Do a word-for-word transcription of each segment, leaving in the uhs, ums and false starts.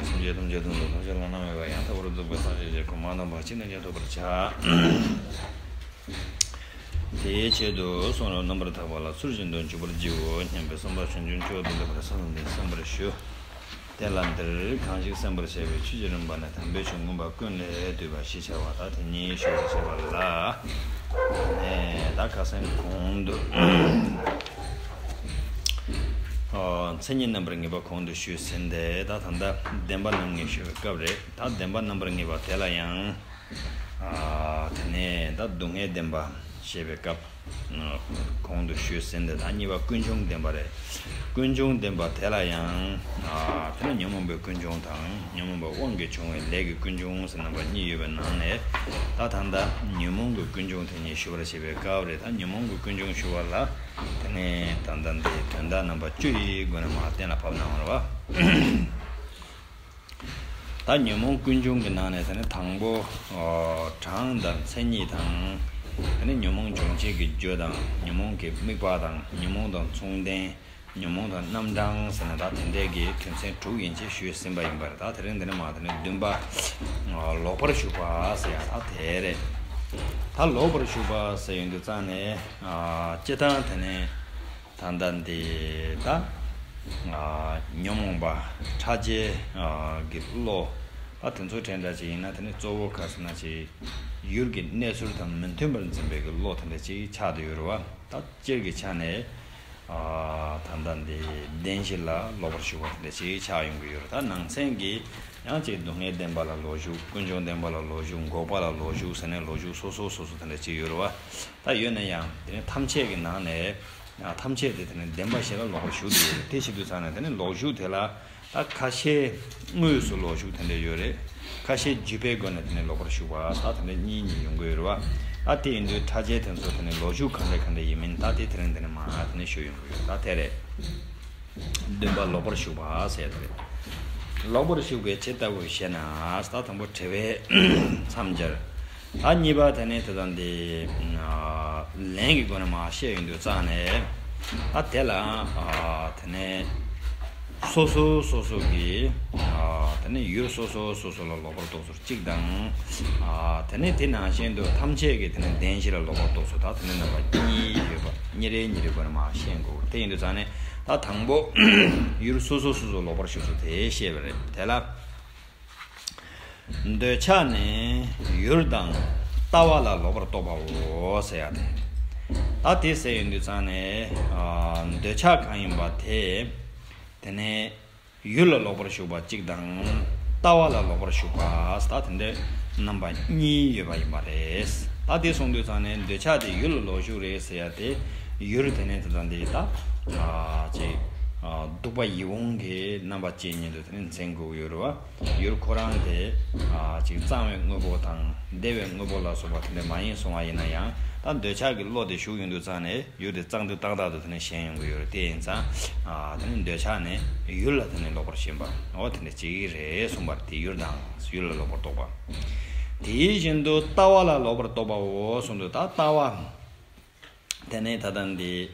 སེམས་ཅན་ཐམས་ཅད་དོན་དུ་ཐམས་ཅད་བླ་ན་མེད་པ་ཡང་དག་པར་རྫོགས་པའི་སངས་རྒྱས་ཀྱི་གོ་འཕང་དམ་པ་ཅི་ནས་ཀྱང་ཐོབ་པར་བྱ། དེའི་ཆེད་དུ་གསུང་རབ་རྣམ་པར་དག་པ་ལ་ཚུལ་བཞིན་དུ་འཇུག་པར་བགྱིའོ་སྙམ་པའི་བསམ་པ་ཆུང་ཆུང་ཁྱོད་དུ་ལེགས་པར་གསལ་བཏབ་སྟེ་གསན་པར་ཞུ། དེ་ལ་འདིར་གང་ཞིག་གསན་པར་བྱ་བའི་ཆོས་ཀྱི་རིམ་པ་ནི་དམ་པའི་ཆོས་མངོན་པ་ཀུན་ལས་བཏུས་པ་ཞེས་བྱ་བ་དག་དེ་ཉིད་ཞུ་བར་བྱ་བ་ལ། ནས་ད་ཁ་སང་གོང་དུ། ཨོ། མཚན་ཉིད་རྣམ་པར་ངེས་པ་གོང་དུ་ཞུས་ཟིན་ཏེ་ད་ད་ལྟ་བདེན་པ་རྣམ་ངེས་ཞུ་བའི་སྐབས་རེད། ད་བདེན་པ་རྣམ་པར་ངེས་པ་དེ་ལ་ཡང་། ཨ། དེ་ནས་ད་སྡུག་བསྔལ་བདེན་པ་བཤད་པའི་སྐབས། གོང་དུ་ཞུས་ཟིན་ཏེ་ད་གཉིས་པ་ཀུན་འབྱུང་བདེན་པ་རེད། ཀུན་འབྱུང་བདེན་པ་དེ་ལ་ཡང་། ཨ། དེ་ནི་ཉོན་མོངས་པའི་ཀུན་འབྱུང་དང་ཉོན་མོངས་པའི་དབང་གིས་བྱུང་བའི་ལས་ཀྱི་ཀུན་འབྱུང་ཟེར་རྣམ་པ་གཉིས་ཡོད་པའི་ནང་ནས། ད་ད་ལྟ་ཉོན་མོངས་ཀྱི་ཀུན་འབྱུང་དེ་ཉིད་ཞུ་བར་བྱེད་པའི་སྐབས་རེད། ད་ཉོན་མོངས་ཀྱི་ཀུན་འབྱུང་ཞུ་བ་ལ། དེ་ནས་ད་ལྟ་འདི་དོན་དག་རྣམ་པ་བཅུ་ཡི་སྒོ་ནས་མར་གཏན་ལ་ཕབ་གནང་བ་རེད་བ། ད་ཉོན་མོངས་ཀུན་འབྱུང་གི་ནང་ནས་དེ་ནི་དང་པོ། ཨོ། གྲངས་དང་མཚན་ཉིད་དང་། དེ་ནི་ཉོན་མོངས་སྦྱོང་བྱེད་ཀྱི་རྒྱུ་དང་ཉོན་མོངས་ཀྱི་དམིགས་པ་དང་ཉོན་མོངས་དང་མཚུངས་ལྡན། ཉོན་མོངས་དང་རྣམ་གྲངས་ཟེར་ན་ད་དེ་འདྲའི་གི་དོན་ཚན་དྲུག་ཡན་ཆད་ཞུས་ཟིན་པ་ཡིན་པ་རེད། ད་དེ་རིང་འདི་ནི་མ་དེ་ནི་བདུན་པ། ཨོ། ལོག་པར་ཞུགས་པ་ཟེར་ཡ་ད་དེ་རེད། ད་ལོག་པར་ཞུགས་པ་ཟེར་ཡོང་དུས་ཙང་ནས། ཨ། སྤྱིར་བཏང་དེ་ནི། ད་ལྟ་འདི་ད། ཨ། ཉོན་མོངས་པ་ཕྲ་རྒྱས། ཨ། ཀྱི་བློ། ད་དེ་ཚོ་དྲན་འདྲ་ཅིག་ཡིན་ན་དེ་ནི་གཙོ་བོ་ག་ཟེར་ན་ཅིག་ཡུལ་གྱི་གནས་ཚུལ་དང་མི་མཐུན་པར་འཛིན་པའི་གི་བློ་དེ་འདྲ་ཅིག་ཆགས་བསྡད་ཡོད་རེད་བ། ད་སྤྱིར་གྱི་ཆ་ནས། ཨ། ད་ལྟ་འདི་བདེན་བཞི་ལ་ལོག་པར་ཞུགས་པ་དེ་འདྲ་ཅིག་ཆགས་ཡོང་གི་ཡོད་རེད། ད་ནང་ཚན་གྱི་ཡང་ཅིག་སྡུག་བསྔལ་བདེན་པ་ལ་ལོག་ཞུགས། ཀུན་འབྱུང་བདེན་པ་ལ་ལོག་ཞུགས། འགོག་པ་ལ་ལོག་ཞུགས་ཟེར་ནས་ལོག་ཞུགས་སོ་སོ་སོ་སོ་དེ་འདྲ་ཅིག་ཡོད་རེད་བ། ད་ཡོད་ན་ཡང་དེ་ནི་ཐམས་ཅད་ཀྱི་ནང་ནས། ཨ། ཐམས་ཅད་དེ་དེ་ནི་བདེན་པ་བཞི་ལ་ལོག་པར་ཞུགས་ཏེ་ཡོད་རེད། དེ་བྱེད་དུས་ཙང་ནས་དེ་ནི་ལོག་ཞུགས་དེ་ལ་ད་ཁ་ཤས་དངོས་སུ་ལོག་ཞུགས་དེ་འདྲ་ཡོད་རེད། ཁ་ཤས་བརྒྱུད་པའི་སྒོ་ནས་དེ་ནི་ལོག་པར་ཞུགས་པ་ད་དེ་འདྲ་གཉིས་གཉིས་ཡོང་གི་ཡོད་རེད་བ། ད་དེ་ཡིན་དུས་ཕྲ་རྒྱས་དེ་ཚོ་དེ་ནི་ལོག་ཞུགས་གང་འདྲ་གང་འདྲ་ཡིན་མིན་ད་དེ་དེ་རིང་དེ་ནི་མ་དེ་ནི་ཞུ་ཡོང་གི་ཡོད་རེད། ད་དེ་རེད། བདུན་པ་ལོག་པར་ཞུགས་པ་ཟེར་དེ་རེད། ལོག་པར་ཞུགས་པའི་ཕྱིར་ལྟ་བུ་ཞེ་ན། ད་དང་པོ་དྲི་བའི་མཚམས་སྦྱར། ད་གཉིས་པ་དེ་ནས་དེ་དང་དེ། ཨ། ལན་གྱི་སྒོ་ནས་མར་བཤད་ཡོང་དུས་ཙང་ནས། ད་དེ་ལ། ཨ། དེ་ནས་སོ་སོ་སོ་སོ་གི། ཨ། དེ་ནས་ཡུལ་སོ་སོ་སོ་སོ་ལ་ལོག་པར་རྟོག་ཚུལ་གཅིག་དང་། ཨ། དེ་ནས་དེ་ནང་བཞིན་དུ་ཐམས་ཅད་ཀྱི་དེ་ནས་བདེན་བཞི་ལ་ལོག་པར་རྟོག་ཚུལ་ད་དེ་ནས་རྣམ་པ་གཉིས་ཡོད་པ་གཉིས་རེ་གཉིས་རེ་སྒོ་ནས་མར་བཤད་དགོས། དེ་ཡིན་དུས་ཙང་ནས་ད་དང་པོ་ཡུལ་སོ་སོ་སོ་སོ་ལོག་པར་ཞུགས་ཚུལ་དེ་བཤད་པ་རེད། དེ་ལ། འདོད་ཆགས་ནི་ཡུལ་དང་ལྟ་བ་ལ་ལོག་པར་རྟོག་པའོ་ཟེར་ཡ་དེ། ད་དེ་ཟེར་ཡོང་དུས་ཙང་ནས། ཨ། འདོད་ཆགས་གང་ཡིན་པ་དེ། དེ་ནས་ཡུལ་ལ་ལོག་པར་ཞུགས་པ་གཅིག་དང་། ལྟ་བ་ལ་ལོག་པར་ཞུགས་པ་ད་དེ་འདྲའི་རྣམ་པ་གཉིས་ཡོད་པ་ཡིན་པ་རེད། ད་དེ་གསུངས་དུས་ཙང་ནས་འདོད་ཆགས་དེ་ཡུལ་ལ་ལོག་ཞུགས་རེད་ཟེར་ཡ་དེ། ཡུལ་དེ་ནས་དེ་ཙང་དེ་ད། ཨ། ཅིག་ཨ། སྡུག་པ་ཡིད་འོང་གི་རྣམ་པ་ཅན་ཉིད་དུ་དེ་ནས་འཛིན་དགོས་ཀྱི་ཡོད་རེད་བ། ཡུལ་ཁོ་རང་དེ། ཨ། ཅིག་གཙང་བའི་དངོས་པོ་དང་བདེ་བའི་དངོས་པོ་ལ་སོགས་པ་དེ་འདྲ་མ་ཡིན་གསུང་བ་ཡིན་ན་ཡང་ད་འདོད་ཆགས་ཀྱི་བློ་དེ་ཞུགས་ཡོང་དུས་ཙང་ནས། ཡུལ་དེ་གཙང་དུས་ཏག་ཏག་ཏུ་དེ་ནས་ཞེན་ཡོང་གི་ཡོད་རེད། དེ་ཡིན་ཙང་། ཨ། དེ་ནས་འདོད་ཆགས་ནི་ཡུལ་ལ་དེ་ནས་ལོག་པར་ཞེན་པ། འོ་དེ་འདྲ་ཅིག་རེད་གསུངས་པ་རེད། དེ་ཡུལ་དང་ཡུལ་ལ་ལོག་པར་རྟོག་པ། དེ་བཞིན་དུ་ལྟ་བ་ལ་ལོག་པར་རྟོག་པའོ་གསུངས་དུས་ད་ལྟ་བ། དེ་ནས་ད་ལྟ་འདི།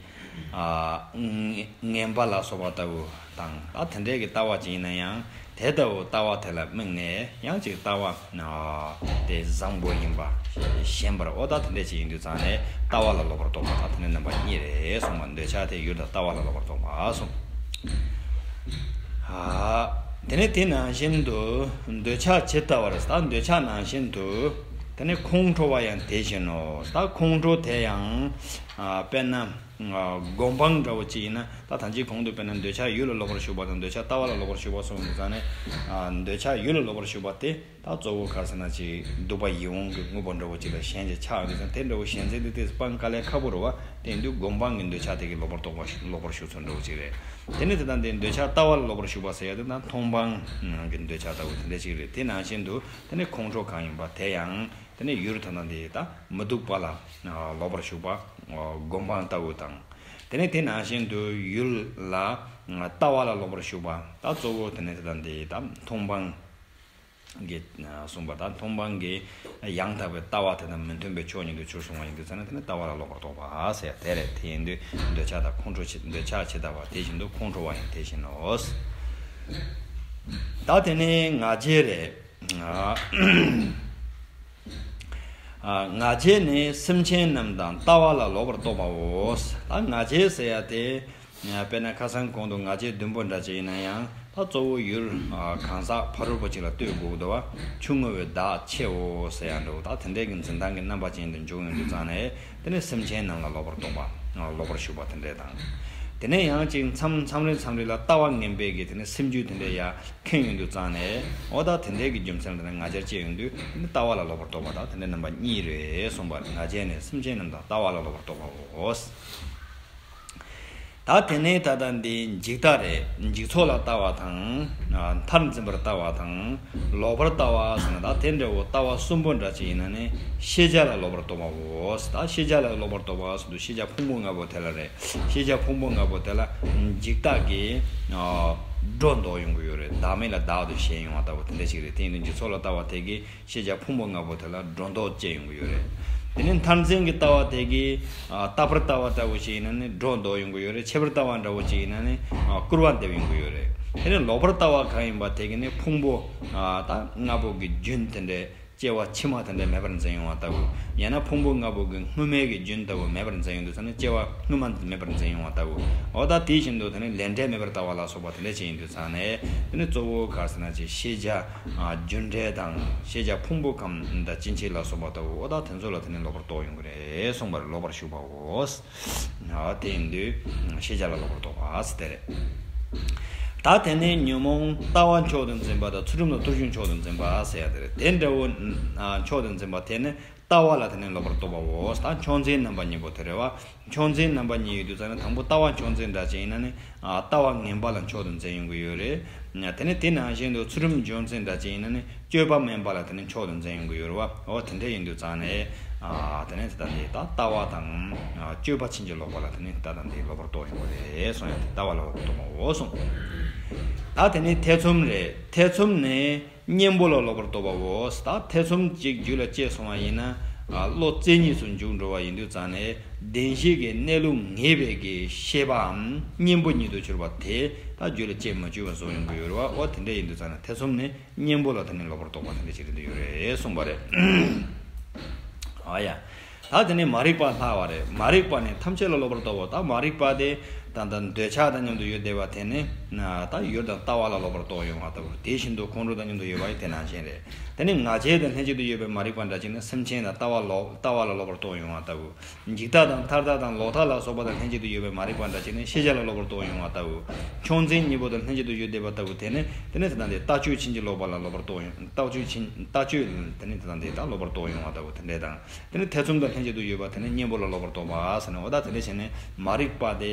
ཨ། ངན་པ་ལ་སོགས་པ་ལྟ་བུ་དང་ད་དེ་འདྲའི་གི་ལྟ་བ་ཅིག་ཡིན་ན་ཡང་དེ་ལྟ་བུ་ལྟ་བ་དེ་ལ་དམིགས་ནས་ཡང་ཅིག་ལྟ་བ། ཨ། དེ་བཟང་པོ་ཡིན་པ་ཞེན་པར། འོ་ད་དེ་འདྲ་ཅིག་ཡིན་དུས་ཙང་ནས་ལྟ་བ་ལ་ལོག་པར་རྟོག་པ་ད་དེ་ནས་རྣམ་པ་གཉིས་རེད་གསུངས་པ། འདོད་ཆགས་དེ་ཡུལ་དང་ལྟ་བ་ལ་ལོག་པར་རྟོག་པ་གསུངས། ཨ། དེ་ནས་དེ་ནང་བཞིན་དུ་འདོད་ཆགས་ཇི་ལྟ་བར། ད་འདོད་ཆགས་ནང་བཞིན་དུ་དེ་ནས་ཁོང་ཁྲོ་བ་ཡང་དེ་བཞིན་ནོ། ད་ཁོང་ཁྲོ་དེ་ཡང་། ཨ། དཔེར་ན། ཨ། སྒོམ་སྤང་འདྲ་བོ་ཅིག་ཡིན་ན། ད་ད་ཅིག་གོང་དུ་དཔེར་ན་འདོད་ཆགས་ཡུལ་ལ་ལོག་པར་ཞུགས་པ་དང་འདོད་ཆགས་ལྟ་བ་ལ་ལོག་པར་ཞུགས་པ་གསུངས་ཡོད་ཙང་ནས། ཨ། འདོད་ཆགས་ཡུལ་ལ་ལོག་པར་ཞུགས་པ་དེ་ད་གཙོ་བོ་ག་ཟེར་ན་ཅིག་སྡུག་པ་ཡིད་འོང་གི་དངོས་པོ་འདྲ་བོ་ཅིག་ལ་ཞེན་ཅིག་ཆགས་ཡོད་ཙང་དེ་འདྲ་བོ་ཞེན་ཚད་དེ་དེ་སྤང་དཀའ་ལས་ཁག་པོ་རེད་བ། དེ་ཡིན་དུས་སྒོམ་སྤང་གི་འདོད་ཆགས་དེ་གི་ལོག་པར་རྟོག་པ་ལོག་པར་ཞུགས་ཚུལ་འདྲ་བོ་ཅིག་རེད། དེ་ནས་དེ་དང་དེ་འདོད་ཆགས་ལྟ་བ་ལ་ལོག་པར་ཞུགས་པ་ཟེར་ཡ་དེ་ད་མཐོང་སྤང་གི་འདོད་ཆགས་ལྟ་བུ་དེ་འདྲ་ཅིག་རེད། དེ་ནང་བཞིན་དུ་དེ་ནས་ཁོང་ཁྲོ་གང་ཡིན་པ་དེ་ཡང་དེ་ནས་ཡུལ་ད་ལྟ་འདི་ད་མི་སྡུག་པ་ལ་ལོག་པར་ཞུགས་པ་སྒོམ་སྤང་ལྟ་བུ་དང་། དེ་ནས་དེ་ནང་བཞིན་དུ་ཡུལ་ལ་ལྟ་བ་ལ་ལོག་པར་ཞུགས་པ་ད་གཙོ་བོ་དེ་ནས་དེ་ལྟ་འདི་ད་མཐོང་སྤང་གི་གསུངས་པ་ད་མཐོང་སྤང་གི་ཡང་དག་པའི་ལྟ་བ་དེ་དང་མི་མཐུན་པའི་ཕྱོགས་ཉིད་དུ་གྱུར་སོང་བ་ཡིན་དུས་ཙང་ན་དེ་ནི་ལྟ་བ་ལ་ལོག་པར་རྟོག་པ་ཟེར་དེ་རེད། དེ་ཡིན་དུས་འདོད་ཆགས་དང་ཁོང་ཁྲོ་ཇི། འདོད་ཆགས་ཇི་ལྟ་བ་དེ་བཞིན་དུ་ཁོང་ཁྲོ་བ་ཡང་དེ་བཞིན་ནོ། ད་ ད་དེ་ནས་ང་རྒྱལ་རེད། ང་རྒྱལ་ནི་སེམས་ཅན་རྣམས་དང་ལྟ་བ་ལ་ལོག་པར་རྟོག་པའོ། ད་ང་རྒྱལ་ཟེར་ཡ་དེ། དཔེར་ན་ཁ་སང་གོང་དུ་ང་རྒྱལ་བདུན་པོ་འདྲ་ཅིག་ཡིན་ན་ཡང་ད་གཙོ་བོ་ཡུལ་གང་ཟག་ཕ་རོལ་པོ་ཅིག་ལ་ལྟོས་དགོས་འདུག་བ། ཆུང་ངུ་བའི་བདག་ཆེའོ་ཟེར་ཡ་འདྲ་བོ། ད་དེ་འདྲའི་གི་འཛིན་སྟངས་ཀྱི་རྣམ་པ་ཅན་དུ་འཇུག་ཡོང་དུས་ཙང་ནས། དེ་ནས་སེམས་ཅན་རྣམས་ལ་ལོག་པར་རྟོག་པ། ལོག་པར་ཞུགས་པ་དེ་འདྲས་དང་། དེ་ནས་ཡང་ཅིག་མཚམས་མཚམས་རེ་མཚམས་རེ་ལ་ལྟ་བ་ངན་པའི་གི་དེ་ནས་སེམས་རྒྱུད་དེ་འདྲས་ཡ་ཁེངས་ཡོང་དུས་ཙང་ནས། འོ་ད་དེ་འདྲས་གི་རྒྱུ་མཚན་ལ་དེ་ནས་ང་རྒྱལ་སྐྱེ་ཡོང་དུས་དེ་ནས་ལྟ་བ་ལ་ལོག་པར་རྟོག་པ་དང་དེ་འདྲས་རྣམ་པ་གཉིས་རེད་གསུངས་པ་རེད། ང་རྒྱལ་ནི་སེམས་ཅན་རྣམས་དང་ལྟ་བ་ལ་ལོག་པར་རྟོག་པའོ། ད་དེ་ནས་ད་ལྟ་འདི་འཇིག་ལྟ་རེད། འཇིག་ཚོགས་ལ་ལྟ་བ་དང་། མཐར་འཛིན་པར་ལྟ་བ་དང་། ལོག་པར་ལྟ་བ་ཟེར་ན་ད་དེ་འདྲ་བོ་ལྟ་བ་གསུམ་པོ་འདྲ་ཅིག་ཡིན་ན་ནི་ཤེས་བྱ་ལ་ལོག་པར་རྟོག་པའོ། ད་ཤེས་བྱ་ལ་ལོག་པར་རྟོག་པ་ཟེར་དུས་ཤེས་བྱ་ཕུང་པོ་ལྔ་པོ་དེ་ལ་རེད། ཤེས་བྱ་ཕུང་པོ་ལྔ་པོ་དེ་ལ་འཇིག་ལྟ་གི་སྒྲོ་འདོགས་ཡོང་གི་ཡོད་རེད། བདག་མེད་ལ་བདག་ཏུ་ཞེན་ཡོང་བ་ལྟ་བུ་དེ་འདྲ་ཞིག་རེད། དེ་ཡིན་དུས་འཇིག་ཚོགས་ལ་ལྟ་བ་དེ་གིས། ཤེས་བྱ་ཕུང་པོ་ལྔ་པོ་དེ་ལ་སྒྲོ་འདོགས་བཅད་ཡོང་གི་ཡོད་རེད། དེ་ནས་མཐར་འཛིན་གྱི་ལྟ་བ་དེ་གིས་ཨ། རྟག་པར་ལྟ་བ་ལྟ་བུ་ཞིག་ཡིན་ན་ནི་སྒྲོ་འདོགས་ཡོང་གི་ཡོད་རེད། ཆད་པར་ལྟ་བ་འདྲ་བོ་ཞིག་ཡིན་ན་ནི་ཨ། སྐུར་བ་འདེབས་ཡོང་གི་ཡོད་རེད། དེ་ནས་ལོག་པར་ལྟ་བ་གང་ཡིན་པ་དེ་གིས་ནི་ཕུང་པོ་ཨ། ད་ལྔ་པོ་གི་རྒྱུན་དེ་འདྲའི་སྐྱེ་བ་ཕྱི་མ་དེ་འདྲའི་མེད་པར་འཛིན་ཡོང་བ་ལྟ་བུ། ཡང་ན་ཕུང་པོ་ལྔ་པོ་གི་སྔོན་མའི་གི་རྒྱུན་ལྟ་བུ་མེད་པར་འཛིན་ཡོང་དུས་ཙང་ནི་སྐྱེ་བ་སྔོན་མ་མེད་པར་འཛིན་ཡོང་བ་ལྟ་བུ། འོ་ད་དེ་བཞིན་དུ་དེ་ནི་ལས་འབྲས་མེད་པར་ལྟ་བ་ལ་སོགས་པ་དེ་འདྲ་ཅིག་ཡིན་དུས་ཙང་ནས་དེ་ནི་གཙོ་བོ་ག་རེ་ཟེར་ན་ཅིག་ཤེས་བྱ། ཨ། རྒྱུ་འབྲས་དང་ཤེས་བྱ་ཕུང་པོ་ཁམས་དང་སྐྱེ་མཆེད་ལ་སོགས་པ་ལྟ་བུ། འོ་ད་དེ་ཚོ་ལ་དེ་ནི་ལོག་པར་རྟོག་ཡོང་གི་རེད་གསུངས་པ་རེད། ལོག་པར་ཞུགས་པའོ། ཨ། དེ་ཡིན་དུས་ཤེས་བྱ་ལ་ལོག་པར་རྟོག་པ་ཟེར་དེ་རེད། ད་དེ་ནས་ཉོན་མོངས་ལྟ་བ་མཆོག་ཏུ་འཛིན་པ་དང་ཚུལ་ཁྲིམས་དང་རྟོག་ཞིབ་མཆོག་ཏུ་འཛིན་པ་ཟེར་ཡ་དེ་རེད། དེ་འདྲ་བོ་ཨ། མཆོག་ཏུ་འཛིན་པ་དེ་ནི་ལྟ་བ་ལ་དེ་ནི་ལོག་པར་རྟོག་པའོ། ད་མཆོག་འཛིན་རྣམ་པ་གཉིས་པོ་དེ་རེད་བ། མཆོག་འཛིན་རྣམ་པ་གཉིས་ཡོད་དུས་ཙང་ནས་དང་པོ་ལྟ་བ་མཆོག་འཛིན་འདྲ་ཅིག་ཡིན་ན་ནི། ཨ། ལྟ་བ་ངན་པ་ལ་མཆོག་ཏུ་འཛིན་ཡོང་གི་ཡོད་རེད། དེ་ནས་དེ་ནང་བཞིན་དུ་ཚུལ་ཁྲིམས་མཆོག་འཛིན་འདྲ་ཅིག་ཡིན་ན་ནི་སྤྱོད་པ་དམན་པ་ལ་དེ་ནི་མཆོག་ཏུ་འཛིན་ཡོང་གི་ཡོད་རེད་བ། འོ་དེ་འདྲ་ཡིན་དུས་ཙང་ནས། ཨ། དེ་ནས་ད་ལྟ་འདི་ད་ལྟ་བ་དང་། ཨ། སྤྱོད་པ་ཕྱིན་ཅི་ལོག་པ་ལ་དེ་ནི་ད་ལྟ་འདི་ལོག་པར་རྟོག་ཡོང་གི་རེད་གསུངས་ཡ། ལྟ་བ་ལ་ལོག་པར་རྟོག་པའོ་གསུངས། ད་དེ་ནས་ཐེ་ཚོམ་རེད། ཐེ་ཚོམ་ནི། གཉེན་པོ་ལ་ལོག་པར་རྟོག་པའོ། ད་ཐེ་ཚོམ་གཅིག་རྒྱུད་ལ་སྐྱེས་སོང་བ་ཡིན་ན། ཨ། བློ་རྩེ་གཉིས་སུ་འཇུག་འགྲོ་བ་ཡིན་དུས་ཙང་ནས་བདེན་བཞི་གི་གནས་ལུགས་ངེས་པའི་གི་ཤེས་པའམ་གཉེན་པོ་ཉིད་དུ་གྱུར་པ་དེ་ད་རྒྱུད་ལ་སྐྱེ་མ་བཅུག་པ་བཟོ་ཡོང་གི་ཡོད་རེད་བ། འོ་དེ་འདྲ་ཡིན་དུས་ཙང་ནས་ཐེ་ཚོམ་ནི་གཉེན་པོ་ལ་དེ་ནི་ལོག་པར་རྟོག་པ་དེ་འདྲ་ཅིག་རེད་འདུག་ཡོད་རེད་གསུངས་པ་རེད། ཨ་ཡ། ད་དེ་ནས་མ་རིག་པ་ལྷག་པ་རེད། མ་རིག་པ་ནི་ཐམས་ཅད་ལ་ལོག་པར་རྟོག་པ། ད་མ་རིག་པ་དེ་ད་ལྟ་འདོད་ཆགས་དང་མཉམ་དུ་ཡོད་བསྡད་པ་དེ་ནི་ན་ད་ཡུལ་དང་ལྟ་བ་ལ་ལོག་པར་རྟོག་ཡོང་བ་ལྟ་བུ། དེ་བཞིན་དུ་ཁོང་ཁྲོ་དང་མཉམ་དུ་ཡོད་པ་ཡང་དེ་ནང་བཞིན་རེད། དེ་ནི་ང་རྒྱལ་དང་ལྷན་ཅིག་ཏུ་ཡོད་པའི་མ་རིག་པ་འདྲ་ཅིག་ནི་སེམས་ཅན་དང་ལྟ་བ་ལོག་ལྟ་བ་ལ་ལོག་པར་རྟོག་ཡོང་བ་ལྟ་བུ། འཇིག་ལྟ་དང་མཐར་ལྟ་དང་ལོག་ལྟ་ལ་སོགས་པ་དང་ལྷན་ཅིག་ཏུ་ཡོད་པའི་མ་རིག་པ་འདྲ་ཅིག་ནི་ཤེས་བྱ་ལ་ལོག་པར་རྟོག་ཡོང་བ་ལྟ་བུ། མཆོག་འཛིན་གཉིས་པོ་དང་ལྷན་ཅིག་ཏུ་ཡོད་བསྡད་པ་ལྟ་བུ་དེ་ནི་དེ་ནི་དེ་དང་དེ་ལྟ་སྤྱོད་ཕྱིན་ཅི་ལོག་པ་ལ་ལོག་པར་རྟོག་ཡོང་། ལྟ་སྤྱོད་ཕྱིན་ལྟ་སྤྱོད་དེ་ནི་དེ་དང་དེ་ལ་ལོག་པར་རྟོག་ཡོང་བ་ལྟ་བུ་དེ་འདྲ་དང་། དེ་ནི་ཐེ་ཚོམ་དང་ལྷན་ཅིག་ཏུ་ཡོད་པ་དེ་ནི་གཉེན་པོ་ལ་ལོག་པར་རྟོག་པ་ཟེར་ནས། འོ་ད་དེ་འདྲ་བྱས་ནས་མ་རིག་པ་དེ་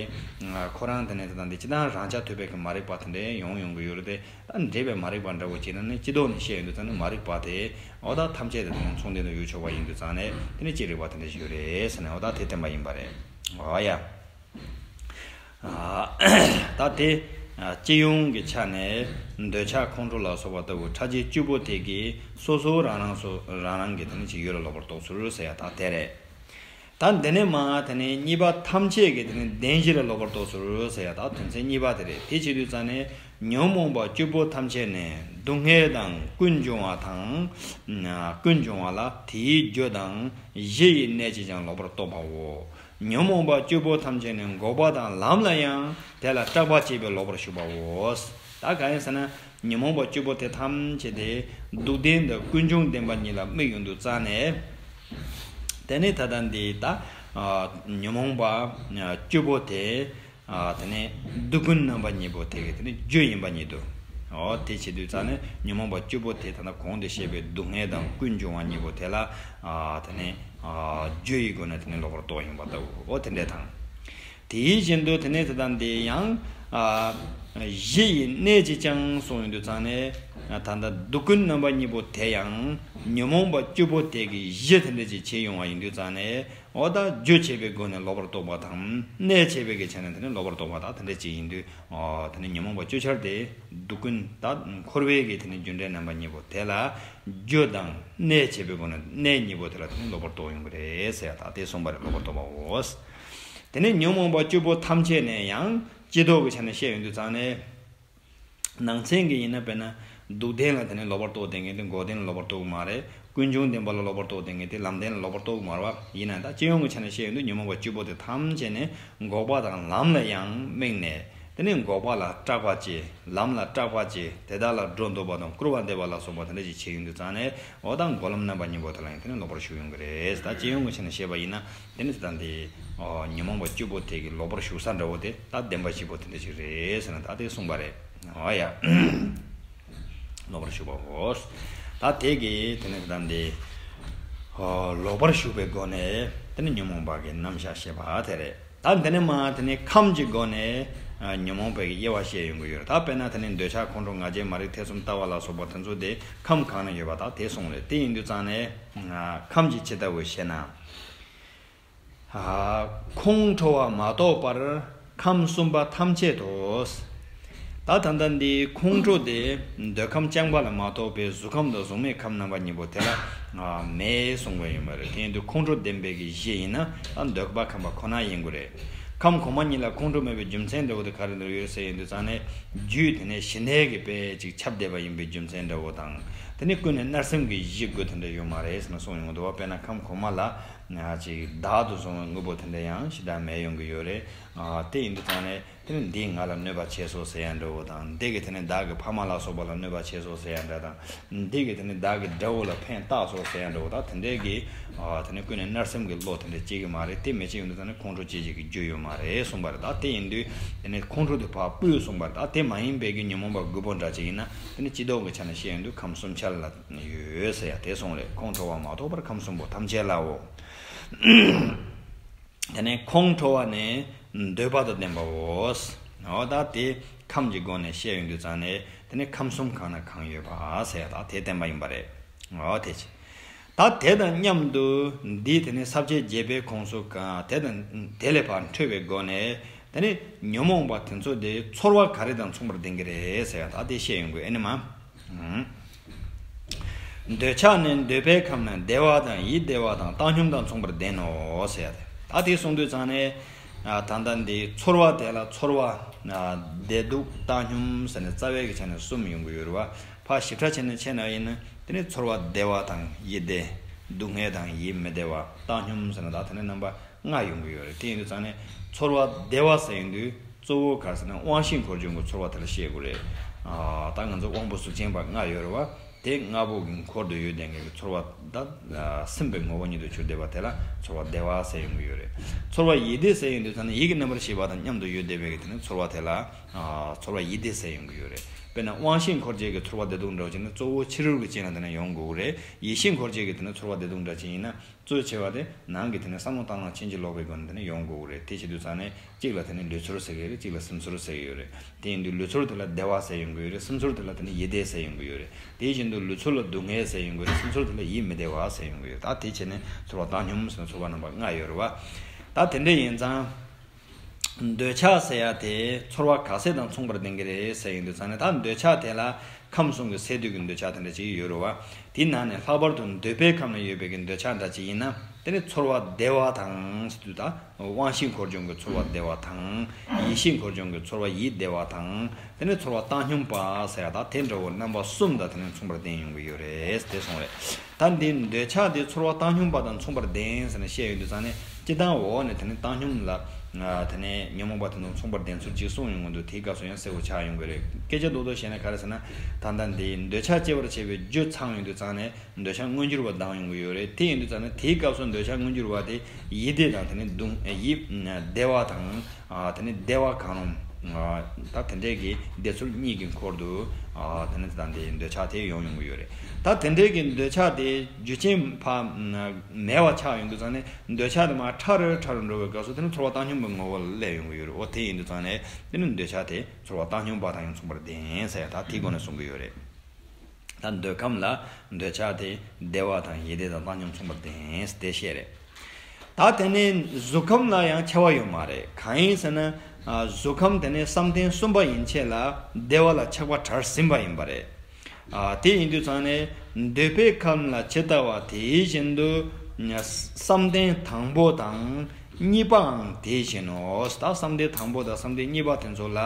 ཁོ་རང་དེ་ནི་དེ་དང་དེ་སྤྱི་དང་རང་ཆ་ཐོས་པའི་གི་མ་རིག་པ་དེ་འདྲ་ཡོང་ཡོང་གི་ཡོད་རེད་དེ། ད་འདྲེས་པའི་མ་རིག་པ་འདྲ་བོ་བྱས་ན་ནི་སྤྱི་ལྡོག་ནས་བཤད་ཡོང་དུས་ཙང་ནས་མ་རིག་པ་དེ་འོ་ད་ཐམས་ཅད་དེ་དེ་ནི་མཚུངས་ལྡན་དུ་ཡོད་ཆོག་པ་ཡིན་དུས་ཙང་ནས་དེ་ནི་སྤྱི་རིག་པ་དེ་འདྲ་ཞིག་ཡོད་རེད་ཟེར་ནས་འོ་ད་དེ་བསྟན་པ་ཡིན་པ་རེད། འོ་ཡ། ད་དེ་སྤྱི་ཡོངས་ཀྱི་ཆ་ནས་འདོད་ཆགས་ཁོང་ཁྲོ་ལ་སོགས་པ་ལྟ་བུ་ཕྲ་རྒྱས་བཅུ་པོ་དེ་གིས་སོ་སོ་རང་རང་སོ་རང་རང་གི་དེ་ནི་ཅིག་ཡུལ་ལ་ལོག་པར་རྟོག་ཚུལ་ཟེར་ཡ་ད་དེ་རེད། ད་འདི་ནས་མ་དེ་ནི་གཉིས་པ་ཐམས་ཅད་ཀྱི་དེ་ནི་བདེན་བཞི་ལ་ལོག་པར་རྟོག་ཚུལ་ཟེར་ཡ་ད་དོན་ཚན་གཉིས་པ་དེ་རེད། དེ་བྱེད་དུས་ཙང་ནས་ཉོན་མོངས་པ་བཅུ་པོ་ཐམས་ཅད་ནི་སྡུག་བསྔལ་དང་ཀུན་འབྱུང་བ་དང་། ཀུན་འབྱུང་བ་ལ་དེའི་རྒྱུ་དང་གཞི་ཡི་གནས་ཀྱིས་ཀྱང་ལོག་པར་རྟོག་པའོ། ཉོན་མོངས་པ་བཅུ་པོ་ཐམས་ཅད་ནི་འགོག་པ་དང་ལམ་ལ་ཡང་དེ་ལ་སྐྲག་པ་བསྐྱེད་པས་ལོག་པར་ཞུགས་པའོ། ད་གང་ཡིན་ཟེར་ན་ཉོན་མོངས་པ་བཅུ་པོ་དེ་ཐམས་ཅད་དེ་སྡུག་བདེན་དང་ཀུན་འབྱུང་བདེན་པ་གཉིས་ལ་དམིགས་ཡོང་དུས་ཙང་ནས། དེ་ནས་ད་ལྟ་འདི་ད་ཉོན་མོངས་པ་བཅུ་པོ་དེ། དེ་ནས་སྡུག་ཀུན་རྣམ་པ་གཉིས་པོ་དེ་གི་དེ་ནས་རྒྱུ་ཡིན་པ་ཉིད་དུ། འོ་དེ་བྱེད་དུས་ཙང་ནས་ཉོན་མོངས་པ་བཅུ་པོ་དེ་ད་ལྟ་གོང་དུ་བཤད་པའི་སྡུག་བསྔལ་དང་ཀུན་འབྱུང་བ་གཉིས་པོ་དེ་ལ། དེ་ནས་རྒྱུ་ཡི་སྒོ་ནས་དེ་ནས་ལོག་པར་རྟོག་ཡོང་བ་ལྟ་བུ། འོ་དེ་འདྲ་དང་། དེ་བཞིན་དུ་དེ་ནས་དེ་དང་དེ་ཡང་། གཞི་ཡི་གནས་ཀྱིས་ཀྱང་གསུངས་ཡོང་དུས་ཙང་ནས། ད་ལྟ་སྡུག་ཀུན་རྣམ་པ་གཉིས་པོ་དེ་ཡང་ཉོན་མོངས་པ་བཅུ་པོ་དེ་གི་གཞི་དེ་འདྲ་ཅིག་བྱེད་ཡོང་བ་ཡིན་དུས་ཙང་ནས། འོ་ད་རྒྱུ་བྱས་པའི་སྒོ་ནས་ལོག་པར་རྟོག་པ་དང་གནས་བྱས་པའི་གི་ཆ་ནས་དེ་ནི་ལོག་པར་རྟོག་པ་དང་དེ་འདྲ་ཅིག་ཡིན་དུས། འོ་དེ་ནི་ཉོན་མོངས་པ་བཅུ་ཆར་དེ་སྡུག་ཀུན་ད་འཁོར་བའི་གི་དེ་ནི་རྒྱུ་འབྲས་རྣམ་པ་གཉིས་པོ་དེ་ལ་རྒྱུ་དང་གནས་བྱས་པའི་སྒོ་ནས་གནས་གཉིས་པོ་དེ་ལ་དེ་ནི་ལོག་པར་རྟོག་ཡོང་གི་རེད་ཟེར་ཡ་ད་དེ་གསུངས་པ་རེད། ལོག་པར་རྟོག་པའོ། དེ་ནི་ཉོན་མོངས་པ་བཅུ་པོ་ཐམས་ཅད་ནས་ཡང་སྤྱི་ལྡོག་གི་ཆ་ནས་བཤད་ཡོང་དུས་ཙང་ནས། ནང་ཚན་གྱི་ཡིན་ན་དཔེར་ན། སྡུག་བདེན་ལ་དེ་ནི་ལོག་པར་རྟོག་བསྡད་མཁན་དེ་འགོག་བདེན་ལ་ལོག་པར་རྟོག་གི་མ་རེད། ཀུན་འབྱུང་བདེན་པ་ལ་ལོག་པར་རྟོག་བསྡད་མཁན་དེ་ལམ་བདེན་ལ་ལོག་པར་རྟོག་གི་མ་རེད་བ། ཡིན་ན་ད་སྤྱི་ཡོངས་ཀྱི་ཆ་ནས་བཤད་ཡོང་དུས་ཉོན་མོངས་པ་བཅུ་པོ་དེ་ཐམས་ཅད་ནི་འགོག་པ་དང་ལམ་ལ་ཡང་དམིགས་ནས། དེ་ནི་འགོག་པ་ལ་སྐྲག་པ་བྱེད། ལམ་ལ་སྐྲག་པ་བྱེད། དེ་དག་ལ་སྒྲོ་འདོགས་པ་དང་སྐུར་བ་འདེབས་པ་ལ་སོགས་པ་དེ་འདྲ་ཞིག་བྱེད་ཡོང་དུས་ཙང་ནས། འོ་ད་འགོག་ལམ་རྣམ་པ་གཉིས་པོ་དེ་ལ་ཡང་དེ་ནི་ལོག་པར་ཞུགས་ཡོང་གི་རེད། ད་སྤྱི་ཡོངས་ཀྱི་ཆ་ནས་བཤད་པ་ཡིན་ན། དེ་ནི་ད་འདི་ཨོ་ཉོན་མོངས་པ་བཅུ་པོ་དེ་གི་ལོག་པར་ཞུགས་ས་འདྲ་བོ་དེ་ད་བདེན་པ་བཞི་པོ་དེ་འདྲ་ཞིག་རེད་ཟེར་ན་ད་དེ་གསུངས་པ་རེད། ཨོ་ཡ། ལོག་པར་ཞུགས་པའོ། ད་དེ་གི་དེ་ནི་ད་འདི་ཨོ་ལོག་པར་ཞུགས་པའི་སྒོ་ནས་དེ་ནི་ཉོན་མོངས་པ་གི་རྣམ་གཞག་བཤད་པ་དེ་རེད། ད་འདི་ནི་མ་དེ་ནི་ཁམས་ཀྱི་སྒོ་ནས་ཨ་ཉོན་མོངས་པའི་གི་དབྱེ་བ་བཤད་ཡོང་གི་ཡོད་རེད། ད་དཔེར་ན་དེ་ནི་འདོད་ཆགས་ཁོང་ཁྲོ་ང་རྒྱལ་མ་རིག་ཐེ་ཚོམ་ལྟ་བ་ལ་སོགས་པ་དེ་ཚོ་དེ་ཁམས་གང་ན་ཡོད་པ་ད་དེ་གསུངས་རེད། དེ་ཡིན་དུས་ཙང་ནས་ཨ་ཁམས་ཀྱི་ཇི་ལྟ་བུ་ཞེ་ན། ཨ་ཁོང་ཁྲོ་བ་མ་གཏོགས་པར་ཁམས་གསུམ་པ་ཐམས་ཅད་དོ། ད་ད་ལྟ་འདི་ཁོང་ཁྲོ་དེ་འདོད་ཁམས་རྐྱང་པ་ལ་མ་གཏོགས་པའི་གཟུགས་ཁམས་དང་གཟུགས་མེད་ཁམས་རྣམ་པ་གཉིས་པོ་དེ་ལ་ཨ་མེད་གསུང་གི་ཡོད་མ་རེད། དེ་ཡིན་དུས་ཁོང་ཁྲོ་ལྡན་པའི་གི་གཞི་ཡིན་ན་ད་འདོད་པ་ཁམས་པ་ཁོ་ན་ཡིན་དགོས་རེད། ཁམས་གོང་མ་གཉིས་ལ་ཁོང་ཁྲོ་མེད་པའི་རྒྱུ་མཚན་འདྲ་བོ་དེ་ག་རེ་འདྲ་ཡོད་ཟེར་ཡིན་དུས་ཙང་ནས། རྒྱུ་དེ་ནས་ཞི་གནས་ཀྱི་དཔེ་ཅིག་ཁྱབ་བསྡད་པ་ཡིན་པའི་རྒྱུ་མཚན་འདྲ་བོ་དང་། དེ་ནས་ཀུན་ནས་མནར་སེམས་ཀྱི་གཞི་དགོས་དེ་འདྲ་ཡོད་མ་རེད་ཟེར་ན་གསུངས་ཡོང་འདུག་བ། དཔེར་ན་ཁམས་གོང་མ་ལ་ཅིག་བདག་ཏུ་བཟུང་བའི་དངོས་པོ་དེ་འདྲ་ཡང་ཞེ་དྲག་མེད་ཡོང་གི་ཡོད་རེད། དེ་ཡིན་དུས་ཙང་ནས་དེ་ནི་འདིས་ང་ལ་གནོད་པ་བྱས་སོ་ཟེར་ཡ་འདྲ་བོ་དང་། འདི་གིས་དེ་ནི་བདག་གི་ཕ་མ་ལ་སོགས་པ་ལ་གནོད་པ་བྱས་སོ་ཟེར་ཡ་འདྲ་དང་། འདི་གིས་དེ་ནི་བདག་གི་དགྲ་བོ་ལ་ཕན་བཏགས་སོ་ཟེར་ཡ་འདྲ་བོ་དང་། དེ་འདྲའི་གི་ཨ་དེ་ནི་ཀུན་ནས་མནར་སེམས་ཀྱི་བློ་དེ་འདྲ་སྐྱེ་གི་མ་རེད། དེ་མི་སྐྱེ་ཡོང་དུས་ཙང་ནི་ཁོང་ཁྲོ་སྐྱེ་བྱེད་ཀྱི་རྒྱུ་ཡོད་མ་རེད་གསུངས་པ་རེད། ད་དེ་ཡིན་དུས་དེ་ནི་ཁོང་ཁྲོ་དེ་ཕར་སྤོས་གསུངས་པ་རེད། ད་དེ་མ་ཡིན་པའི་གི་ཉོན་མོངས་པ་དགུ་པོ་འདྲ་ཅིག་ཡིན་ན་དེ་ནི་སྤྱི་ལྡོག་གི་ཆ་ནས་བཤད་ཡོང་དུས་ཁམས་གསུམ་ཆར་ལ་ཡོད་ཟེར་ཡ་དེ་གསུངས་རེད། ཁོང་ཁྲོ་བ་མ་གཏོགས་པར་ཁམས་གསུམ་པོ་ཐམས་ཅད་ལའོ། དེ་ནས་ཁོང་ཁྲོ་བ་ནི་འདོད་པ་དང་ལྡན་པའོ། འོ་ད་དེ་ཁམས་ཀྱི་སྒོ་ནས་བཤད་ཡོང་དུས་ཙང་ནས་དེ་ནི་ཁམས་གསུམ་གང་ན་གང་ཡོད་པ་ཟེར་ཡ་ད་དེ་བསྟན་པ་ཡིན་པ་རེད། འོ་དེ་ཅི། ད་དེ་དང་མཉམ་དུ་འདིས་དེ་ནི་ས་བཅད་བརྒྱད་པའི་ཁོངས་སུ་ག་དེ་དང་དེ་ལས་ཕར་འཕྲོས་པའི་སྒོ་ནས་དེ་ནི་ཉོན་མོངས་པ་དེ་ཚོ་དེ་ཚོར་བ་ག་རེ་དང་མཚུངས་པར་ལྡན་གྱི་རེད་ཟེར་ཡ་ད་དེ་བཤད་ཡོང་དགོས་ཨེ་ནི་མ། འདོད་ཆགས་ནི་འདོད་པའི་ཁམས་ན་བདེ་བ་དང་ཡིད་བདེ་བ་དང་བཏང་སྙོམས་དང་མཚུངས་པར་ལྡན་ནོ་ཟེར་ཡ་དེ། ད་དེ་གསུངས་དུས་ཙང་ནས་ད་ལྟ་འདི་ཚོར་བ་དེ་ལ་ཚོར་བ་བདེ་སྡུག་བཏང་སྙོམས་ཟེར་ནས་རྩ་བའི་གི་ཆ་ནས་གསུམ་ཡོང་གི་ཡོད་རེད་བ། ཕར་ཞིབ་ཕྲ་བྱས་ནས་བྱས་ན་ཡིན་ན་དེ་ནི་ཚོར་བ་བདེ་བ་དང་ཡིད་བདེ། སྡུག་བསྔལ་དང་ཡིད་མི་བདེ་བ། བཏང་སྙོམས་ཟེར་ན་ད་དེ་ནི་རྣམ་པ་ལྔ་ཡོང་གི་ཡོད་རེད། དེ་ཡིན་དུས་ཙང་ནས་ཚོར་བ་བདེ་བ་ཟེར་ཡོང་དུས་གཙོ་བོ་ག་རེ་ཟེར་ན་དབང་ཤེས་འཁོར་སྦྱོང་གི་ཚོར་བ་དེ་ལ་བཤད་དགོས་རེད། ཨ་ད་ང་ཚོ་དབང་པོ་གཟུགས་ཅན་པ་ལྔ་ཡོད་རེད་བ། དེ་ལྔ་པོ་གི་འཁོར་དུ་ཡོད་བསྡད་མཁན་གྱི་ཚོར་བ་ད་སེམས་པའི་ངོ་བོ་ཉིད་དུ་གྱུར་བསྡད་པ་དེ་ལ་ཚོར་བ་བདེ་བ་ཟེར་ཡོང་གི་ཡོད་རེད། ཚོར་བ་ཡིད་བདེ་ཟེར་ཡོང་དུས་ཙང་ནས་ཡིད་ཀྱི་རྣམ་པར་ཤེས་པ་དང་མཉམ་དུ་ཡོད་བསྡད་པའི་གི་དེ་ནི་ཚོར་བ་དེ་ལ་ཨ་ཚོར་བ་ཡིད་བདེ་ཟེར་ཡོང་གི་ཡོད་རེད། དཔེར་ན་དབང་ཤེས་འཁོར་བྱེད་ཀྱི་ཚོར་བ་བདེ་སྡུག་འདྲ་བོ་ཅིག་ནི་གཙོ་བོ་ཕྱི་རོལ་གྱི་རྐྱེན་ལ་དེ་ནི་ཡོང་དགོས་ཀྱི་རེད། ཡིད་ཤེས་འཁོར་བྱེད་ཀྱི་དེ་ནི་ཚོར་བ་བདེ་སྡུག་འདྲ་ཅིག་ཡིན་ན། གཙོ་ཆེ་བ་དེ་ནང་གི་དེ་ནི་བསམ་བློ་བཏང་སྟངས་ཕྱིན་ཅི་ལོག་པའི་སྒོ་ནས་དེ་ནི་ཡོང་དགོས་ཀྱི་རེད། དེ་བྱེད་དུས་ཙང་ནས་གཅིག་ལ་དེ་ནི་ལུས་ཚོར་ཟེར་གྱི་ཡོད་རེད། གཅིག་ལ་སེམས་ཚོར་ཟེར་གྱི་ཡོད་རེད། དེ་ཡིན་དུས་ལུས་ཚོར་དེ་ལ་བདེ་བ་ཟེར་ཡོང་གི་ཡོད་རེད། སེམས་ཚོར་དེ་ལ་དེ་ནི་ཡིད་བདེ་ཟེར་ཡོང་གི་ཡོད་རེད། དེ་བཞིན་དུ་ལུས་ཚོར་ལ་སྡུག་བསྔལ་ཟེར་ཡོང་གི་ཡོད་རེད། སེམས་ཚོར་དེ་ལ་ཡིད་མི་བདེ་བ་ཟེར་ཡོང་གི་ཡོད་རེད། ད་དེ་བྱས་ནས་ཚོར་བ་བཏང་སྙོམས་ཟེར་ན་ཚོར་བ་རྣམ་པ་ལྔ་ཡོད་རེད་བ། ད་དེ་འདྲ་ཡིན་ཙང་། འདོད་ཆགས་ཟེར་ཡ་དེ་ཚོར་བ་ག་ཚད་དང་མཚུངས་པར་ལྡན་གྱི་རེད་ཟེར་ཡོང་དུས་ཙང་ནས་ད་འདོད་ཆགས་དེ་ལ་ཁམས་གསུམ་གྱི་སས་བསྡུས་ཀྱི་འདོད་ཆགས་དེ་འདྲ་ཅིག་ཡོད་རེད་བ། དེའི་ནང་ནས་ལྷག་པར་དུ་འདོད་པའི་ཁམས་ན་ཡོད་པའི་གི་འདོད་ཆགས་འདྲ་ཅིག་ཡིན་ན་དེ་ནི་ཚོར་བ་བདེ་བ་དང་ཟེར་དུས་ད་དབང་ཤེས་འཁོར་སྦྱོང་གི་ཚོར་བ་བདེ་བ་དང་། ཡིད་ཤེས་འཁོར་སྦྱོང་གི་ཚོར་བ་ཡིད་བདེ་བ་དང་། དེ་ནི་ཚོར་བ་བཏང་སྙོམས་པ་ཟེར་ཡ་ད་དེ་འདྲ་བོ་རྣམ་པ་གསུམ་དང་དེ་ནི་མཚུངས་པར་ལྡན་ཡོང་གི་ཡོད་རེད་དེ་གསུངས་རེད། ད་འདི་འདོད་ཆགས་དེ་ཚོར་བ་བཏང་སྙོམས་པ་དང་མཚུངས་པར་ལྡན་ཟེར་ནས་བཤད་ཡོང་དུས་ཙང་ནས་སྤྱིར་བཏང་འོག་ནས་དེ་ནི་བཏང་སྙོམས་ལ་དེ་ནས་ཉོན་མོངས་པ་དེ་དང་མཚུངས་པར་ལྡན་ཚུལ་གཅིག་གསུངས་ཡོང་གི་འདུག་དེའི་སྐབས་སུ་ཡང་གསལ་བོ་ཆགས་ཡོང་གི་རེད། སྐད་ཆ་རྡོག་རྡོག་བཤད་ན་ག་རེ་ཟེར་ན། ད་ལྟ་འདི་འདོད་ཆགས་སྐྱེ་བར་བྱེད་པའི་རྒྱུ་ཚང་ཡོང་དུས་ཙང་ནས་འདོད་ཆགས་མངོན་གྱུར་བ་ལྡང་ཡོང་གི་ཡོད་རེད། དེ་ཡིན་དུས་ཙང་ནས་དེའི་སྐབས་སུ་འདོད་ཆགས་མངོན་གྱུར་བ་དེ་ཡིད་བདེ་དང་དེ་ནི་སྡུག་ཡིད་བདེ་བ་དང་། ཨ་དེ་ནི་བདེ་བ་གང་རུང་། ཨ་ད་དེ་འདྲའི་གི་བདེ་ཚུལ་གཉིས་ཀྱི་འཁོར་དུ། ཨ་དེ་ནི་ད་འདི་འདོད་ཆགས་དེ་ཡོང་ཡོང་གི་ཡོད་རེད། ད་དེ་འདྲའི་གི་འདོད་ཆགས་དེ་རྒྱུ་རྐྱེན་ཕར་མེད་པ་ཆགས་ཡོང་དུས་ཙང་ནས་འདོད་ཆགས་དེ་མར་ཕྲ་རུ་ཕྲ་རུ་འགྲོ་བའི་སྐབས་སུ་དེ་ནི་ཚོར་བ་བཏང་སྙོམས་པའི་ངོ་བོ་ལ་སླེབས་ཡོང་གི་ཡོད་རེད། འོ་དེ་ཡིན་དུས་ཙང་ནས་དེ་ནི་འདོད་ཆགས་དེ་ཚོར་བ་བཏང་སྙོམས་པ་དང་ཡང་མཚུངས་པར་ལྡན་ཟེར་ཡ་ད་དེའི་སྒོ་ནས་གསུང་གི་ཡོད་རེད། ད་འདོད་ཁམས་ལ་འདོད་ཆགས་དེ་བདེ་བ་དང་ཡིད་བདེ་དང་བཏང་སྙོམས་མཚུངས་པར་ལྡན་དེ་བཤད་རེད། ད་དེ་ནས་གཟུགས་ཁམས་ལ་ཡང་ཁྱད་པར་ཡོད་མ་རེད། གང་ཡིན་ཟེར་ན། ཨ་གཟུགས་ཁམས་དེ་ནི་བསམ་གཏན་གསུམ་པ་ཡན་ཆད་ལ་བདེ་བ་ལ་ཆགས་པ་བྲལ་ཟིན་པ་ཡིན་པ་རེད། ཨ་དེ་ཡིན་དུས་ཙང་ནས་འདོད་པའི་ཁམས་ལ་ཇི་ལྟ་བ་དེ་བཞིན་དུ་བསམ་གཏན་དང་པོ་དང་ གཉིས་པའང་དེ་བཞིན་ནོ། ད་བསམ་གཏན་དང་པོ་དང་བསམ་གཏན་གཉིས་པ་དེ་ཚོ་ལ་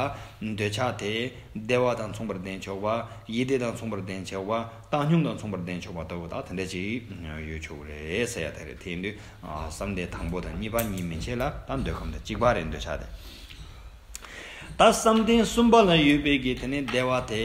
འདོད་ཆགས་དེ་བདེ་བ་དང་མཚུངས་པར་ལྡན་ཆོག་པ། ཡིད་བདེ་དང་མཚུངས་པར་ལྡན་ཆོག་པ། བཏང་སྙོམས་དང་མཚུངས་པར་ལྡན་ཆོག་པ་ལྟ་བུ་ད་དེ་འདྲ་ཅིག་ཡོད་ཆོག་གི་རེད་ཟེར་ཡ་དེ་རེད། དེ་ཡིན་དུས་བསམ་གཏན་དང་པོ་དང་གཉིས་པ་གཉིས་མན་ཆད་ལ་ད་འདོད་ཁམས་དང་གཅིག་པ་རེད། འདོད་ཆགས་དེ། ད་བསམ་གཏན་གསུམ་པ་ལ་ཡོད་པའི་གི་དེ་ནི་བདེ་བ་དེ།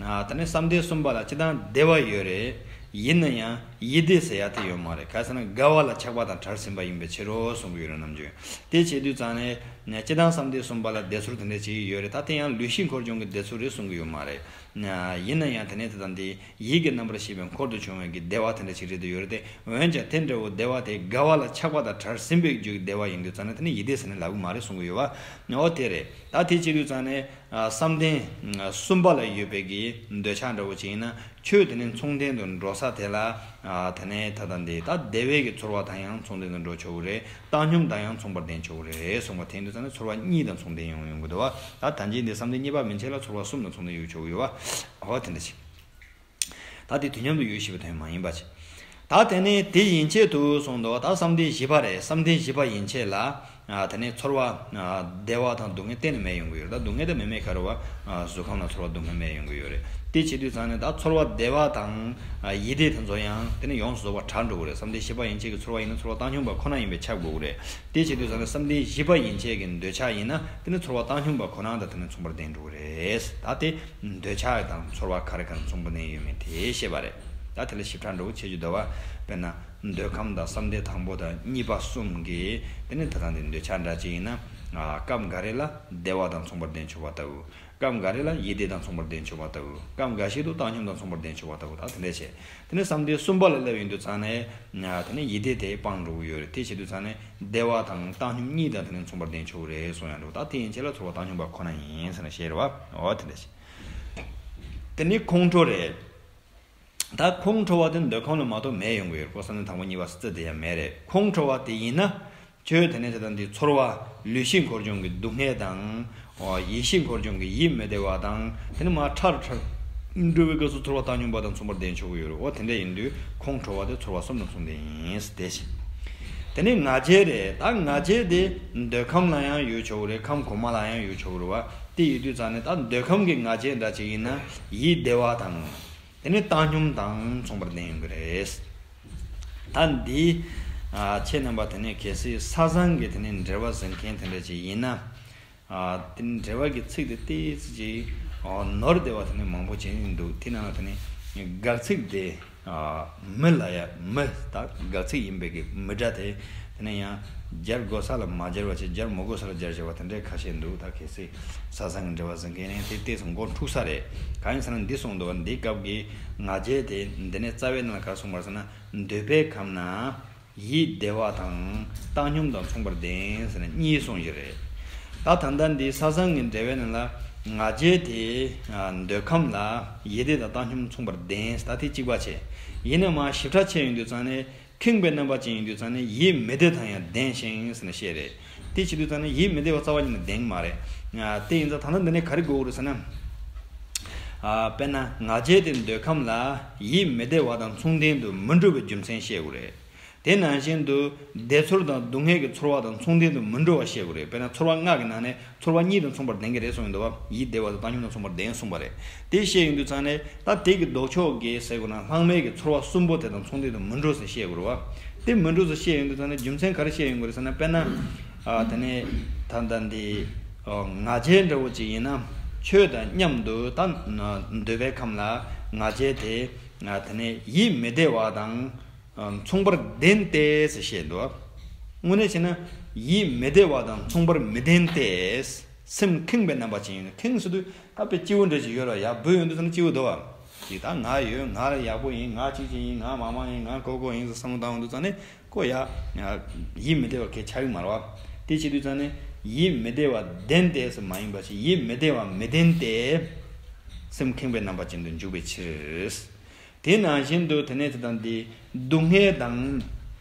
ཨ་དེ་ནི་བསམ་གཏན་གསུམ་པ་ལ་སྤྱིར་བཏང་བདེ་བ་ཡོད་རེད། ཡིན་ན་ཡང་ཡིད་བདེ་ཟེར་ཡ་དེ་ཡོད་མ་རེད། ག་ཟེར་ན་དགའ་བ་ལ་ཆགས་པ་དང་བྲལ་ཟིན་པ་ཡིན་པའི་ཕྱིར་རོ་གསུང་གི་ཡོད་རེད། ནམ་རྒྱུན་དེ་བྱེད་དུས་ཙང་ནས་སྤྱིར་བཏང་བསམ་གཏན་གསུམ་པ་ལ་བདེ་ཚུལ་དེ་འདྲ་ཅིག་ཡོད་རེད། ད་དེ་ཡང་ལུས་ཤིང་འཁོར་སྦྱོང་གི་བདེ་ཚུལ་རེད་གསུང་གི་ཡོད་མ་རེད། ཡིན་ན་ཡང་དེ་ནི་དེ་དང་དེ། ཡིད་ཀྱི་རྣམ་པར་ཤེས་པའི་འཁོར་དུ་བྱུང་བའི་གི་བདེ་བ་དེ་འདྲ་ཞིག་རེད་དུ་ཡོད་རེད་དེ། འོན་ཀྱང་དེ་འདྲ་བོ་བདེ་བ་དེ་དགའ་བ་ལ་ཆགས་པ་དང་བྲལ་ཟིན་པའི་རྒྱུ་གི་བདེ་བ་ཡིན་དུས་ཙང་ནས་དེ་ནི་ཡིད་བདེ་ཟེར་ནས་ལབ་གི་མ་རེད་གསུང་གི་ཡོད་པ། འོ་དེ་རེད། ད་དེ་བྱེད་དུས་ཙང་ནས་བསམ་གཏན་གསུམ་པ་ལ་ཡོད་པའི་གི་འདོད་ཆགས་འདྲ་བོ་ཅིག་ཡིན་ན་ཆོས་དེ་ནི་མཚུངས་ལྡན་དུ་འགྲོ་ས་དེ་ལ། དེ་ནས་ད་ལྟ་འདི་ད་བདེ་བའི་གི་ཚོར་བ་དང་ཡང་མཚུངས་ལྡན་དུ་འགྲོ་ཆོག་གི་རེད། བཏང་སྙོམས་དང་ཡང་མཚུངས་པར་ལྡན་ཆོག་གི་རེད་གསུངས་པ་དེ་ཡིན་དུས་ཙང་ནས་ཚོར་བ་གཉིས་དང་མཚུངས་ལྡན་ཡོང་ཡོང་གི་འདུག་བ། ད་ད་གིན་འདི་བསམ་གཏན་གཉིས་པ་མན་ཆད་ལ་ཚོར་བ་གསུམ་དང་མཚུངས་ལྡན་ཡོད་ཆོག་གི་ཡོད་བ། འོ་དེ་འདྲ་ཞིག་ད་དེ་དུས་མཉམ་དུ་ཡོད་ཞེས་པའི་དོན་མ་ཡིན་པ་ཅིག་ད་དེ་ནས་དེ་ཡན་ཆད་དུ་སོང་འདུག་ད་བསམ་གཏན་བཞི་པ་རེད། བསམ་གཏན་བཞི་པ་ཡན་ཆད་ལ། དེ་ནས་ཚོར་བ། བདེ་བ་དང་སྡུག་བསྔལ་གཏན་ནས་མེད་ཡོང་གི་ཡོད་རེད། ད་སྡུག་བསྔལ་དེ་མེད་མེད་ཁ་རུ་བ། གཟུགས་ཁམས་ལ་ཚོར་བ་སྡུག་བསྔལ་མེད་ཡོང་གི་ཡོད་རེད། དེ་བྱེད་དུས་ཙང་ནས་ད་ཚོར་བ་བདེ་བ་དང་། ཡིད་བདེ་དེ་ཚོ་ཡང་དེ་ནས་ཡོངས་སུ་རྫོགས་པ་བྲལ་འགྲོ་གི་རེད། བསམ་གཏན་བཞི་པ་ཡན་ཆད་ཀྱི་ཚོར་བ་ཡིན་ན་ཚོར་བ་བཏང་སྙོམས་པ་ཁོ་ན་ཡིན་པས་ཁྱབ་དགོས་ཀྱི་རེད། དེ་བྱེད་དུས་ཙང་ནས་བསམ་གཏན་བཞི་པ་ཡན་ཆད་ཀྱི་འདོད་ཆགས་ཡིན་ན་དེ་ནི་ཚོར་བ་བཏང་སྙོམས་པ་ཁོ་ན་དང་དེ་ནི་མཚུངས་པར་ལྡན་འགྲོ་གི་རེད། ད་དེ་འདོད་ཆགས་དང་ཚོར་བ་ག་རེ་ག་རེ་མཚུངས་པར་ལྡན་ཡོད་མེད་དེ་ཤེས་པ་རེད། ད་དེ་ལ་ཞིབ་ཕྲ་འདྲ་བོ་བྱེད་རྒྱུ་འདུག་བ། དཔེར་ན། འདོད་ཁམས་དང་བསམ་གཏན་དང་པོ་དང་གཉིས་པ་གསུམ་གྱི་དེ་ནི་ད་ལྟ་འདི་འདོད་ཆགས་འདྲ་ཅིག་ཡིན་ན། སྐབས་འགའ་རེ་ལ་བདེ་བ་དང་མཚུངས་པར་ལྡན་ཆོག་པ་ལྟ་བུ། སྐབས་འགའ་རེ་ལ་ཡིད་བདེ་དང་མཚུངས་པར་ལྡན་ཆོག་པ་ལྟ་བུ། སྐབས་འགའ་ཞིག་ཏུ་བཏང་སྙོམས་དང་མཚུངས་པར་ལྡན་ཆོག་པ་ལྟ་བུ། ད་དེ་འདྲ་བྱས། དེ་ནི་བསམ་གཏན་གསུམ་པ་ལ་སླེབས་ཡོང་དུས་ཙང་ནས། དེ་ནི་ཡིད་བདེ་དེ་སྤང་འགྲོ་གི་ཡོད་རེད། དེ་བྱེད་དུས་ཙང་ནས་བདེ་བ་དང་བཏང་སྙོམས་གཉིས་དང་དེ་ནི་མཚུངས་པར་ལྡན་ཆོག་གི་རེད་གསུང་ཡང་འགྲོ། ད་དེ་ཡན་ཆད་ལ་ཚོར་བ་བཏང་སྙོམས་པ་ཁོ་ན་ཡིན་ཟེར་ནས་བཤད་རེད་བ། འོ་དེ་འདྲ་བྱས། དེ་ནི་ཁོང་ཁྲོ་རེད། ད་ཁོང་ཁྲོ་བ་དེ་འདོད་ཁམས་ལ་མ་གཏོགས་མེད་ཡོང་གི་ཡོད། ཁོ་བསམ་གཏན་དང་པོ་གཉིས་པ་རྩི་དེ་ཡང་མེད་རེད། ཁོང་ཁྲོ་བ་དེ་ཡིན་ན། ཁྱོད་དེ་ནས་དེ་དང་དེ་ཚོར་བ་ལུས་ཤིང་འཁོར་སྦྱོང་གི་སྡུག་བསྔལ་དང་། ཡིད་ཤིང་འཁོར་སྦྱོང་གི་ཡིད་མི་བདེ་བ་དང་དེ་ནས་མར་ཁྲ་རུ་ཁྲ་འགྲོ་བའི་སྐབས་སུ་ཚོར་བ་བཏང་སྙོམས་པ་དང་མཚུངས་པར་ལྡན་ཆོག་གི་ཡོད་རེད། འོ་དེ་འདྲ་ཡིན་དུས་ཁོང་ཁྲོ་བ་དེ་ཚོར་བ་གསུམ་དང་མཚུངས་ལྡན་ཡིན་དེ་བཞིན། དེ་ནས་ང་རྒྱལ་རེད། ད་ང་རྒྱལ་དེ་འདོད་ཁམས་ལ་ཡང་ཡོད་ཆོག་གི་རེད། ཁམས་གོང་མ་ལ་ཡང་ཡོད་ཆོག་གི་རེད་བ། དེ་ཡོད་དུས་ཙང་ནས་ད་འདོད་ཁམས་ཀྱི་ང་རྒྱལ་འདྲ་ཅིག་ཡིན་ན་ཡིད་བདེ་བ་དང་། དེ་ནི་བཏང་སྙོམས་དང་མཚུངས་པར་ལྡན་ཡོང་གི་རེད། ད་འདི། ཨ་ཁྱེད་རྣམ་པ་དེ་ནི་གལ་སྲིད་ས་བཟང་གི་དེ་ནི་འགྲེལ་པ་གཟིགས་མཁན་དེ་འདྲ་ཅིག་ཡིན་ན། ཨ་དེ་ནི་འགྲེལ་པ་གི་ཚིག་དེ་ཏོག་ཙམ་ཅིག་ཨ་ནོར་བསྡད་པ་དེ་ནི་མང་པོ་ཅིག་འདུག་དེ་ནང་ལ་དེ་ནི་དགག་ཚིག་དེ། ཨ་མི་ལ་ཡ་མི་ད་དགག་ཚིག་ཡིན་པའི་གི་མི་སྒྲ་དེ། དེ་ནས་ཡང་སྦྱར་དགོས་ས་ལ་མ་སྦྱར་བ་བྱས། སྦྱར་མི་དགོས་ས་ལ་སྦྱར་བྱས་པ་དེ་འདྲའི་ཁ་ཤས་འདུག་ད་གལ་སྲིད་ས་བཟང་གི་འགྲེལ་པ་གཟིགས་མཁན་ནི་དེ་ཏོག་ཙམ་མགོ་འཁྲུག་ས་རེད། གང་ཡིན་ཟེར་ན་འདི་གསུངས་འདུག་འདི་སྐབས་ཀྱི་ང་རྒྱལ་དེ་འདི་ནས་རྩ་བའི་ནང་ལ་ག་རེ་གསུངས་པ་རེད་ཟེར་ན། འདོད་པའི་ཁམས་ན་ཡིད་བདེ་བ་དང་བཏང་སྙོམས་དང་མཚུངས་པར་ལྡན་ཟེར་ནས་གཉིས་གསུངས་ཀྱི་རེད། ད་ད་ལྟ་འདི་ས་བཟང་གི་འགྲེལ་པའི་ནང་ལ་ང་རྒྱལ་དེ་འདོད་ཁམས་ལ་ཡིད་བདེ་དང་བཏང་སྙོམས་མཚུངས་པར་ལྡན་ཟེར། ད་དེ་གཅིག་པ་བྱས། ཡིན་ནའི་མར་ཞིབ་ཕྲ་ཕྱེ་ཡོང་དུས་ཙང་ནས། ཁེངས་པའི་རྣམ་པ་ཅན་ཡིན་དུས་ཙང་ནས་ཡིད་མི་བདེ་དང་ཡང་ལྡན་ཞིང་ཟེར་ནས་བཤད་རེད། དེ་བྱེད་དུས་ཙང་ནས་ཡིད་མི་བདེ་བ་རྩ་བ་ཉིད་ནས་ལྡན་གྱི་མ་རེད། ཨ་དེ་ཡིན་ཙང་ད་ལྟ་འདི་ནས་ག་རེ་དགོས་ཀྱི་རེད་ཟེར་ན། ཨ་དཔེར་ན་ང་རྒྱལ་དེ་འདོད་ཁམས་ལ་ཡིད་མི་བདེ་བ་དང་མཚུངས་ལྡན་དུ་མི་འགྲོ་བའི་རྒྱུ་མཚན་བཤད་དགོས་རེད། དེ་ནང་བཞིན་དུ་བདེ་ཚོར་དང་སྡུག་བསྔལ་གྱི་ཚོར་བ་དང་མཚུངས་ལྡན་དུ་མི་འགྲོ་བ་བཤད་དགོས་རེད། དཔེར་ན་ཚོར་བ་ལྔ་གི་ནང་ནས། ཚོར་བ་གཉིས་དང་མཚུངས་པར་ལྡན་གྱི་རེད་གསུངས་ཡོད་འདུག་བ། ཡིད་བདེ་བ་དང་བཏང་སྙོམས་དང་མཚུངས་པར་ལྡན་གསུངས་པ་རེད། དེ་བཤད་ཡོང་དུས་ཙང་ནས་ད་དེ་གི་ལྡོག་ཕྱོགས་ཀྱི་ཟེར་དགོས་ན་ལྷག་མའི་གི་ཚོར་བ་གསུམ་པོ་དེ་དང་མཚུངས་ལྡན་དུ་མི་འགྲོ་ཟེར་བཤད་དགོས་རེད་བ། དེ་མི་འགྲོ་ཟེར་བཤད་ཡོང་དུས་ཙང་ནས་རྒྱུ་མཚན་ག་རེ་བཤད་ཡོང་དགོས་རེད་ཟེར་ན། དཔེར་ན། ཨ་དེ་ནས་ད་ལྟ་འདི་ང་རྒྱལ་འདྲ་བོ་ཅིག་ཡིན་ན་ཆོས་དང་མཉམ་དུ་ད་འདོད་པའི་ཁམས་ལ་ང་རྒྱལ་དེ་དེ་ནས་ཡིད་མི་བདེ་བ་དང་། མཚུངས་པར་ལྡན་ཏེ་ཟེར་བཤད་འདུག་དངོས་གནས་བྱས་ན་ཡིད་མི་བདེ་བ་དང་མཚུངས་པར་མི་ལྡན་ཏེ། སེམས་ཁེངས་པའི་རྣམ་པ་ཅན་ཡིན། ཁེངས་ཟེར་དུས་ད་དཔེ་སྐྱིད་པོ་འདྲ་ཞིག་ཡོད་ལ་ཡག་པོ་ཡོང་དུས་ཙང་ནས་སྐྱིད་པོ་འདུག་བ། ཅིག་ད་ང་ཡོད། ང་ལ་ཡག་པོ་ཡིན། ང་ཅིག་ཅིག་ཡིན། ང་མང་མང་ཡིན། ང་ཀོ་ཀོ་ཡིན་ཟེར་བསམ་བློ་བཏང་ཡོང་དུས་ཙང་ནས་ཁོ་ཡ། ཡིད་མི་བདེ་བ་གས་ཆགས་ཀྱི་མ་རེད་བ། དེ་བྱེད་དུས་ཙང་ནས་ཡིད་མི་བདེ་བ་ལྡན་ཏེ་ཟེར་མ་ཡིན་པ་ཞིག་ཡིད་མི་བདེ་བ་མི་ལྡན་ཏེ། སེམས་ཁེངས་པའི་རྣམ་པ་ཅན་དུ་འཇུག་པའི་ཕྱིར། དེ་ནང་བཞིན་དུ་དེ་ནས་དེ་དང་དེ་སྡུག་བསྔལ་དང་།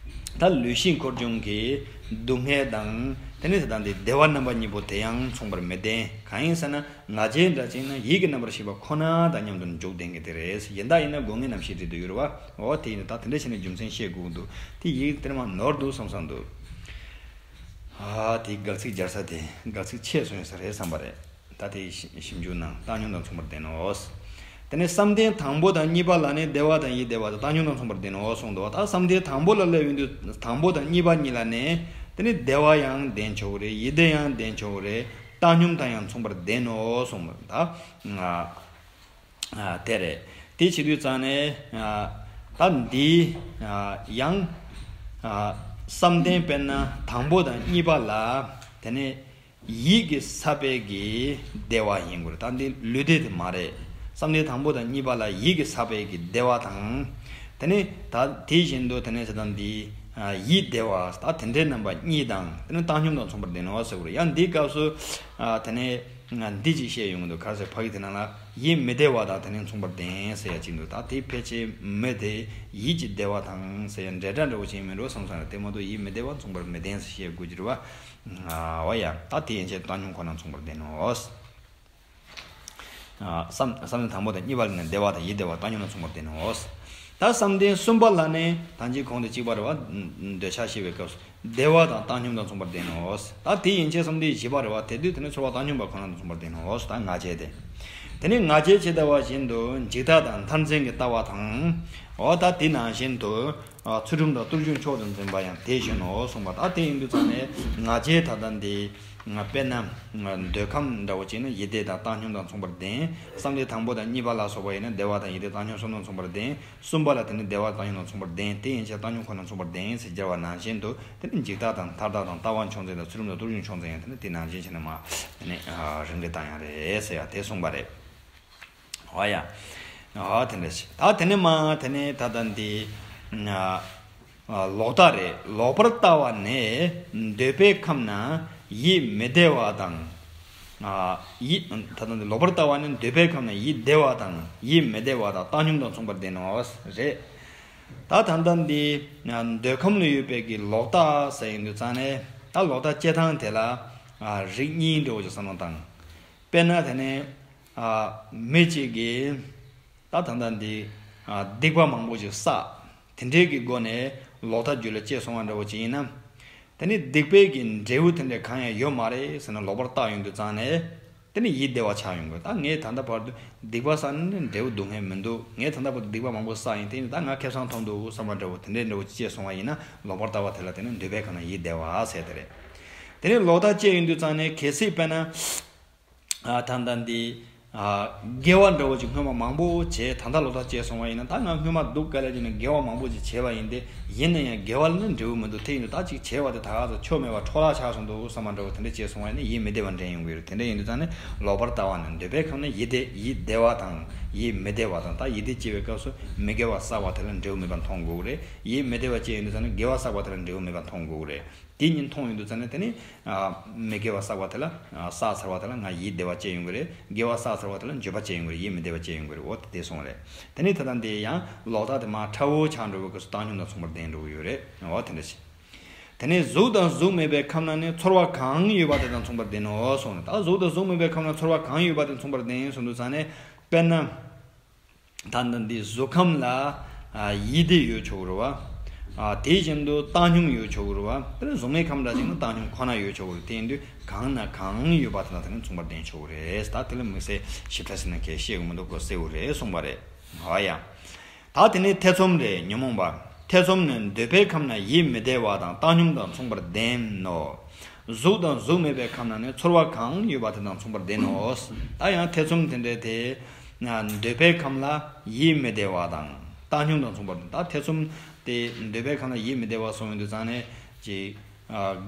ད་ལུས་ཤིང་འཁོར་སྦྱོང་གི་སྡུག་བསྔལ་དང་དེ་ནས་དེ་དང་དེ་བདེ་བ་རྣམ་པ་གཉིས་པོ་དེ་ཡང་མཚུངས་པར་མི་ལྡན། གང་ཡིན་ཟེར་ན་ང་རྒྱལ་འདྲ་ཅིག་ན་ཡིད་ཀྱི་རྣམ་པར་ཤེས་པ་ཁོ་ན་དང་མཉམ་དུ་འཇུག་ལྡན་གྱི་དེ་རེད། ཡིན་ད་ཡིན་ན་སྒོ་ལྔའི་རྣམ་ཤེས་འདྲེས་དུ་ཡོད་རེད་བ། འོ་དེ་ཡིན་ད་དེ་འདྲ་བྱས་ནས་རྒྱུ་མཚན་བཤད་དགོས་འདུག་དེ་ཡིད་དེར་མ་ནོར་འདུག་བསམ་བསམ་འདུག་ཨ་དེའི་དགག་ཚིག་སྦྱར་ས་དེ་དགག་ཚིག་ཆེ་སོང་ཡོད་ས་རེད་བསམ་པ་རེད། ད་དེ་ཞིབ་འཇུག་གནང་། བཏང་སྙོམས་དང་མཚུངས་པར་ལྡན་ནོ། དེ་ནས་བསམ་གཏན་དང་པོ་དང་གཉིས་པ་ལ་ནི་བདེ་བ་དང་ཡིད་བདེ་བ་དང་བཏང་སྙོམས་དང་མཚུངས་པར་ལྡན་ནོ་གསུངས་འདུག་ད་བསམ་གཏན་དང་པོ་ལ་སླེབས་ཡོང་དུས་དང་པོ་དང་གཉིས་པ་གཉིས་ལ་ནི་དེ་ནི་བདེ་བ་ཡང་ལྡན་ཆོག་གི་རེད། ཡིད་བདེ་ཡང་ལྡན་ཆོག་གི་རེད། བཏང་སྙོམས་དང་ཡང་མཚུངས་པར་ལྡན་ནོ་གསུངས་པ་ད། ཨ་དེ་རེད། དེ་བྱེད་དུས་ཙང་ནས་ཨ་ད་འདི་ཨ་ཡང་ཨ་བསམ་གཏན་དཔེར་ན་དང་པོ་དང་གཉིས་པ་ལ་དེ་ནས་ཡིད་ཀྱི་ས་པའི་གི་བདེ་བ་ཡིན་དགོས་རེད། ད་འདི་ལུས་བདེ་དེ་མ་རེད། བསམ་གཏན་དང་པོ་དང་གཉིས་པ་ལ་ཡིད་ཀྱི་ས་པའི་གི་བདེ་བ་དང་། དེ་ནས་ད་དེ་བཞིན་དུ་དེ་ནས་ད་འདི་ཨ་ཡིད་བདེ་བ་ད་དེ་འདྲའི་རྣམ་པ་གཉིས་དང་དེ་ནས་བཏང་སྙོམས་དང་མཚུངས་པར་ལྡན་ནོ་ཟེར་དགོས་རེད། ཡང་འདིའི་སྐབས་སུ་ཨ་དེ་ནས། ང་འདི་ཅིག་བཤད་ཡོང་གི་འདུག་ག་རེ་ཟེར་ཕ་གི་དེ་ནང་ལ་ཡིད་མི་བདེ་བ་དང་དེ་ནས་མཚུངས་པར་ལྡན་ཟེར་ཡ་ཅིག་འདུག་ད་དེ་ཕལ་ཆེར་མི་དེ་ཡིད་ཀྱི་བདེ་བ་དང་ཟེར་ཡ་འབྲེལ་སྒྲ་འདྲ་བོ་ཅིག་མིན་འགྲོ་བསམ་སོང་ཡ། དེ་མ་གཏོགས་ཡིད་མི་བདེ་བ་མཚུངས་པར་མི་ལྡན་ཟེར་བཤད་དགོས་ཀྱི་རེད་བ། ཨ་བ་ཡ་ད་དེ་ཡན་ཆད་བཏང་སྙོམས་ཁོ་ན་མཚུངས་པར་ལྡན་ནོ། ཨ་བསམ་བསམ་གཏན་དང་པོ་དང་གཉིས་པ་ལ་ནི་བདེ་བ་དང་ཡིད་བདེ་བ་བཏང་སྙོམས་ལ་མཚུངས་པར་ལྡན་ནོ། ད་བསམ་གཏན་གསུམ་པ་ལ་ནི་ད་ཅི་གོང་དུ་གཅིག་པ་རེད་བ། འདོད་ཆགས་ཞི་བའི་སྐབས་སུ། བདེ་བ་དང་བཏང་སྙོམས་དང་མཚུངས་པར་ལྡན་ནོ། ད་དེ་ཡན་ཆད་བསམ་གཏན་བཞི་པ་རེད་བ། དེ་དུས་དེ་ནི་ཚོར་བ་བཏང་སྙོམས་པ་ཁོ་ན་དང་མཚུངས་པར་ལྡན་ནོ། ད་ང་རྒྱལ་དེ། དེ་ནི་ང་རྒྱལ་ཇི་ལྟ་བ་བཞིན་དུ་འཇིག་ལྟ་དང་མཐར་འཛིན་གྱི་ལྟ་བ་དང་། འོ་ད་དེ་ནང་བཞིན་དུ། ཚུལ་ཁྲིམས་དང་རྟུལ་ཞུགས་མཆོག་ཏུ་འཛིན་པ་ཡང་དེ་བཞིན་ནོ་གསུངས་པ། ད་དེ་ཡིན་དུས་ཙང་ནས་ང་རྒྱལ་ད་ལྟ་འདི། དཔེར་ན། འདོད་ཁམས་འདྲ་བོ་ཅིག་ནི་ཡིད་བདེ་དང་བཏང་སྙོམས་དང་མཚུངས་པར་ལྡན། བསམ་གཏན་དང་པོ་དང་གཉིས་པ་ལ་སོགས་པ་ཡིན་ན་བདེ་བ་དང་ཡིད་བདེ་བཏང་སྙོམས་གསུམ་དང་མཚུངས་པར་ལྡན། གསུམ་པ་ལ་དེ་ནི་བདེ་བ་བཏང་སྙོམས་དང་མཚུངས་པར་ལྡན། དེ་ཡན་ཆད་བཏང་སྙོམས་ཁོ་ན་མཚུངས་པར་ལྡན་ཟེར་སྦྱར་བ་ནང་བཞིན་དུ་དེ་ནི་འཇིག་ལྟ་དང་མཐར་ལྟ་དང་ལྟ་བ་མཆོག་འཛིན་དང་ཚུལ་ཁྲིམས་དང་རྟུལ་ཞུགས་མཆོག་འཛིན་ཡང་དེ་ནི་དེ་ནང་བཞིན་བྱས་ནས་མ། དེ་ནི་རིམ་གྱིས་བཏང་ཡང་རེད་ཟེར་ཡ་དེ་གསུངས་པ་རེད། འོ་ཡ། འོ་དེ་འདྲ་ཞིག་ད་དེ་ནི་མ་དེ་ནི་ད་ལྟ་འདི། ལོག་ལྟ་རེད། ལོག་པར་ལྟ་བ་ནི་འདོད་པའི་ཁམས་ན་ཡིད་མི་བདེ་བ་དང་། ཡིད་ད་ལྟ་འདི་ལོག་པར་ལྟ་བ་ནི་འདོད་པའི་ཁམས་ན་ཡིད་བདེ་བ་དང་ཡིད་མི་བདེ་བ་དང་བཏང་སྙོམས་དང་མཚུངས་པར་ལྡན་ནོ། རེད། ད་ད་ལྟ་འདི་འདོད་ཁམས་ལ་ཡོད་པའི་གི་ལོག་ལྟ་ཟེར་ཡོང་དུས་ཙང་ནས་ད་ལོག་ལྟ་སྐྱེ་སྟངས་དེ་ལ་རིགས་གཉིས་འདྲ་བོ་ཅིག་བསམ་བློ་བཏང་། དཔེར་ན་དེ་ནས། མི་གཅིག་གིས་ད་ད་ལྟ་འདི་སྡིག་པ་མང་པོ་ཞིག་བསགས། དེ་འདྲའི་གི་སྒོ་ནས་ལོག་ལྟ་རྒྱུད་ལ་སྐྱེས་སོང་བ་འདྲ་བོ་ཅིག་ཡིན་ན། དེ་ནི་སྡིག་པའི་གི་འབྲས་བུ་དེ་འདྲ་གང་ཡང་ཡོད་མ་རེད་ཟེར་ནས་ལོག་པར་བལྟ་ཡོང་དུས་ཙང་ནས། དེ་ནི་ཡིད་བདེ་བ་ཆགས་ཡོང་གི། ད་ངས་ད་ལྟ་བར་དུ་སྡིག་པ་བསགས་ནས་འབྲས་བུ་སྡུག་བསྔལ་མི་འདུག་ངས་ད་ལྟ་བར་དུ་སྡིག་པ་མང་པོ་བསགས་ཡིན། དེ་ནི་ད་ང་ཁེ་བཟང་ཐོབ་འདུག་བསམ་པ་འདྲ་བོ་དེ་འདྲའི་འདྲ་བོ་ཅིག་སྐྱེས་སོང་བ་ཡིན་ན་ལོག་པར་བལྟ་བ་དེ་ལ་དེ་ནི་འདོད་པའི་ཁམས་ན་ཡིད་བདེ་བ་ཟེར་དེ་རེད། དེ་ནི་ལོག་ལྟ་སྐྱེས་ཡོང་དུས་ཙང་ནས་གལ་སྲིད་དཔེར་ན། ཨ་ད་ལྟ་འདི། ཨ་དགེ་བ་འདྲ་བོ་ཅིག་སྔོན་མ་མང་པོ་བྱས་ད་ལྟ་ལོག་ལྟ་སྐྱེས་སོང་བ་ཡིན་ན། ད་ང་སྔོན་མ་སྡུག་དཀའ་ལས་བརྒྱབ་ནས་དགེ་བ་མང་པོ་ཅིག་བྱས་པ་ཡིན་ཏེ། ཡིན་ན་ཡང་དགེ་བ་ལ་ནི་འབྲས་བུ་མི་འདུག་དེ་ཡིན་དུས་ད་ཅིག་བྱས་པ་དེ་ད་ག་ཚོད་ཆོ་མེད་པ་འཕྲོ་བརླག་ཆགས་སོང་འདུག་བསམ་པ་འདྲ་བོ་དེ་འདྲ་སྐྱེས་སོང་བ་ཡིན་ན་ཡིད་མི་བདེ་བ་འདྲེན་ཡོང་གི་ཡོད་རེད། དེ་འདྲ་ཡིན་དུས་ད་ནི་ལོག་པར་ལྟ་བ་ནི་འདོད་པའི་ཁམས་ན་ཡིད་བདེ་ཡིད་བདེ་བ་དང་ཡིད་མི་བདེ་བ་དང་ད་ཡིད་བདེ་སྐྱེ་བའི་སྐབས་སུ་མི་དགེ་བ་བསགས་པ་དེ་ལ་འབྲས་བུ་མེད་པ་མཐོང་དགོས་ཀྱི་རེད། ཡིད་མི་བདེ་བ་སྐྱེས་ཡོང་དུས་ད་ནི་དགེ་བ་བསགས་པ་དེ་ལ་འབྲས་བུ་མེད་པ་མཐོང་དགོས་ཀྱི་རེད། དེ་གཉིས་མཐོང་ཡོང་དུས་ཙང་ནས་དེ་ནི། ཨ་མི་དགེ་བ་བསགས་པ་དེ་ལ་ཨ་བསགས་ཚར་བ་དེ་ལ་ང་ཡིད་བདེ་བ་སྐྱེ་ཡོང་གི་རེད། དགེ་བ་བསགས་ཚར་བ་དེ་ལ་འགྱོད་པ་སྐྱེ་ཡོང་གི་རེད། ཡིད་མི་བདེ་བ་སྐྱེ་ཡོང་གི་རེད། འོ་དེ་དེ་སོང་བ་རེད། དེ་ནས་ད་ལྟ་འདི་ཡང་ལོག་ལྟ་དེ་མར་ཁྲ་བོ་ཆགས་འགྲོ་བའི་སྐབས་སུ་བཏང་སྙོམས་དང་མཚུངས་པར་ལྡན་འགྲོ་གི་ཡོད་རེད། འོ་དེ་འདྲ་ཞིག་དེ་ནས་གཟུགས་དང་གཟུགས་མེད་པའི་ཁམས་ན་ནི་ཚོར་བ་གང་ཡོད་པ་དེ་དང་མཚུངས་པར་ལྡན་ནོ་གསུངས་ནས། ད་གཟུགས་དང་གཟུགས་མེད་པའི་ཁམས་ན་ཚོར་བ་གང་ཡོད་པ་དེ་མཚུངས་པར་ལྡན་གསུངས་དུས་ཙང་ནས་དཔེར་ན། ད་ལྟ་འདི་གཟུགས་ཁམས་ལ་ཨ་ཡིད་བདེ་ཡོད་ཆོག་གི་རེད་བ། ཨ་དེ་བཞིན་དུ་བཏང་སྙོམས་ཡོད་ཆོག་གི་རེད་བ། དེ་ནི་གཟུགས་མེད་ཁམས་འདྲ་ཅིག་ན་བཏང་སྙོམས་ཁོ་ན་ཡོད་ཆོག་གི་རེད། དེ་ཡིན་དུས་གང་ན་གང་ཡོད་པ་དེ་དང་དེ་ནི་མཚུངས་པར་ལྡན་ཆོག་གི་རེད། ད་དེ་ལ་དམིགས་བསལ་ཞིབ་ཕྲ་ཟེར་ན་ཁས་བཤད་གི་མི་འདུག་གོ་གསལ་བོ་རེད་གསུངས་པ་རེད། ཨ་ཡ། ད་དེ་ནི་ཐེ་ཚོམ་རེད། ཉོན་མོངས་པ། ཐེ་ཚོམ་ནི་འདོད་པའི་ཁམས་ན་ཡིད་མི་བདེ་བ་དང་བཏང་སྙོམས་དང་མཚུངས་པར་ལྡན་ནོ། གཟུགས་དང་གཟུགས་མེད་པའི་ཁམས་ན་ནི་ཚོར་བ་གང་ཡོད་པ་དེ་དང་མཚུངས་པར་ལྡན་ནོ། ད་ཡང་ཐེ་ཚོམ་དེ་འདྲ་དེ། འདོད་པའི་ཁམས་ལ་ཡིད་མི་བདེ་བ་དང་བཏང་སྙོམས་དང་མཚུངས་པར་ལྡན། ད་ཐེ་ཚོམ་དེ་འདོད་པའི་ཁམས་ལ་ཡིད་མི་བདེ་བ་སོང་ཡོང་དུས་ཙང་ནས་ཅིག་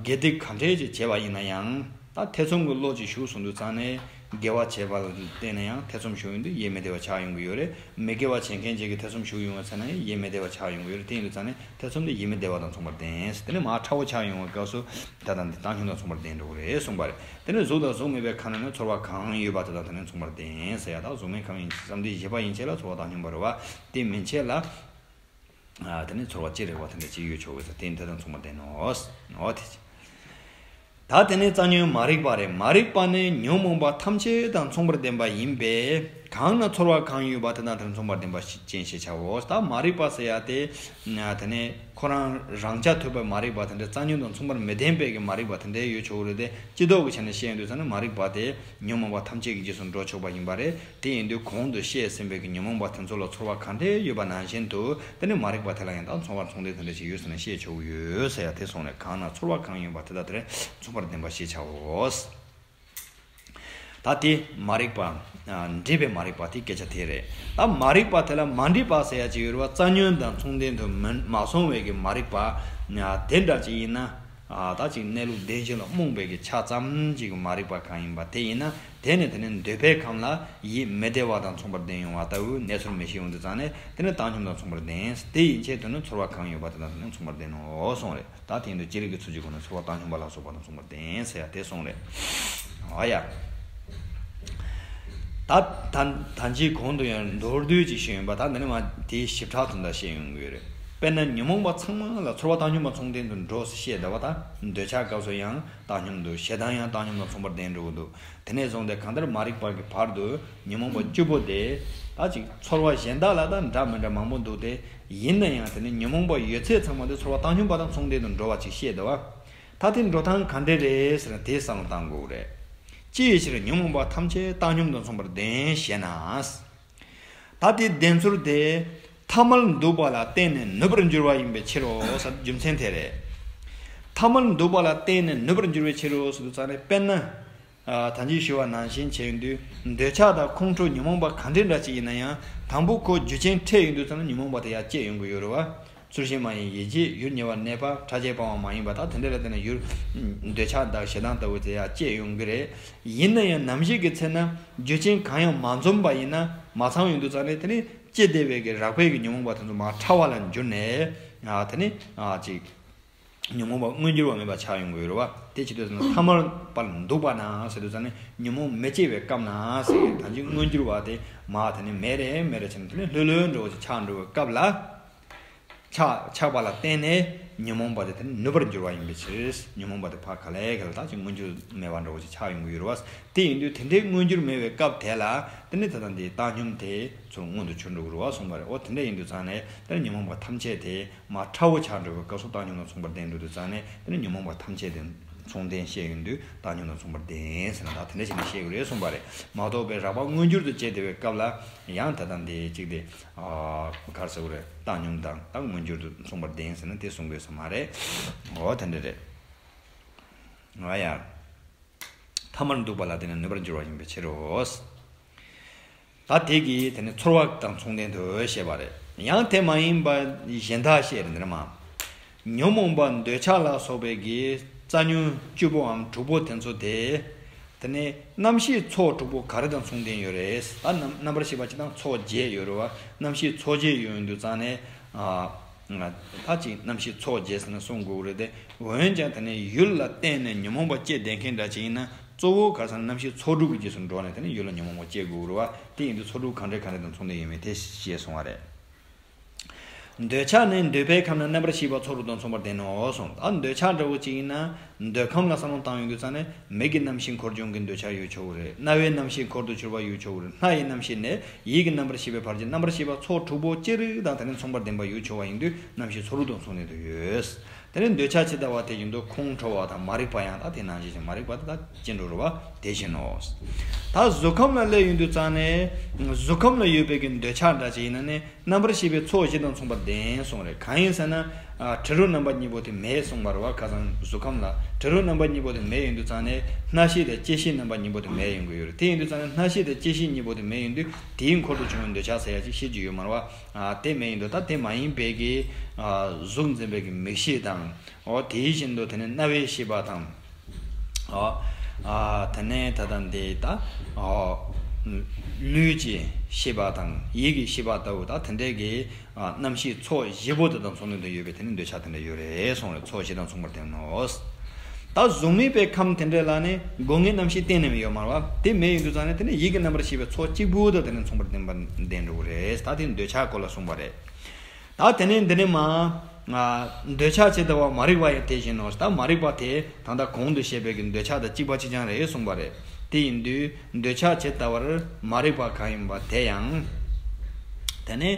དགེ་སྡིག་ག་འདྲས་ཅིག་བྱས་པ་ཡིན་ན་ཡང་། ད་ཐེ་ཚོམ་གྱི་བློ་ཅིག་ཞུགས་སོང་དུས་ཙང་ནས་དགེ་བ་བྱས་པ་ལ་བརྟེན་ནས་ཡང་ཐེ་ཚོམ་ཞུགས་ཡོང་དུས་ཡིད་མི་བདེ་བ་ཆགས་ཡོང་གི་ཡོད་རེད། མི་དགེ་བ་བྱེད་མཁན་ཅིག་གིས་ཐེ་ཚོམ་ཞུགས་ཡོང་བ་ཚེ་ན་ཡང་ཡིད་མི་བདེ་བ་ཆགས་ཡོང་གི་ཡོད་རེད། དེ་ཡིན་དུས་ཙང་ནས་ཐེ་ཚོམ་དེ་ཡིད་མི་བདེ་བ་དང་མཚུངས་པར་ལྡན། དེ་ནས་མར་ཁྲ་བོ་ཆགས་ཡོང་བའི་སྐབས་སུ་ད་ལྟ་འདི་བཏང་སྙོམས་དང་མཚུངས་པར་ལྡན་འགྲོ་གི་རེད་གསུངས་པ་རེད། དེ་ནས་གཟུགས་དང་གཟུགས་མེད་པའི་ཁམས་ན་ནི་ཚོར་བ་གང་ཡོད་པ་དེ་དང་དེ་ནི་མཚུངས་པར་ལྡན་ཟེར་ཡ། ད་གཟུགས་མེད་ཁམས་ཡིན་བསམ་གཏན་བཞི་པ་ཡན་ཆད་ལ་ཚོར་བ་བཏང་སྙོམས་པ་རེད་བ། དེ་མན་ཆད་ལ། ཨ་དེ་ནི་ཚོར་བ་ཅི་རེག་པ་དེ་འདྲ་ཅིག་ཡོད་ཆོག་གི་ཟེར། དེ་ནི་དེ་དང་མཚུངས་པར་ལྡན་ནོ། འོ་དེ་ཅི། ད་དེ་ནི་རྩ་ཉོན་མ་རིག་པ་རེད། མ་རིག་པ་ནི་ཉོན་མོངས་པ་ཐམས་ཅད་དང་མཚུངས་པར་ལྡན་པ་ཡིན་པས། གང་ན་ཚོར་བ་གང་ཡོད་པ་དེ་དང་དེར་མཚུངས་པར་ལྡན་པ་ཅན་ཞེས་བྱའོ། ད་མ་རིག་པ་ཟེར་ཡ་དེ། དེ་ནས་ཁོ་རང་རང་ཆ་ཐོས་པའི་མ་རིག་པ་དེ་འདྲ། རྩ་ཉིད་དང་མཚུངས་པར་མི་ལྡན་པའི་གི་མ་རིག་པ་དེ་འདྲ་ཡོད་ཆོག་གི་རེད་དེ། སྤྱི་ལྡོག་གི་ཆ་ནས་བཤད་ཡོང་དུས་ཙང་ནས་མ་རིག་པ་དེ་ཉོན་མོངས་པ་ཐམས་ཅད་ཀྱི་རྗེས་སུ་འགྲོ་ཆོག་པ་ཡིན་པ་རེད། དེ་ཡིན་དུས་གོང་དུ་བཤད་ཟིན་པའི་གི་ཉོན་མོངས་པ་དེ་ཚོ་ལ་ཚོར་བ་གང་འདྲ་ཡོད་པ་ནང་བཞིན་དུ། དེ་ནས་མ་རིག་པ་དེ་ལ་ཡང་དག་མཚུངས་པར་མཚུངས་ལྡན་དེ་འདྲ་ཞིག་ཡོད་ཟེར་ནས་བཤད་ཆོག་གི་ཡོད་ཟེར་ཡ་དེ་སོང་རེད། གང་ན་ཚོར་བ་གང་ཡོད་པ་དེ་དག་དེར་མཚུངས་པར་ལྡན་པ་ཞེས་བྱའོ། ད་དེ་མ་རིག་པ། ཨ། འདྲེས་པའི་མ་རིག་པ་དེ་སྐད་ཆ་དེ་རེད། ད་མ་རིག་པ་དེ་ལ་མ་འདྲེས་པ་ཟེར་ཡ་ཅིག་ཡོད་རེད་བ། རྩ་ཉོན་དང་མཚུངས་ལྡན་དུ་མི་མ་སོང་བའི་གི་མ་རིག་པ། ཨ། དེ་འདྲ་ཅིག་ཡིན་ན། ཨ། ད་ཅིག་གནས་ལུགས་བདེན་བཞི་ལ་རྨོངས་པའི་གི་ཆ་ཙམ་ཅིག་གི་མ་རིག་པ་གང་ཡིན་པ་དེ་ཡིན་ན། དེ་ནི་དེ་ནི་འདོད་པའི་ཁམས་ལ་ཡིད་མི་བདེ་བ་དང་མཚུངས་པར་ལྡན་ཡོང་བ་ལྟ་བུའི་གནས་ཚུལ་མི་ཤེས་ཡོང་དུས་ཙང་ནས། དེ་ནི་བཏང་སྙོམས་དང་མཚུངས་པར་ལྡན། དེ་ཡན་ཆད་དུ་ནི་ཚོར་བ་གང་ཡོད་པ་དེ་དང་དེ་ནི་མཚུངས་པར་ལྡན་ནོ་གསུངས་རེད། ད་དེ་ཡིན་དུས་སྤྱིར་གྱི་ཚུལ་གྱི་སྒོ་ནས་ཚོར་བ་བཏང་སྙོམས་པ་ལ་སོགས་པ་དང་མཚུངས་པར་ལྡན་ཟེར་ཡ་དེ་གསུངས་རེད། ཨ་ཡ། ད་ད་ད་ཅིག་གོང་དུ་ཡང་མདོར་བསྡུས་ཅིག་བཤད་ཡོང་པ། ད་འདི་ནི་མ་དེའི་ཞིབ་ཕྲ་དུ་ད་བཤད་ཡོང་གི་ཡོད་རེད། དཔེར་ན་ཉོན་མོངས་པ་ཚང་མ་ལ་ཚོར་བ་བཏང་སྙོམས་པ་མཚུངས་ལྡན་དུ་འགྲོ་ཟེར་བཤད་བསྡད་པ། ད་འདོད་ཆགས་སྐབས་སུ་ཡང་བཏང་སྙོམས་འདུག། ཞེ་སྡང་ཡང་བཏང་སྙོམས་དང་མཚུངས་པར་ལྡན་འགྲོ་གི་འདུག། དེ་ནས་བཟུང་སྟེ་གང་ལྟར་མ་རིག་པ་གི་བར་དུ་ཉོན་མོངས་པ་བཅུ་པོ་དེ། ད་ཅིག་ཚོར་བ་གཞན་དག་ལ་ད་འདྲ་མི་འདྲ་མང་པོ་འདུག་སྟེ། ཡིན་ན་ཡང་དེ་ནི་ཉོན་མོངས་པ་ཡོད་ཚད་ཚང་མ་དེ་ཚོར་བ་བཏང་སྙོམས་པ་དང་མཚུངས་ལྡན་དུ་འགྲོ་བ་ཅིག་བཤད་འདུག་བ། ད་དེ་འགྲོ་སྟངས་ག་འདྲ་རེད་ཟེར་ན་དེ་བསམ་བློ་བཏང་དགོས་རེད། ཅིའི་ཕྱིར་ཉོན་མོངས་པ་ཐམས་ཅད་བཏང་སྙོམས་དང་མཚུངས་པར་ལྡན་ཞེ་ན། ད་དེ་ལྡན་ཚུལ་དེ་ཐ་མལ་འདུག་པ་ལ་བརྟེན་ནས་ནུབ་པར་འགྱུར་བ་ཡིན་པའི་ཕྱིར་རོ་ཟེར། རྒྱུ་མཚན་དེ་རེད། ཐ་མལ་འདུག་པ་ལ་བརྟེན་ནས་ནུབ་པར་འགྱུར་བའི་ཕྱིར་རོ་ཟེར་དུས་ཙང་ནས། དཔེར་ན། ཨ། ད་ཅིག་ཞུ་བ་ནང་བཞིན་བྱས་ཡོང་དུས་འདོད་ཆགས་དང་ཁོང་ཁྲོ་ཉོན་མོངས་པ་ག་འདྲ་འདྲ་ཅིག་ཡིན་ན་ཡང་། དང་པོ་ཁོ་རྒྱུ་རྐྱེན་འཕྲད་ཡོང་དུས་ཙང་ནས་ཉོན་མོངས་པ་དེ་ཡར་སྐྱེ་ཡོང་གི་ཡོད་རེད་བ། ཚུལ་བཞིན་མ་ཡིན་ཡིད་བྱེད་ཡུལ་ཉེ་བར་གནས་པ་ཕྲ་རྒྱས་སྤང་བ་མ་ཡིན་པ་དང་དེ་འདྲ་ལ་བརྟེན་ནས་ཡུལ་འདོད་ཆགས་དང་ཞེ་སྡང་ལྟ་བུ་དེ་ཡང་སྐྱེ་ཡོང་གི་རེད། ཡིན་ན་ཡང་ནམ་ཞིག་གི་ཚེ་ན་རྒྱུ་རྐྱེན་གང་ཡང་མ་འཛོམས་པ་ཡིན་ན། མ་ཚང་ཡོང་དུས་ཙང་ནས་དེ་ནི་སྐྱེ་བདེ་བའི་གི་རགས་པའི་གི་ཉོན་མོངས་པ་དེ་ཚོ་མར་ཕྲ་བ་ལ་འགྱུར་ནས། ཨ། དེ་ནི། ཨ། ཅིག་ཉོན་མོངས་པ་མངོན་གྱུར་བ་མེད་པ་ཆགས་ཡོང་གི་ཡོད་རེད་བ། དེ་བྱེད་དུས་ཙང་ནས་ཐ་མལ་པར་འདུག་པ་ན་ཟེར་དུས་ཙང་ནས་ཉོན་མོངས་མི་སྐྱེ་བའི་སྐབས་ན་ཟེར་གི། ད་ཅིག་མངོན་གྱུར་བ་དེ་མར་དེ་ནི་མེད་རེ་མེད་རེ་བྱས་ནས་དེ་ནི་ལྷོད་ལྷོད་འདྲ་བོ་ཅིག་ཆགས་འགྲོ་བའི་སྐབས་ལ། ཆགས་ཆགས་པ་ལ་བརྟེན་ནས་ཉོན་མོངས་པ་དེ་དེ་ནི་ནུབ་པར་འགྱུར་བ་ཡིན་པའི་ཕྱིར། ཉོན་མོངས་པ་དེ་ཕར་ག་ལེ་ག་ལེ་ད་ཅིག་མངོན་གྱུར་མེད་པ་འདྲ་བོ་ཅིག་ཆགས་ཡོང་གི་ཡོད་རེད་བ། དེ་ཡིན་དུས་དེ་འདྲའི་མངོན་གྱུར་མེད་པའི་སྐབས་དེ་ལ་དེ་ནི་ད་ལྟ་འདི་བཏང་སྙོམས་དེ་ཚུར་མངོན་དུ་གྱུར་འགྲོ་གི་རེད་བ་གསུངས་པ་རེད། འོ་དེ་འདྲ་ཡིན་དུས་ཙང་ནས་དེ་ནི་ཉོན་མོངས་པ་ཐམས་ཅད་དེ་མར་ཕྲ་བོ་ཆགས་འགྲོ་བའི་སྐབས་སུ་བཏང་སྙོམས་དང་མཚུངས་པར་ལྡན་འགྲོ་དུས་ཙང་ནས། དེ་ནི་ཉོན་མོངས་པ་ཐམས་ཅད་དེ་མཚུངས་ལྡན་བཤད་ཡོང་དུས་བཏང་སྙོམས་དང་མཚུངས་པར་ལྡན་ཟེར་ན་ད་དེ་འདྲ་བྱས་ནས་བཤད་དགོས་རེད་གསུངས་པ་རེད། མ་གཏོགས་པའི་རགས་པ་མངོན་གྱུར་དུ་བྱས་བསྡད་པའི་སྐབས་ལ་ཡང་ད་ལྟ་འདི་གཅིག་དེ། ཨ། ག་རེ་ཟེར་དགོས་རེད། བཏང་སྙོམས་དང་ད་མངོན་གྱུར་དུ་མཚུངས་པར་ལྡན་ཟེར་ན་དེ་གསུང་དགོས་ས་མ་རེད། འོ་དེ་འདྲ་རེད། ཨ་ཡ། ཐ་མལ་འདུག་པ་ལ་བརྟེན་ནས་ནུབ་པར་འགྱུར་བ་ཡིན་པའི་ཕྱིར་རོ། ད་དེ་གིས་དེ་ནི་ཚོར་བ་དང་མཚུངས་ལྡན་དུ་བཤད་པ་རེད། ཡང་དེ་མ་ཡིན་པ་གཞན་དག་བཤད་རེད་འདིར་མ། ཉོན་མོངས་པ་འདོད་ཆགས་ལ་སོགས་པའི་གི་རྩ་ཉོན་བཅུ་པོའམ་དྲུག་པོ་དེ་ཚོ་དེ། དེ་ནི་རྣམ་ཤེས་ཚོགས་དྲུག་པོ་ག་རེ་དང་མཚུངས་ལྡན་ཡོད་རེད། ད་རྣམ་རྣམ་པར་ཤེས་པ་གཅིག་དང་ཚོགས་བརྒྱད་ཡོད་རེད་བ། རྣམ་ཤེས་ཚོགས་བརྒྱད་ཡོད་ཡོང་དུས་ཙང་ནས། ཨ། ད་ཅིག་རྣམ་ཤེས་ཚོགས་བརྒྱད་ཟེར་ནས་གསུང་དགོས་རེད་དེ། འོན་ཀྱང་དེ་ནི་ཡུལ་ལ་བརྟེན་ནས་ཉོན་མོངས་པ་སྐྱེ་བསྡད་མཁན་འདྲ་ཅིག་ཡིན་ན། གཙོ་བོ་ག་རེ་ཟེར་ན་རྣམ་ཤེས་ཚོགས་དྲུག་གི་རྗེས་སུ་འགྲོ་ནས་དེ་ནི་ཡུལ་ལ་ཉོན་མོངས་པ་སྐྱེ་དགོས་རེད་བ། དེ་ཡིན་དུས་ཚོགས་དྲུག་གང་འདྲ་གང་འདྲ་དང་མཚུངས་ལྡན་ཡོད་མེད་དེ་ཤེས་སོང་བ་རེད། འདོད་ཆགས་ནི་འདོད་པའི་ཁམས་ན་རྣམ་པར་ཤེས་པ་ཚོགས་དྲུག་དང་མཚུངས་པར་ལྡན་ནོ་གསུངས། ད་འདོད་ཆགས་འདྲ་བོ་ཅིག་ཡིན་ན། འདོད་ཁམས་ལ་བསམ་བློ་བཏང་ཡོང་དུས་ཙང་ནས་མིག་གི་རྣམ་ཤེས་འཁོར་བྱུང་གི་འདོད་ཆགས་ཡོད་ཆོག་གི་རེད། རྣ་བའི་རྣམ་ཤེས་འཁོར་དུ་གྱུར་པ་ཡོད་ཆོག་གི་རེད། སྣ་ཡི་རྣམ་ཤེས་ནས་ཡིད་ཀྱི་རྣམ་པར་ཤེས་པའི་བར་གྱི་རྣམ་པར་ཤེས་པ་ཚོགས་དྲུག་པོ་ཅི་རིགས་དང་དེ་ནི་མཚུངས་པར་ལྡན་པ་ཡོད་ཆོག་པ་ཡིན་དུས་རྣམ་ཤེས་ཚོགས་དྲུག་དང་མཚུངས་ལྡན་དུ་ཡོད། དེ་ནི་འདོད་ཆགས་ཇི་ལྟ་བ་དེ་བཞིན་དུ་ཁོང་ཁྲོ་བ་དང་མ་རིག་པ་ཡང་དག་དེ་ནང་བཞིན་ཞིང་མ་རིག་པ་དེ་དག་ཅི་འགྲོ་རུ་བ་དེ་བཞིན་ནོ། ད་གཟུགས་ཁམས་ལ་སླེབས་ཡོང་དུས་ཙང་ནས་གཟུགས་ཁམས་ལ་ཡོད་པའི་གི་འདོད་ཆགས་འདྲ་ཅིག་ཡིན་ན་ནི། རྣམ་པར་ཤེས་པའི་ཚོགས་བཞི་དང་མཚུངས་པར་ལྡན་གསུངས་རེད། གང་ཡིན་ཟེར་ན། ཨ། དྲི་རོ་རྣམ་པ་གཉིས་པོ་དེ་མེད་གསུངས་པ་རེད་བ། ཁ་སང་གཟུགས་ཁམས་ལ་དྲི་རོ་རྣམ་པ་གཉིས་པོ་དེ་མེད་ཡོང་དུས་ཙང་ནས་སྣང་ཤེས་དང་ལྕེ་ཤེས་རྣམ་པ་གཉིས་པོ་དེ་མེད་ཡོང་གི་ཡོད་རེད། དེ་ཡིན་དུས་ཙང་ནས་སྣང་ཤེས་དང་ལྕེ་ཤེས་གཉིས་པོ་དེ་མེད་ཡོང་དུས་དེའི་འཁོར་དུ་བྱུང་བའི་འདོད་ཆགས་ཟེར་ཡ་ཅིག་ཤེས་ཀྱི་ཡོད་མ་རེད་བ། ཨ། དེ་མེད་ཡོང་དུས་ད་དེ་མ་ཡིན་པའི་གི། ཨ། གཟུགས་འཛིན་པའི་གི་མིག་ཤེས་དང་། འོ་དེ་བཞིན་དུ་དེ་ནས་རྣ་བའི་ཤེས་པ་དང་། ཨོ། ཨ། དེ་ནས་ད་ལྟ་འདི་ད། ཨོ། ལུས་ཀྱི་ཤེས་པ་དང་ཡིད་ཀྱི་ཤེས་པ་ལྟ་བུ་ད་དེ་འདྲའི་གི། ཨ། རྣམ་ཤེས་ཚོགས་བཞི་པོ་དེ་དང་མཚུངས་ལྡན་དུ་ཡོད་པའི་དེ་ནི་འདོད་ཆགས་དེ་འདྲ་ཡོད་རེད་གསུངས་རེད། ཚོགས་བཞི་དང་མཚུངས་པར་ལྡན་ནོ། ད་གཟུགས་མེད་པའི་ཁམས་དེ་འདྲ་ལ་ནི་སྒོ་ལྔའི་རྣམ་ཤེས་གཏན་ནས་ཡོད་མ་རེད་བ། དེ་མེད་ཡོང་དུས་ཙང་ནས་དེ་ནི་ཡིད་ཀྱི་རྣམ་པར་ཤེས་པའི་ཚོགས་གཅིག་པུ་དང་དེ་ནི་མཚུངས་པར་ལྡན་པ་ལྡན་འགྲོ་གི་རེད། ད་དེ་ནི་འདོད་ཆགས་སྐོར་ལ་གསུངས་པ་རེད། ད་དེ་ནས་འདི་ནས་མ། ཨ། འདོད་ཆགས་ཇི་ལྟ་བ་མ་རིག་པ་ཡང་དེ་བཞིན་ནོ། ད་མ་རིག་པ་དེ་ད་ལྟ་གོང་དུ་བཤད་པའི་གི་འདོད་ཆགས་དང་གཅིག་པ་གཅིག་རྐྱང་རེད་གསུངས་པ་རེད། དེ་ཡིན་དུས་འདོད་ཆགས་ཇི་ལྟ་བར་མ་རིག་པ་གང་ཡིན་པ་དེ་ཡང་། དེ་ནི་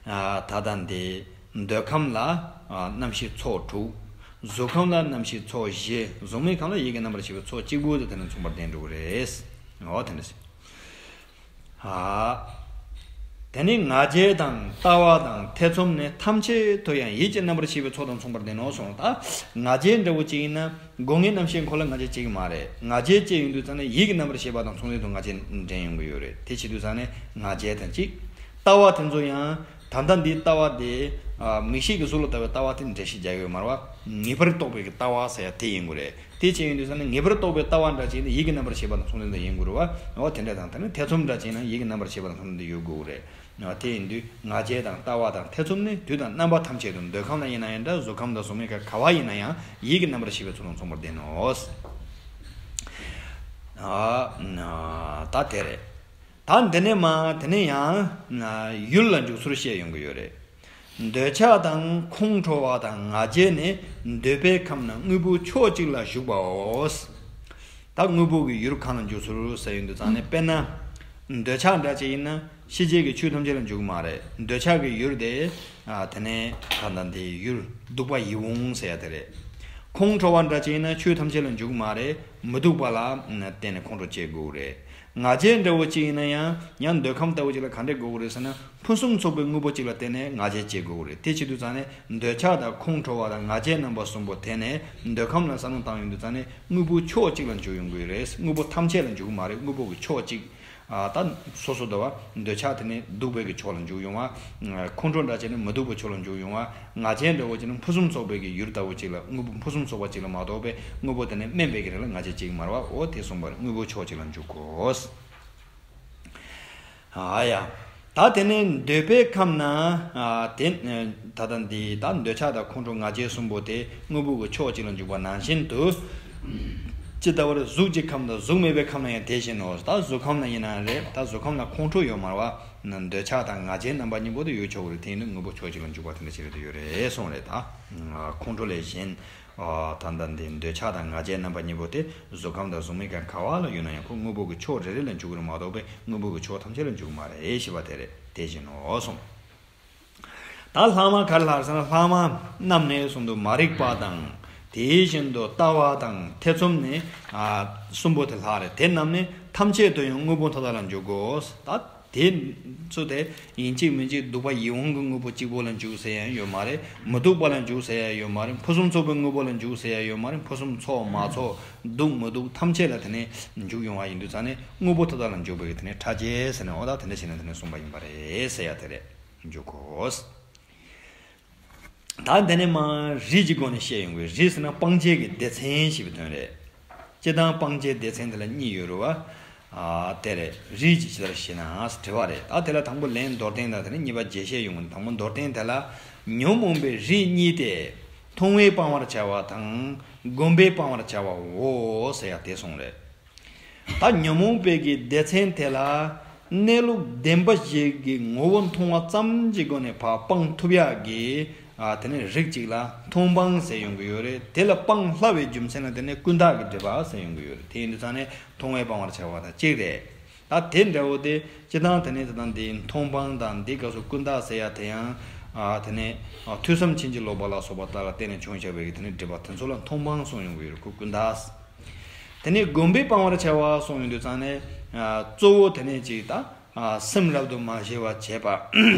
ད་ལྟ་འདི་འདོད་ཁམས་ལ་རྣམ་ཤེས་ཚོགས་དྲུག། གཟུགས་ཁམས་ལ་རྣམ་ཤེས་ཚོགས་བཞི། གཟུགས་མེད་ཁམས་ལ་ཡིད་ཀྱི་རྣམ་པར་ཤེས་པ་ཚོགས་གཅིག་པུ་དེ་དེ་ནི་མཚུངས་པར་ལྡན་འགྲོ་གི་རེད། འོ་དེ་འདྲ་ཞིག་ཨ། དེ་ནི་ང་རྒྱལ་དང་ལྟ་བ་དང་ཐེ་ཚོམ་ནི་ཐམས་ཅད་དུ་ཡང་ཡིད་ཀྱི་རྣམ་པར་ཤེས་པའི་ཚོགས་དང་མཚུངས་པར་ལྡན་ནོ་གསུངས། ད་ང་རྒྱལ་འདྲ་བོ་ཅིག་ཡིན་ན་སྒོ་ལྔའི་རྣམ་ཤེས་འཁོར་ལ་ང་རྒྱལ་ཅིག་མ་རེད། ང་རྒྱལ་ཅིག་ཡིན་དུས་ཙང་ནས་ཡིད་ཀྱི་རྣམ་པར་ཤེས་པ་དང་མཚུངས་ལྡན་དུ་ང་རྒྱལ་འདྲེན་ཡོང་གི་ཡོད་རེད། དེ་བྱེད་དུས་ཙང་ནས་ང་རྒྱལ་དང་གཅིག་ལྟ་བ་དེ་ཚོ་ཡང་ད་ལྟ་འདིའི་ལྟ་བ་དེ་མིག་ཤེས་ཀྱི་གཟུགས་ལ་ལྟ་བའི་ལྟ་བ་དེ་འགྲེལ་བཤད་རྒྱག་ཡོད་མ་རེད་བ། ངེས་པར་རྟོགས་པའི་ལྟ་བ་ཟེར་ཡ་དེ་ཡིན་དགོས་རེད། དེ་ཅི་ཡིན་དུས་ཙང་ནས་ངེས་པར་རྟོགས་པའི་ལྟ་བ་འདྲ་ཅིག་ནི་ཡིད་ཀྱི་རྣམ་པར་ཤེས་པ་དང་མཚུངས་ལྡན་དུ་ཡིན་དགོས་རེད་བ། འོ་དེ་འདྲ་དང་དེ་ནི་ཐེ་ཚོམ་འདྲ་ཅིག་ན་ཡིད་ཀྱི་རྣམ་པར་ཤེས་པ་དང་མཚུངས་ལྡན་དུ་ཡོད་དགོས་རེད། འོ་དེ་ཡིན་དུས་ང་རྒྱལ་དང་ལྟ་བ་དང་ཐེ་ཚོམ་ནི་དུས་དང་རྣམ་པ་ཐམས་ཅད་དུ་འདོད་ཁམས་ལ་ཡིན་ན་ཡང་འདྲ། གཟུགས་ཁམས་དང་གཟུགས་མེད་ཁམས་ག་བ་ཡིན་ན་ཡང་ཡིད་ཀྱི་རྣམ་པར་ཤེས་པའི་ཚོགས་དང་མཚུངས་པར་ལྡན་ནོ། ཨ་ད་དེ་རེད། ད་འདི་ནས་མ་དེ་ནས་ཡང་ཡུལ་ལ་འཇུག་ཚུལ་བཤད་ཡོང་གི་ཡོད་རེད། འདོད་ཆགས་དང་ཁོང་ཁྲོ་བ་དང་ང་རྒྱལ་ནི་འདོད་པའི་ཁམས་ན་དངོས་པོ་ཕྱོགས་གཅིག་ལ་བཞུགས་པའོ། ད་དངོས་པོ་གི་ཡུལ་གང་ལ་འཇུག་ཚུལ་ཟེར་ཡོང་དུས་ཙང་ནས་དཔེར་ན། འདོད་ཆགས་འདྲ་ཅིག་ཡིན་ན་ཕྱི་རྒྱལ་གྱི་ཆོས་ཐམས་ཅད་ལ་འཇུག་མ་རེད། འདོད་ཆགས་ཀྱི་ཡུལ་དེ་དེ་ནས་ད་ལྟ་འདི་ཡུལ་སྡུག་པ་ཡིད་འོང་ཟེར་ཡ་དེ་རེད། ཁོང་ཁྲོ་བ་འདྲ་ཅིག་ཡིན་ན་ཆོས་ཐམས་ཅད་ལ་འཇུག་མ་རེད། མི་སྡུག་པ་ལ་བརྟེན་ནས་ཁོང་ཁྲོ་སྐྱེ་དགོས་རེད། ང་རྒྱལ་འདྲ་བོ་གཅིག་ཡིན་ན་ཡང་ཡང་འདོད་ཁམས་ལྟ་བུ་གཅིག་ལ་ག་འདྲས་དགོས་ཀྱི་རེད་ཟེར་ན་ཕུན་སུམ་ཚོགས་པའི་དངོས་པོ་གཅིག་ལ་བརྟེན་ནས་ང་རྒྱལ་སྐྱེ་དགོས་ཀྱི་རེད། དེ་བྱེད་དུས་ཙང་ནས་འདོད་ཆགས་དང་ཁོང་ཁྲོ་བ་དང་ང་རྒྱལ་རྣམ་པ་གསུམ་པོ་དེ་ནས་འདོད་ཁམས་ལ་བསམ་བློ་བཏང་ཡོང་དུས་ཙང་ནས་དངོས་པོ་ཕྱོགས་གཅིག་ལ་འཇུག་ཡོང་གི་རེད། དངོས་པོ་ཐམས་ཅད་ལ་འཇུག་གི་མ་རེད། དངོས་པོ་གི་ཕྱོགས་གཅིག་ད་སོ་སོ་འདོད་པ་འདོད་ཆགས་དེ་ནས་སྡུག་པའི་གི་ཕྱོགས་ལ་འཇུག་ཡོང་བ། ཁོང་ཁྲོ་འདྲ་བྱས་ནས་མི་སྡུག་པའི་ཕྱོགས་ལ་འཇུག་ཡོང་བ། ང་རྒྱལ་འདྲ་བོ་བྱས་ན་ཕུན་སུམ་ཚོགས་པའི་གི་ཡུལ་ལྟ་བུ་གཅིག་ལ་དངོས་པོ་ཕུན་སུམ་ཚོགས་པ་གཅིག་ལ་མ་གཏོགས་པའི་དངོས་པོ་དེ་ནས་དམན་པའི་གི་རིགས་ལ་ང་རྒྱལ་གཅིག་མ་རེད་བ། འོ་དེ་གསུངས་པ་རེད། དངོས་པོ་ཕྱོགས་གཅིག་ལ་འཇུག་གོ། ཨ་ཡ། ད་དེ་ནས་འདོད་པའི་ཁམས་ན་ཨ་དེ་ད་ལྟ་འདི་ད་འདོད་ཆགས་དང་ཁོང་ཁྲོ་ང་རྒྱལ་གསུམ་པོ་དེ་དངོས་པོ་གི་ཕྱོགས་གཅིག་ལ་འཇུག་པ་ནང་བཞིན་དུ། ཇི་ལྟ་བར་གཟུགས་ཀྱི་ཁམས་དང་གཟུགས་མེད་པའི་ཁམས་ན་ཡང་དེ་བཞིན་ནོ། ད་གཟུགས་ཁམས་ན་ཡིན་ན་རེད། ད་གཟུགས་ཁམས་ན་ཁོང་ཁྲོ་ཡོད་མ་རེད་བ། འདོད་ཆགས་དང་ང་རྒྱལ་རྣམ་པ་གཉིས་པོ་དེ་ཡོད་ཆོག་གི་རེད། དེ་ཡིན་དུས་དངོས་པོ་ཕྱོགས་གཅིག་ལ་འཇུག་པ་དེ་འདྲ་ཞིག་རེད་དེ་ཡོད་རེད་གསུངས་རེད། ད་ཁོང་ཁྲོ་ལས་གཞན། ཨ་ད་ལྟ་འདི་འདོད་ཆགས་དང་ང་རྒྱལ་རྣམ་པ་གཉིས་པོ་དེ་གཟུགས་ཁམས་དང་གཟུགས་མེད་ཁམས་ག་བ་ལ་ཡོད་ན་ཡང་ཁོ་དངོས་པོ་གི་ཕྱོགས་རེ་རེ་ལ་འཇུག་གི་རེད་མ་གཏོགས་པའི་དངོས་པོ་གི་ཕྱོགས་ཐམས་ཅད་ལ་འཇུག་མ་རེད་ཞེས་པ་དེ་རེད། དེ་བཞིན་ནོ་གསུངས། ད་ལྷག་མ་ག་རེ་ལྷག་ཟེར་ན་ལྷག་མ་རྣམས་ནི་གསུངས་འདུག་མ་རིག་པ་དང་དེ་བཞིན་དུ་ལྟ་བ་དང་ཐེ་ཚོམ་ནི་ཨ་གསུམ་པོ་དེ་ལྷག་རེད། དེ་རྣམས་ནི་ཐམས་ཅད་དུ་ཡང་དངོས་པོ་མཐའ་དག་ལ་འཇུག་གོ། ད་དེ་ཚོ་དེ་ཡིན་གཅིག་མིན་གཅིག་སྡུག་པ་ཡིད་འོང་གི་དངོས་པོ་གཅིག་པོ་ལ་འཇུག་ཟེར་ཡ་ཡོད་མ་རེད། མི་སྡུག་པ་ལ་འཇུག་ཟེར་ཡ་ཡོད་མ་རེད། ཕུན་སུམ་ཚོགས་པའི་དངོས་པོ་ལ་འཇུག་ཟེར་ཡ་ཡོད་མ་རེད། ཕུན་སུམ་ཚོགས་མ་ཚོགས་སྡུག་མི་སྡུག་ཐམས་ཅད་ལ་དེ་ནས་འཇུག་ཡོང་བ་ཡིན་དུས་ཙང་ནས་དངོས་པོ་མཐའ་དག་ལ་འཇུག་པའི་དེ་ནས་ཕྲ་རྒྱས་ཟེར་ནས་འོ་ད་དེ་འདྲ་བྱས་ནས་དེ་ནས་གསུངས་པ་ཡིན་པ་རེད་ཟེར་ཡ་དེ་རེད། འཇུག་གོ། ད་འདི་ནས་མ་རིགས་ཀྱི་སྒོ་ནས་བཤད་ཡོང་གི། རིགས་ཟེར་ན་སྤང་བྱའི་གི་སྡེ་ཚན་ཞེས་པའི་དོན་རེད། སྤྱིར་བཏང་སྤང་བྱའི་སྡེ་ཚན་དེ་ལ་གཉིས་ཡོད་རེད་བ། ཨ་དེ་རེད། རིགས་ཀྱི་ཇི་ལྟར་ཞེ་ན་དྲི་བ་རེད། ད་དེ་ལ་དང་པོ་ལན་མདོར་བསྟན་དང་དེ་ནས་གཉིས་པ་རྒྱས་བཤད་ཡོང་གི། དང་པོ་མདོར་བསྟན་དེ་ལ་ཉོན་མོངས་པའི་རིགས་གཉིས་ཏེ། མཐོང་བས་སྤང་བར་བྱ་བ་དང་སྒོམ་པས་སྤང་བར་བྱ་བའོ་ཟེར་ཡ་དེ་གསུངས་རེད། ད་ཉོན་མོངས་པའི་གི་སྡེ་ཚན་དེ་ལ་གནས་ལུགས་བདེན་པ་བཞི་གི་ངོ་བོ་མཐོང་བ་ཙམ་གྱི་སྒོ་ནས་ཕར་སྤང་ཐུབ་ཡག་གི་ཨ་དེ་ནས་རིགས་གཅིག་ལ་མཐོང་སྤང་ཟེར་ཡོང་གི་ཡོད་རེད། དེ་ལ་སྤང་སླ་བའི་རྒྱུ་མཚན་ལ་དེ་ནས་ཀུན་བརྟགས་ཀྱི་སྒྲིབ་པ་ཟེར་ཡོང་གི་ཡོད་རེད། དེ་ཡིན་དུས་ཙང་ནས་མཐོང་བས་སྤང་བར་བྱ་བ་དང་གཅིག་རེད། ད་དེ་འདྲ་བོ་དེ་སྤྱིར་བཏང་དེ་ནས་དེ་དང་དེའི་མཐོང་སྤང་དང་དེའི་སྐབས་སུ་ཀུན་བརྟགས་ཟེར་ཡ་དེ་ཡང་ཨ་དེ་ནས་ཨ་ཐོས་བསམ་ཕྱིན་ཅི་ལོག་པ་ལ་སོགས་པ་དག་ལ་བརྟེན་ནས་བྱུང་བཞག་པའི་གི་དེ་ནས་སྒྲིབ་པ་དེ་ཚོ་ལ་མཐོང་སྤང་གསུངས་ཡོང་གི་ཡོད་རེད། ཁོ་ཀུན་བརྟགས། དེ་ནས་སྒོམ་པས་སྤང་བར་བྱ་བ་གསུངས་ཡོང་དུས་ཙང་ནས་ཨ་གཙོ་བོ་དེ་ནས་ཅིག་ད་ཨ་སེམས་རབ་ཏུ་མ་ཞི་བར་བྱེད་པ་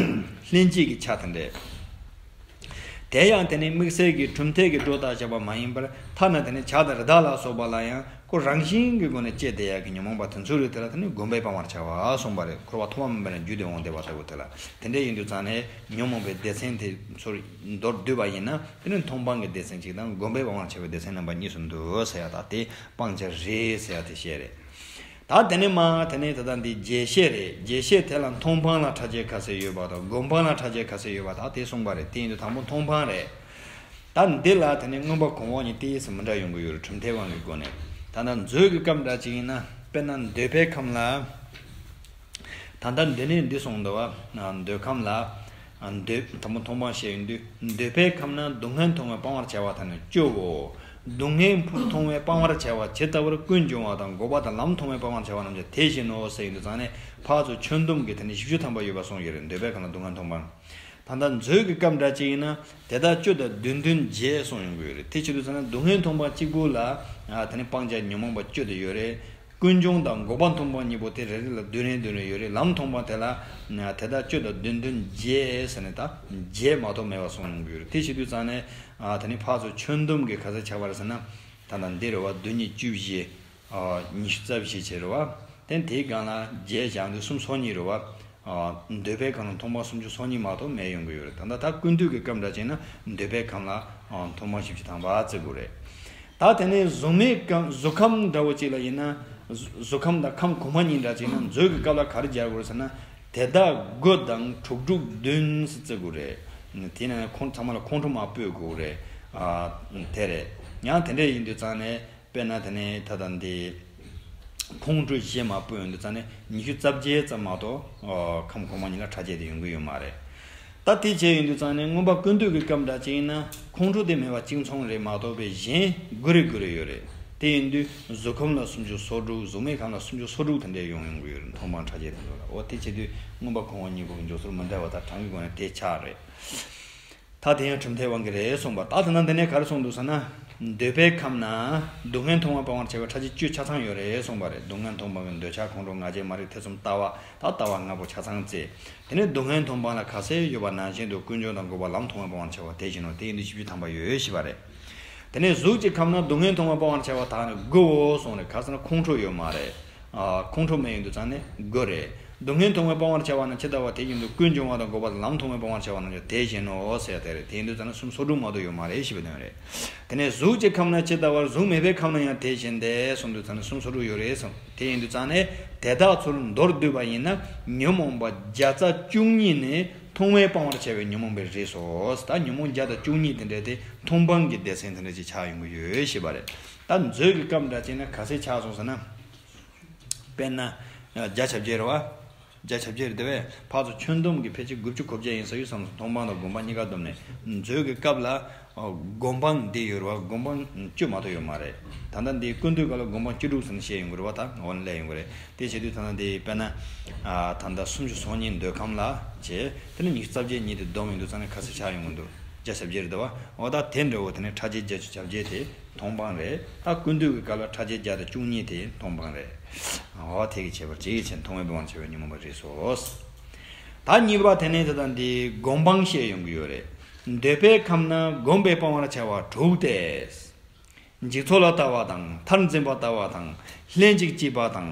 ལྷན་སྐྱེས་ཀྱི་ཆ་དེ་འདྲས། དེ་ཡང་དེ་ནས་དམིགས་བསལ་གྱི་གྲུབ་མཐས་ཀྱི་སྒྲོ་བཏགས་བཞག་པ་མ་ཡིན་པར་ཐ་ན་དེ་ནས་བྱ་དང་རི་དྭགས་ལ་སོགས་པ་ལ་ཡང་ཁོ་རང་བཞིན་གྱི་སྒོ་ནས་སྐྱེས་བསྡད་ཡག་གི་ཉོན་མོངས་པ་དེ་ཚོ་རེད། དེ་ལ་དེ་ནས་སྒོམ་པས་སྤང་བར་བྱ་བ་གསུངས་པ་རེད། འཁོར་བ་ཐོག་མ་མེད་པ་ནས་རྒྱུ་དེ་འོང་བསྡད་པ་ལྟ་བུ་དེ་ལ། དེ་འདྲས་ཡིན་དུས་ཙང་ནས་ཉོན་མོངས་པའི་སྡེ་ཚན་དེ་ཚོར་མདོར་བསྡུས་པ་ཡིན་ན་དེ་ནི་མཐོང་སྤང་གི་སྡེ་ཚན་གཅིག་དང་སྒོམ་པས་སྤང་བར་བྱ་བའི་སྡེ་ཚན་རྣམ་པ་གཉིས་སུ་འདུ་ཟེར་ཡ་ད་དེ་སྤང་བྱ་རེད་ཟེར་ཡ་དེ་བཤད་རེད། ད་དེ་ནས་མ་དེ་ནས་ད་ལྟ་འདི་རྒྱས་བཤད་རེད། རྒྱས་བཤད་དེ་ལ་མཐོང་སྤང་ལ་ཕྲ་རྒྱས་ཁ་གསལ་ཡོད་པ་དང་སྒོམ་སྤང་ལ་ཕྲ་རྒྱས་ཁ་གསལ་ཡོད་པ་ད་དེ་གསུངས་པ་རེད། དེ་ཡིན་དུས་དང་པོ་མཐོང་སྤང་རེད། ད་འདི་ལ་དེ་ནས་མངོན་པ་གོང་འོག་གཉིས་ཏོག་ཙམ་མི་འདྲ་ཡོང་གི་ཡོད་རེད། གྲུབ་མཐའི་དབང་གི་སྒོ་ནས། ད་ལྟ་མཛོད་ཀྱི་སྐབས་འདྲ་ཅིག་ཡིན་ན་དཔེར་ན་འདོད་པའི་ཁམས་ལ། ད་ལྟ་འདི་ནས་འདི་གསུངས་འདུག་བ། འདོད་ཁམས་ལ། འདོད་དང་པོ་མཐོང་སྤང་བཤད་ཡོང་དུས་འདོད་པའི་ཁམས་ན་སྡུག་བསྔལ་མཐོང་བས་སྤང་བར་བྱ་བ་དང་ནི་སྐྱོབ་བོ། སྡུག་བསྔལ་མཐོང་བས་སྤང་བར་བྱ་བ་ཇི་ལྟ་བར་ཀུན་འབྱུང་བ་དང་འགོག་པ་དང་ལམ་མཐོང་བས་སྤང་བར་བྱ་བ་རྣམས་ཀྱང་དེ་བཞིན་ནོ་ཟེར་ཡོང་དུས་ཙང་ནས་ཕར་ཚུར་ཁྱོན་བསྡོམས་ཀྱི་དེ་ནས་བཞི་བཅུ་ཐམ་པ་ཡོད་པ་གསུངས་ཡོད་རེད། འདོད་པའི་ཁམས་ལ་སྡུག་བསྔལ་མཐོང་སྤང་། ད་ལྟ་མཛོད་ཀྱི་སྐབས་འདྲ་ཅིག་ཡིན་ན་དེ་དག་བཅུ་དང་བདུན་བདུན་བརྒྱད་གསུངས་ཡོང་གི་ཡོད་རེད། དེ་བྱེད་དུས་ཙང་ན་སྡུག་བསྔལ་མཐོང་སྤང་གཅིག་པུ་ལ་ཨ་དེ་ནི་སྤང་བྱ་ཉོན་མོངས་པ་བཅུ་དེ་ཡོད་རེད། ཀུན་འབྱུང་དང་འགོག་པ་མཐོང་སྤང་གཉིས་པོ་དེ་རེ་རེ་ལ་བདུན་རེ་བདུན་རེ་ཡོད་རེད། ལམ་མཐོང་སྤང་དེ་ལ་ཨ་དེ་དག་བཅུ་དང་བདུན་བདུན་བརྒྱད་ཟེར་ནས་ད་བརྒྱད་མ་གཏོགས་མེད་པ་གསུངས་ཡོང་གི་ཡོད་རེད། དེ་བྱེད་དུས་ཙང་ནས་ཨ་དེ་ནི་ཕར་ཚུར་ཁྱོན་བསྡོམས་ཀྱི་ག་ཚོད་ཆགས་པ་རེད་ཟེར་ན། ད་ལྟ་འདི་རེད་བ། བདུན་གཉིས་བཅུ་བཞི། ཨ་ཉི་ཤུ་རྩ་བཞི་བྱས་རེད་བ། དེ་དེའི་སྒང་ལ་བརྒྱད་བཞག་དུས་སུམ་སོ་གཉིས་རེད་བ། ཨ་འདོད་པའི་ཁམས་ལ་མཐོང་སྤང་སུམ་ཅུ་སོ་གཉིས་མ་གཏོགས་མེད་ཡོང་གི་ཡོད་རེད། ད་ལྟ་ད་ཀུན་བཏུས་ཀྱི་སྐབས་འདྲ་བྱས་ན་འདོད་པའི་ཁམས་ལ་ཨ་མཐོང་སྤང་བཞི་བཅུ་ཐམ་པ་བརྩི་དགོས་རེད། ད་དེ་ནས་གཟུགས་མེད་ཁམས་གཟུགས་ཁམས་འདྲ་བོ་ཅིག་ལ་ཡིན་ན། གཟུ་གཟུགས་ཁམས་དང་ཁམས་གོང་མ་གཉིས་འདྲ་བྱས་ན་མཛོད་ཀྱི་སྐབས་ལ་ག་རེ་སྦྱར་དགོས་རེད་ཟེར་ན། དེ་དག་དགུ་དང་དྲུག་དྲུག་བདུན་ཟེར་བརྩི་དགོས་རེད། དེ་ནས་ཁོང་ཚང་མ་ལ་ཁོང་ཁྲོ་མ་སྤོས་དགོས་རེད། ཨ་དེ་རེད། ཡང་དེ་འདྲ་ཡིན་དུས་ཙང་ནས། དཔེར་ན་དེ་ནས་ད་ལྟ་འདི་ཁོང་ཁྲོ་ཞེ་མ་སྤོས་ཡོང་དུས་ཙང་ནས་ཉི་ཤུ་རྩ་བརྒྱད་ཙམ་མ་གཏོགས་ཨོ་ཁམས་གོང་མ་གཉིས་ལ་ཕྲ་རྒྱས་དེ་ཡོང་གི་ཡོད་མ་རེད། ད་དེ་བྱས་ཡོང་དུས་ཙང་ནས་མངོན་པ་ཀུན་བཏུས་ཀྱི་སྐབས་འདྲ་ཅིག་ཡིན་ན་ཁོང་ཁྲོ་དེ་མེད་པ་གཅིག་མཚུངས་རེད་མ་གཏོགས་པའི་གཞན་དགུ་རེ་དགུ་རེ་ཡོད་རེད། དེ་ཡིན་དུས་གཟུགས་ཁམས་ལ་སུམ་ཅུ་སོ་དྲུག་གཟུགས་མེད་ཁམས་ལ་སུམ་ཅུ་སོ་དྲུག་དེ་འདྲས་ཡོང་ཡོང་གི་ཡོད་རེད། མཐོང་སྤང་ཕྲ་རྒྱས་དེ་ཚོ་ལ། འོ་དེ་བྱེད་དུས་མངོན་པ་གོང་འོག་གཉིས་པོ་གི་འཇོག་ཚུལ་མི་འདྲ་བ་དང་གྲངས་ཀྱི་སྒོ་ནས་དེ་ཆགས་རེད། ད་དེ་ཡང་གྲུབ་མཐའི་དབང་གིས་རེད་གསུངས་པ། ད་དེ་ན་འདི་ནས་ག་རེ་གསུངས་འདུག་ཟེར་ན། འདོད་པའི་ཁམས་ན་སྡུག་བསྔལ་མཐོང་བ་སྤང་བར་བྱ་བའི་ཕྲ་རྒྱས་བཅུ་ཆ་ཚང་ཡོད་རེད་གསུངས་པ་རེད། སྡུག་བསྔལ་མཐོང་སྤང་གི་འདོད་ཆགས་ཁོང་ཁྲོ་ང་རྒྱལ་མ་རིག་ཐེ་ཚོམ་ལྟ་བ། ད་ལྟ་བ་ལྔ་པོ་ཆ་ཚང་བརྩི། དེ་ནས་སྡུག་བསྔལ་མཐོང་སྤང་ལ་ག་ཚད་ཡོད་པ་ནང་བཞིན་དུ་ཀུན་འབྱུང་དང་འགོག་པ་ལམ་མཐོང་བ་སྤང་བར་བྱ་བ་དེ་བཞིན་ནོ། དེ་ཡིན་དུས་བཞི་བཅུ་ཐམ་པ་ཡོད་ཞེས་པ་རེད། དེ་ནས་གཟུགས་ཀྱི་ཁམས་ན་སྡུག་བསྔལ་མཐོང་བ་སྤང་བར་བྱ་བ་དག་ནི་དགུའོ་གསུངས་རེད། ག་ཟེར་ན་ཁོང་ཁྲོ་ཡོད་མ་རེད། ཨ་ཁོང་ཁྲོ་མེད་ཡོང་དུས་ཙང་ནས་དགུ་རེད། སྡུག་བསྔལ་མཐོང་བས་སྤང་བར་བྱ་བ་ནི་ཇི་ལྟ་བ་དེ་བཞིན་དུ་ཀུན་འབྱུང་བ་དང་འགོག་པ་དང་ལམ་མཐོང་བས་སྤང་བར་བྱ་བ་རྣམས་ཀྱང་དེ་བཞིན་ནོ་ཟེར་དེ་རེད། དེ་ཡིན་དུས་ཙང་ནས་སུམ་སོ་དྲུག་མ་གཏོགས་ཡོད་མ་རེད་ཞེས་པའི་དོན་རེད། དེ་ནས་གཟུགས་ཀྱི་ཁམས་ན་ཇི་ལྟ་བར་གཟུགས་མེད་པའི་ཁམས་ན་ཡང་དེ་བཞིན་ཏེ་གསུངས་དུས་ཙང་ནས་སུམ་སོ་དྲུག་ཡོད་རེད་གསུངས། དེ་ཡིན་དུས་ཙང་ནས་དེ་དག་ཚུར་མདོར་བསྡུས་པ་ཡིན་ན་ཉོན་མོངས་པ་བརྒྱ་རྩ་བཅུ་གཉིས་ནི་མཐོང་བས་སྤང་བར་བྱ་བའི་ཉོན་མོངས་པའི་རིགས་སོ། ད་ཉོན་མོངས་བརྒྱ་དང་བཅུ་གཉིས་དེ་འདྲ་དེ་མཐོང་སྤང་གི་སྡེ་ཚན་དེ་འདྲ་ཅིག་ཆགས་ཡོང་གི་ཡོད་ཞེས་པ་རེད། ད་མཛོད་ཀྱི་སྐབས་འདྲ་བྱས་ན་ག་ཚད་ཆགས་སོང་ཟེར་ན། དཔེར་ན། བརྒྱ་ཆ་བརྒྱད་རེད་བ། བརྒྱ་ཆ་བརྒྱད་རེད་དེ་བས་ཕར་ཚུར་ཁྱོན་བསྡོམས་ཀྱི་ཕལ་ཆེར་དགུ་བཅུ་གོ་བརྒྱད་ཡིན་ས་ཡོད་བསམ་སོང་། མཐོང་སྤང་དང་སྒོམ་སྤང་གཉིས་ཀ་བསྡོམས་ནས་མཛོད་ཀྱི་སྐབས་ལ། སྒོམ་སྤང་འདི་ཡོད་རེད་བ། སྒོམ་སྤང་བཅུ་མ་གཏོགས་ཡོད་མ་རེད། ད་ལྟ་འདི་ཀུན་བཏུས་སྐབས་ལ་སྒོམ་སྤང་བཅུ་དྲུག་ཟེར་ནས་བཤད་ཡོང་གི་རེད་བ། ད་འོ་ནས་སླེབས་ཡོང་གི་རེད། དེ་བྱེད་དུས་ད་ལྟ་འདི་དཔེར་ན། ད་ལྟ་སུམ་ཅུ་སོ་གཉིས་འདོད་ཁམས་ལ་བྱས། དེ་ནས་ཉི་ཤུ་རྩ་བརྒྱད་གཉིས་དེ་བསྡོམས་ཡོང་དུས་ཙང་ནས་ག་ཚོད་ཆགས་ཡོང་གི་འདུག་བརྒྱ་ཆ་བརྒྱད་རེད་དེ་བ། འོ་ད་དེ་འདྲ་བོ་དེ་ནས་ཕྲ་རྒྱས་བརྒྱད་ཅུ་གྱ་བརྒྱད་དེ། མཐོང་སྤང་རེད། ད་ཀུན་བཏུས་ཀྱི་སྐབས་ལ་ཕྲ་རྒྱས་བརྒྱ་དང་བཅུ་གཉིས་དེ་མཐོང་སྤང་རེད། འོ་དེ་གི་ཁྱད་པར་གཅིག་གི་ཕྱིར་མཐོང་བས་སྤང་བར་བྱ་བའི་ཉོན་མོངས་པའི་རིགས་སོ། ད་གཉིས་པ་དེ་ནས་ད་ལྟ་འདི་སྒོམ་སྤང་བཤད་ཡོང་གི་ཡོད་རེད། འདོད་པའི་ཁམས་ན་བསྒོམས་པས་སྤང་བར་བྱ་བ་དྲུག་སྟེ། འཇིག་ཚོགས་ལ་ལྟ་བ་དང་མཐར་འཛིན་པ་ལྟ་བ་དང་ལྷན་ཅིག་སྐྱེས་པ་དང་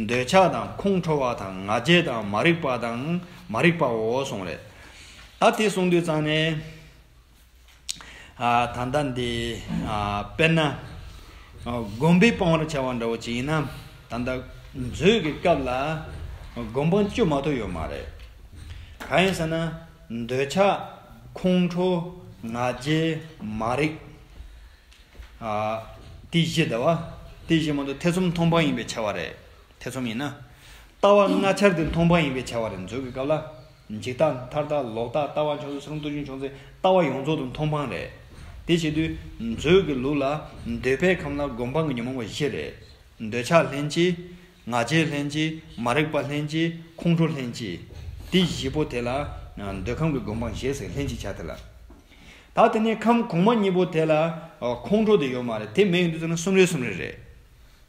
འདོད་ཆགས་དང་ཁོང་ཁྲོ་བ་དང་ང་རྒྱལ་དང་མ་རིག་པ་དང་མ་རིག་པའོ་གསུངས་རེད། ད་དེ་གསུངས་དུས་ཙང་ནས། ཨ་ད་ལྟ་འདི་ཨ་དཔེར་ན་ཨ་བསྒོམས་པས་སྤང་བར་བྱ་བ་འདྲ་བོ་ཅིག་ཡིན་ན། ད་ལྟ་མཛོད་ཀྱི་སྐབས་ལ་སྒོམ་སྤང་བཅུ་མ་གཏོགས་ཡོད་མ་རེད། གང་ཡིན་ཟེར་ན། འདོད་ཆགས། ཁོང་ཁྲོ། ང་རྒྱལ། མ་རིག་ཨ་དེ་བཞི་ཟླ་བ། དེ་བཞི་མ་གཏོགས་ཐེ་ཚོམ་མཐོང་སྤང་ཡིན་པས་ཁྱབ་པ་རེད། ཐེ་ཚོམ་ཡིན་ན། ལྟ་བ་ལྔ་ཆར་དེ་མཐོང་སྤང་ཡིན་པས་ཁྱབ་པ་རེད། མཛོད་ཀྱི་སྐབས་ལ། འཇིག་ལྟ་མཐར་ལྟ་ལོག་ལྟ་ལྟ་བ་མཆོག་ཟེར་གསུམ་དུ་བྱུང་ཚེ་ལྟ་བ་ཡོངས་རྫོགས་དུ་མཐོང་སྤང་རེད། དེ་བྱེད་དུས་མཛོད་ཀྱི་ལུགས་ལ་འདོད་པའི་ཁམས་ལ་སྒོམ་སྤང་གི་ཉོན་མོངས་པ་བཞི་རེད། འདོད་ཆགས་ལྷན་སྐྱེས། ང་རྒྱལ་ལྷན་སྐྱེས། མ་རིག་པ་ལྷན་སྐྱེས། ཁོང་ཁྲོ་ལྷན་སྐྱེས། དེ་བཞི་པོ་དེ་ལ་འདོད་ཁམས་ཀྱི་སྒོམ་སྤང་བཞི་ཟེར་ལྷན་ཅིག་བྱ་དེ་ལ། ད་དེ་ནས་ཁམས་གོང་མ་གཉིས་པོ་དེ་ལ་ཁོང་ཁྲོ་དེ་ཡོད་མ་རེད། དེ་མེད་ཡོང་དུས་ཙམ་ན་གསུམ་རེ་གསུམ་རེ་རེད།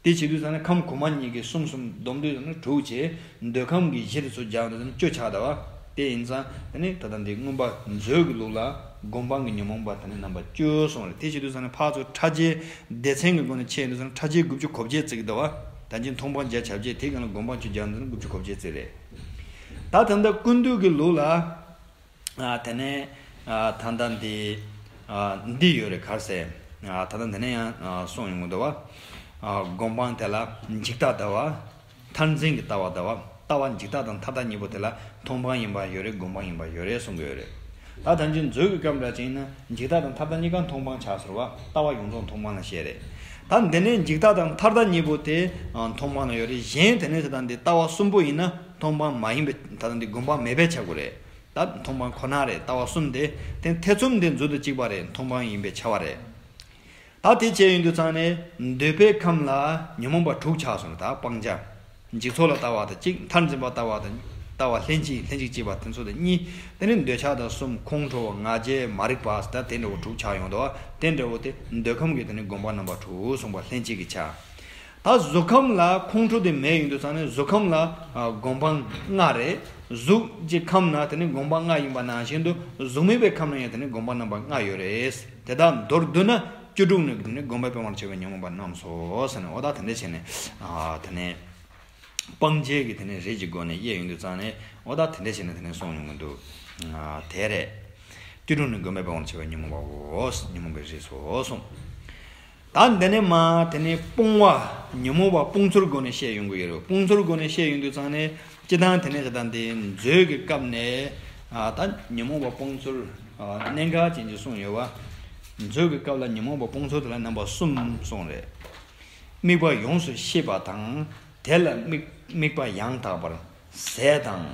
དེ་བྱེད་དུས་ཙམ་ན་ཁམས་གོང་མ་གཉིས་ཀྱི་གསུམ་གསུམ་བསྡོམས་དུས་ཙམ་ན་དྲུག་བྱས། འདོད་ཁམས་ཀྱི་བཞི་དེ་ཚོ་སྦྱར་དུས་ཙམ་ན་བཅུ་ཆགས་ད་བ། དེ་ཡིན་ཙང་དེ་ནི་ད་ལྟ་འདི་མངོན་པ་མཛོད་ཀྱི་ལུགས་ལ་སྒོམ་སྤང་གི་ཉོན་མོངས་པ་དེ་ནི་རྣམ་པ་བཅུ་གསུངས་རེད། དེ་བྱེད་དུས་ཙམ་ན་ཕར་ཚུར་ཕྲ་རྒྱས་སྡེ་ཚན་གྱི་སྒོ་ནས་ཕྱེ་ཡོང་དུས་ཙམ་ན་ཕྲ་རྒྱས་དགུ་བཅུ་གོ་བརྒྱད་བརྩི་གི་ད་བ། ད་ཅི་མཐོང་སྤང་བརྒྱ་ཆ་བརྒྱད་དེ་གང་ལ་སྒོམ་སྤང་བཅུ་སྦྱར་དུས་ཙམ་ན་དགུ་བཅུ་གོ་བརྒྱད་བརྩི་རེད། ད་ད་ལྟ་ཀུན་བཏུས་ཀྱི་ལུགས་ལ། ཨ་དེ་ནས་ཨ་ད་ལྟ་འདི་ཨ་འདི་ཡོད་རེད། ག་རེ་ཟེར། ཨ་ད་ལྟ་འདི་ནས་ཡང་ཨ་གསུངས་ཡོང་གི་འདུག་བ། ཨ་སྒོམ་སྤང་དེ་ལ་འཇིག་ལྟ་ལྟ་བ། མཐར་འཛིན་གྱི་ལྟ་བ་ལྟ་བ། ལྟ་བ་འཇིག་ལྟ་དང་མཐར་ལྟ་གཉིས་པོ་དེ་ལ་མཐོང་སྤང་ཡིན་པ་ཡོད་རེད། སྒོམ་སྤང་ཡིན་པ་ཡོད་རེད་གསུང་གི་ཡོད་རེད། ད་ད་ཅི་མཛོད་ཀྱི་སྐབས་འདྲ་ཅིག་ཡིན་ན་འཇིག་ལྟ་དང་མཐར་ལྟ་གཉིས་ཀ་མཐོང་སྤང་ཆགས་ཟེར་བ། ལྟ་བ་ཡོངས་རྫོགས་མཐོང་སྤང་ལ་བཤད་རེད། ད་འདི་ནས་འཇིག་ལྟ་དང་མཐར་ལྟ་གཉིས་པོ་དེ་ཨ་མཐོང་སྤང་ལ་ཡོད་རེད། གཞན་དེ་ནས་ད་ལྟ་འདི་ལྟ་བ་གསུམ་པོ་ཡིན་ན་མཐོང་སྤང་མ་ཡིན་པའི་ད་ལྟ་འདི་སྒོམ་སྤང་མེད་པའི་ཆ་དགོས་རེད། ད་མཐོང་སྤང་ཁོ་ན་རེད། ལྟ་བ་གསུམ་དེ་དེ་ཐེ་ཚོམ་དེ་མཛོད་དུ་གཅིག་པ་རེད། མཐོང་སྤང་ཡིན་པའི་ཆ་བ་རེད། ད་དེ་བྱས་ཡོང་དུས་ཙང་ནས་འདོད་པའི་ཁམས་ལ་ཉོན་མོངས་པ་དྲུག་ཆགས་སོང་། ད་སྤང་བྱ། འཇིག་ཚོགས་ལ་ལྟ་བ་དང་གཅིག་མཐར་འཛིན་པ་ལྟ་བ་དང་ལྟ་བ་ལྷན་ཅིག་ལྷན་ཅིག་སྐྱེས་པ་དེ་ཚོ་དང་གཉིས། དེ་ནས་འདོད་ཆགས་དང་གསུམ། ཁོང་ཁྲོ་བ། ང་རྒྱལ། མ་རིག་པ། ད་དེ་འདྲ་བོ་དྲུག་ཆགས་ཡོང་དུས་དེ་འདྲ་བོ་དེ་འདོད་ཁམས་ཀྱི་དེ་ནས་སྒོམ་པ་རྣམ་པ་དྲུག་གསུངས་པ་ལྷན་ཅིག་གི་ཆ། ད་གཟུགས་ཁམས་ལ་ཁོང་ཁྲོ་དེ་མེད་ཡོང་དུས་ཙང་ནས་གཟུགས་ཁམས་ལ་ཨ་སྒོམ་སྤང་ལྔ་རེད། གཟུགས་ཀྱི་ཁམས་ན་དེ་ནི་སྒོམ་སྤང་ལྔ་ཡིན་པ་ནང་བཞིན་དུ་གཟུགས་མེད་པའི་ཁམས་ན་ཡང་དེ་ནི་སྒོམ་སྤང་རྣམ་པ་ལྔ་ཡོད་རེད། དེ་དག་མདོར་བསྡུ་ན་བཅུ་དྲུག་ནི་དེ་ནི་སྒོམ་པས་སྤང་བར་བྱ་བའི་ཉོན་མོངས་པ་རྣམས་སོ་ཟེར་ནས། འོ་ད་དེ་འདྲ་བྱས་ནས་ཨ་དེ་ནི་སྤང་བྱའི་གི་དེ་ནི་རིགས་ཀྱི་སྒོ་ནས་དབྱེ་ཡོང་དུས་ཙང་ནས། འོ་ད་དེ་འདྲ་བྱས་ནས་དེ་ནི་གསུངས་ཡོང་གི་འདུག་ཨ་དེ་རེད། བཅུ་དྲུག་ནི་སྒོམ་པས་སྤང་བར་བྱ་བའི་ཉོན་མོངས་པའོ། ཉོན་མོངས་པའི་རིགས་སོ་གསུངས། ད་འདི་ནས་མ་དེ་ནས་སྤོང་བ། ཉོན་མོངས་པ་སྤོང་ཚུལ་སྒོ་ནས་བཤད་ཡོང་གི་ཡོད་རེད། སྤོང་ཚུལ་སྒོ་ནས་བཤད་ཡོང་དུས་ཙང་ནས་སྤྱིར་བཏང་དེ་ནས་ད་ལྟ་འདི་མཛོད་ཀྱི་སྐབས་ནས་ཨ་ད་ཉོན་མོངས་པ་སྤོང་ཚུལ་ཨ་གནད་འགག་ཅན་གྱི་གསུངས་ཡོད་པ། མཛོད་ཀྱི་སྐབས་ལ་ཉོན་མོངས་པ་སྤོང་ཚུལ་དེ་ལ་རྣམ་པ་གསུམ་གསུངས་རེད། དམིགས་པ་ཡོངས་སུ་ཤེས་པ་དང་། དེ་ལ་དམིགས་དམིགས་པ་ཡང་དག་པར་ཟད་དང་།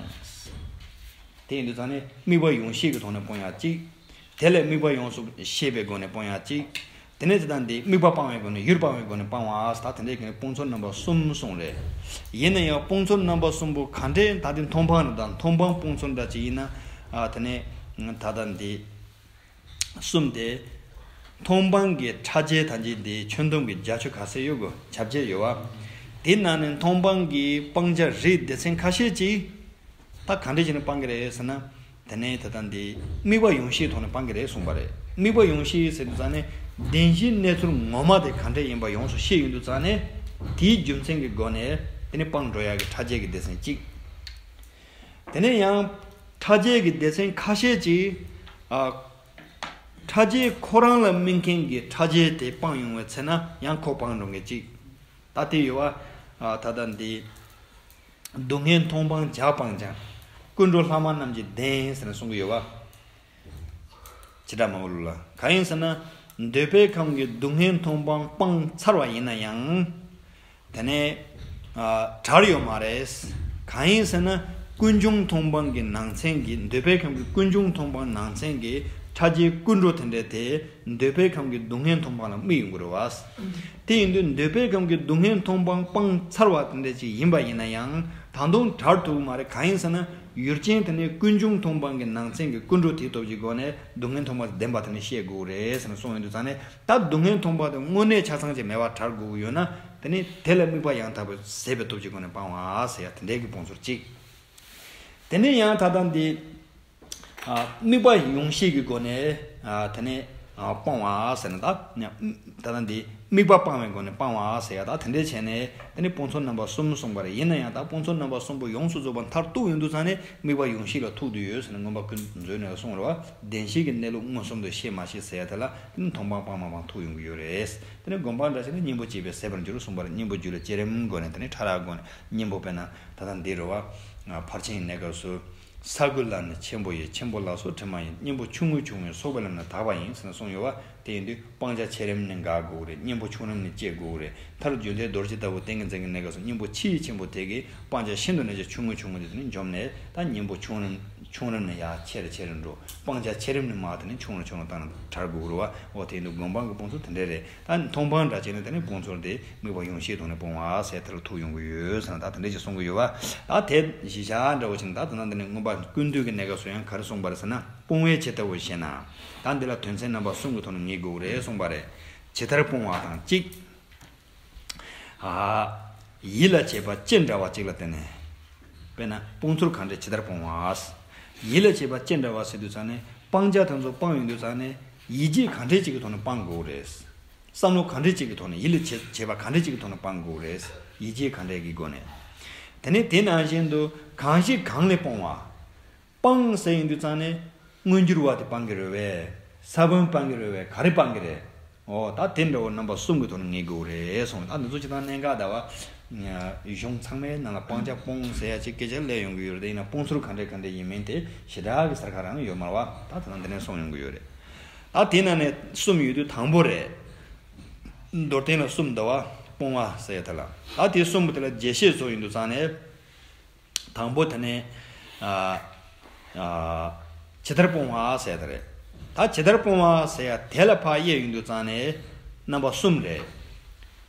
དེ་ཡིན་དུས་ཙང་ནས་དམིགས་པ་ཡོངས་ཤེས་ཀྱི་ཐོག་ནས་སྤོང་ཡག་གཅིག་དེ་ལས་དམིགས་པ་ཡོངས་སུ་ཤེས་པའི་སྒོ་ནས་སྤོང་ཡག་གཅིག་དེ་ནས་དེ་དང་དེ་དམིགས་པ་སྤང་བའི་སྒོ་ནས་ཡུལ་སྤང་བའི་སྒོ་ནས་སྤང་བ། ད་དེ་འདྲའི་སྒོ་ནས་སྤོང་ཚུལ་རྣམ་པ་གསུམ་གསུངས་རེད། ཡིན་ན་ཡང་སྤོང་ཚུལ་རྣམ་པ་གསུམ་པོ་ག་འདྲས། ད་དེ་མཐོང་སྤང་རེད། ད་མཐོང་སྤང་སྤོང་ཚུལ་འདྲ་ཅིག་ཡིན་ན། ཨ་དེ་ནས་ད་ལྟ་འདི་གསུམ་དེ། མཐོང་སྤང་གི་ཕྲ་རྒྱས་ཐམས་ཅད་འདི་ཁྱོན་བསྡོམས་ཀྱི་བརྒྱད་ཅུ་ག་ཚད་ཡོད་དགོས། ཁྱབ་བྱེད་ཡོད་པ། དེའི་ནང་ནས་མཐོང་སྤང་གི་སྤང་བྱ་རིགས་སྡེ་ཚན་ཁ་ཤས་ཅིག་ད་གང་འདྲ་བྱས་ནས་སྤང་གི་རེད་ཟེར་ན། དེ་ནས་ད་ལྟ་འདི་དམིགས་པ་ཡོངས་ཤེས་ཐོག་ནས་སྤང་གི་རེད་གསུངས་པ་རེད། དམིགས་པ་ཡོངས་ཤེས་ཟེར་དུས་ཙང་ནས་བདེན་བཞིའི་གནས་ཚུལ་ངོ་མ་དེ་གང་འདྲ་ཡིན་པ་ཡོངས་སུ་ཤེས་ཡོང་དུས་ཙང་ནས། དེའི་རྒྱུ་མཚན་གྱི་སྒོ་ནས་དེ་ནས་སྤང་འགྲོ་ཡག་གི་ཕྲ་རྒྱས་ཀྱི་སྡེ་ཚན་གཅིག་དེ་ནས་ཡང་ཕྲ་རྒྱས་ཀྱི་སྡེ་ཚན་ཁ་ཤས་ཅིག་ཨ། ཕྲ་རྒྱས་ཁོ་རང་ལ་དམིགས་མཁན་གྱི་ཕྲ་རྒྱས་དེ་སྤང་ཡོང་བའི་ཚེ་ན་ཡང་ཁོ་སྤང་འགྲོ་མཁན་གཅིག་ད་དེ་ཡོད་པ། ཨ་ད་ལྟ་འདི། སྡུག་བསྔལ་མཐོང་སྤང་བྱ་སྤང་བྱ། ཀུན་འགྲོ་ལྷག་མ་རྣམས་ཀྱི་བདེན་ཟེར་ནས་གསུང་གི་ཡོད་པ། བྱེ་བྲག་སྨྲ་བ་ལུགས་ལ། གང་ཡིན་ཟེར་ན། འདོད་པའི་ཁམས་ཀྱི་སྡུག་བསྔལ་མཐོང་སྤང་སྤངས་ཚར་བ་ཡིན་ན་ཡང་། དེ་ནས་ཨ་བྲལ་ཡོད་མ་རེད། གང་ཡིན་ཟེར་ན། ཀུན་འབྱུང་མཐོང་སྤང་གི་ནང་ཚན་གྱི། འདོད་པའི་ཁམས་ཀྱི་ཀུན་འབྱུང་མཐོང་སྤང་ནང་ཚན་གྱི་ཕྲ་རྒྱས་ཀུན་འགྲོ་དེ་འདྲ་དེ། འདོད་པའི་ཁམས་ཀྱི་སྡུག་བསྔལ་མཐོང་སྤང་ལ་དམིགས་ཡོང་གི་རེད་བ། དེ་ཡིན་དུས་འདོད་པའི་ཁམས་ཀྱི་སྡུག་བསྔལ་མཐོང་སྤང་སྤངས་ཚར་བ་དེ་འདྲ་ཅིག་ཡིན་པ་ཡིན་ན་ཡང་། ད་དུང་བྲལ་ཐུབ་ཀྱི་མ་རེད། གང་ཡིན་ཟེར་ན། ཡུལ་ཅན་དེ་ནི་ཀུན་འབྱུང་མཐོང་སྤང་གི་ནང་ཚན་གྱི་ཀུན་འགྲོ་དེའི་སྟོབས་ཀྱི་སྒོ་ནས་སྡུག་བསྔལ་མཐོང་སྤང་བདེན་པ་དེ་ནི་ཤེས་དགོས་རེད་ཟེར་ནས་གསུངས་ཡོང་དུས་ཙང་ནས། ད་སྡུག་བསྔལ་མཐོང་སྤང་དེ་དངོས་གནས་ཆ་ཚང་ཅིག་མེད་པར་བྲལ་དགོས་ཀྱི་ཡོད་ན། དེ་ནི་དེ་ལ་དམིགས་པ་ཡང་དག་པར་ཟད་པའི་སྟོབས་ཀྱི་སྒོ་ནས་སྤང་བ་ཟེར་ཡ་དེ་འདྲའི་གི་སྤོང་ཚུལ་གཅིག་དེ་ནས་ཡང་ད་ལྟ་འདི། ཨ་དམིགས་པ་ཡོངས་ཤེས་ཀྱི་སྒོ་ནས་ཨ་དེ་ནས་ཨ་སྤོང་བ་ཟེར་ན། ད་ད་ལྟ་འདི་དམིགས་པ་སྤང་བའི་སྒོ་ནས་སྤང་བ་ཟེར་ཡ། ད་དེ་འདྲས་བྱས་ནས་དེ་ནས་སྤོང་ཚུལ་རྣམ་པ་གསུམ་གསུངས་པ་རེད། ཡིན་ན་ཡང་ད་སྤོང་ཚུལ་རྣམ་པ་གསུམ་པོ་ཡོངས་སུ་རྫོགས་པ་མཐར་གཏུགས་ཡོང་དུས་ཙང་ནས་དམིགས་པ་ཡོངས་ཤེས་ལ་ཐུག་བསྡད་ཡོད་ཟེར་ནས་མངོན་པ་ཀུན་མཛོད་ནས་གསུངས་རེད་བ། བདེན་བཞི་གི་གནས་ལུགས་མངོན་སུམ་དུ་ཤེས་མ་ཤེས་ཟེར་ཡ་དེ་ལ་མཐོང་སྤང་སྤང་མ་སྤང་ཐུག་ཡོང་གི་ཡོད་རེད། དེ་ནས་སྒོམ་སྤང་འདྲ་བྱས་ན་གཉེན་པོ་སྐྱེས་པས་ཟད་པར་འགྱུར་གསུངས་པ་རེད། གཉེན་པོ་རྒྱུད་ལ་བསྐྱེད་རིམ་སྒོ་ནས། དེ་ནས་ཕྲ་རགས་སྒོ་ནས་གཉེན་པོ་དཔེར་ན་ད་ལྟ་འདི་རེད་བ། ཕར་ཕྱིན་གནས་སྐབས་སུ། ས་དགུའི་ལམ་ནི་ཆེན་པོ་ཡིན། ཆེན་པོ་ལ་སོགས་དྲི་མ་ཡིན། གཉེན་པོ་ཆུང་ངུའི་ཆུང་ངུ་ཡིན། སོགས་པའི་ལམ་ནི་དག་པ་ཡིན་ཟེར་ནས་གསུངས་ཡོད་པ། དེ་ཡིན་དུས་སྤང་བྱ་ཆེ་རིམ་ནི་འགག་དགོས་རེད། གཉེན་པོ་ཆུང་རིམ་ནི་སྐྱེ་དགོས་རེད། མཐར་རྒྱུ་འབྲས་རྡོ་རྗེ་ལྟ་བུ་ཏིང་ངེ་འཛིན་གྱི་གནས་སྐབས་སུ་གཉེན་པོ་ཆེས་ཆེན་པོ་དེ་གིས་སྤང་བྱ་ཤིན་ཏུ་ནས་ཀྱང་ཆུང་ངུ་ཆུང་ངུ་དེ་ནི་འཇོམས་ནས། ད་གཉེན་པོ་ཆུང་རིམ་ཆུང་རིམ་ནས་ཡར་ཆེ་རུ་ཆེ་རུ་འགྲོ། སྤང་བྱ་ཆེ་རིམ་ནས་མར་དེ་ནི་ཆུང་རུ་ཆུང་རུ་བཏང་ནས་བྲལ་དགོས་རེད་བ། འོ་དེ་ཡིན་དུས་སྒོམ་སྤང་གི་སྤོང་ཚུལ་དེ་འདྲས་རེད། ད་མཐོང་སྤང་འདྲ་བྱས་ན་དེ་ནི་སྤོང་ཚུལ་དེ་དམིགས་པ་ཡོངས་ཤེས་ཐོག་ནས་སྤོང་བ་ཟེར་དེ་ལ་ཐུག་ཡོང་གི་ཡོད་ཟེར་ན། ད་དེ་འདྲ་ཞིག་གསུང་གི་ཡོད་པ། ད་དེ་གཞི་བཞག་འདྲ་བོ་ཞིག་ད་ད་ལྟ་འདི་ནས་མངོན་པ་ཀུན་བཏུས་ཀྱི་གནས་སྐབས་སུ་ཡང་ག་རེ་གསུངས་པ་རེད་ཟེར་ན། སྤོང་བའི་ཇི་ལྟ་བུ་ཞེ་ན། ད་འདི་ལ་དོན་ཚན་རྣམ་པ་གསུམ་གྱི་ཐོག་ནས་ངེས་དགོས་རེད་གསུངས་པ་རེད། ཇི་ལྟར་སྤོང་བ་དང་གཅིག་ཨ། ཡིད་ལ་བྱེད་པ་ཅི་འདྲ་བ་ཅིག་ལ་བརྟེན་ནས། དཔེར་ན་སྤོང་ཚུལ་ག་འདྲས་ཇི་ལྟར་སྤོང་བ། ཡིད་ལ་བྱེད་པ་ཅི་འདྲ་བ་ཟེར་དུས་ཙང་ནས་སྤང་བྱ་དེ་ཚོ་སྤང་ཡོང་དུས་ཙང་ནས་ཡིད་བྱེད་ག་འདྲས་ཅིག་གི་ཐོག་ནས་སྤང་དགོས་རེད། བསམ་བློ་ག་འདྲས་ཅིག་གི་ཐོག་ནས། ཡིད་ལ་བྱེད་བྱེད་པ་ག་འདྲས་ཅིག་གི་ཐོག་ནས་སྤང་དགོས་རེད། ཡིད་བྱེད་ག་འདྲས་ཀྱི་སྒོ་ནས། དེ་ནས་དེ་ནང་བཞིན་དུ་གང་ཞིག་གང་ལས་སྤོང་བ། སྤང་ཟེར་ཡོང་དུས་ཙང་ནས་མངོན་གྱུར་བ་དེ་སྤང་གི་རེད་པས། ས་བོན་སྤང་གི་རེད་པས། ག་རེ་སྤང་གི་རེད། འོ་ད་དེ་འདྲ་བོ་རྣམ་པ་གསུམ་གྱི་ཐོག་ནས་ངེས་དགོས་རེད་གསུངས། ད་འདི་ཚོ་སྤྱིར་བཏང་གནད་འགག་འདྲ་བ། གཞུང་ཚང་མའི་ནང་ལ་སྤང་བྱ་སྤོང་ཟེར་ཡ་ཅིག་སྐད་ཆ་སླེབས་ཡོང་གི་ཡོད་རེད། ཡིན་ན་སྤོང་ཚུལ་ག་འདྲས་ག་འདྲས་ཡིན་མིན་དེ་ཞེ་དྲག་གི་གསལ་ཁ་རང་ཡོད་མ་རེད་བ། ད་དེ་ནང་འདི་ནས་གསུངས་ཡོང་གི་ཡོད་རེད། ད་དེ་ནང་ནས་གསུམ་ཡོད་དུས་དང་པོ་རེད། མདོར་བསྟན་ལ་གསུམ་འདུག་བ། སྤོང་བ་ཟེར་ཡ་དེ་ལ། ད་དེ་གསུམ་པོ་དེ་ལ་རྒྱས་བཤད་བཟོ་ཡོང་དུས་ཙང་ནས། དང་པོ་དེ་ནས་ཨ་ཨ་ཇི་ལྟར་སྤོང་བ་ཟེར་ཡ་དེ་རེད། ད་ཇི་ལྟར་སྤོང་བ་ཟེར་ཡ་དེ་ལ་ཕར་དབྱེ་ཡོང་དུས་ཙང་ནས། རྣམ་པ་གསུམ་རེད།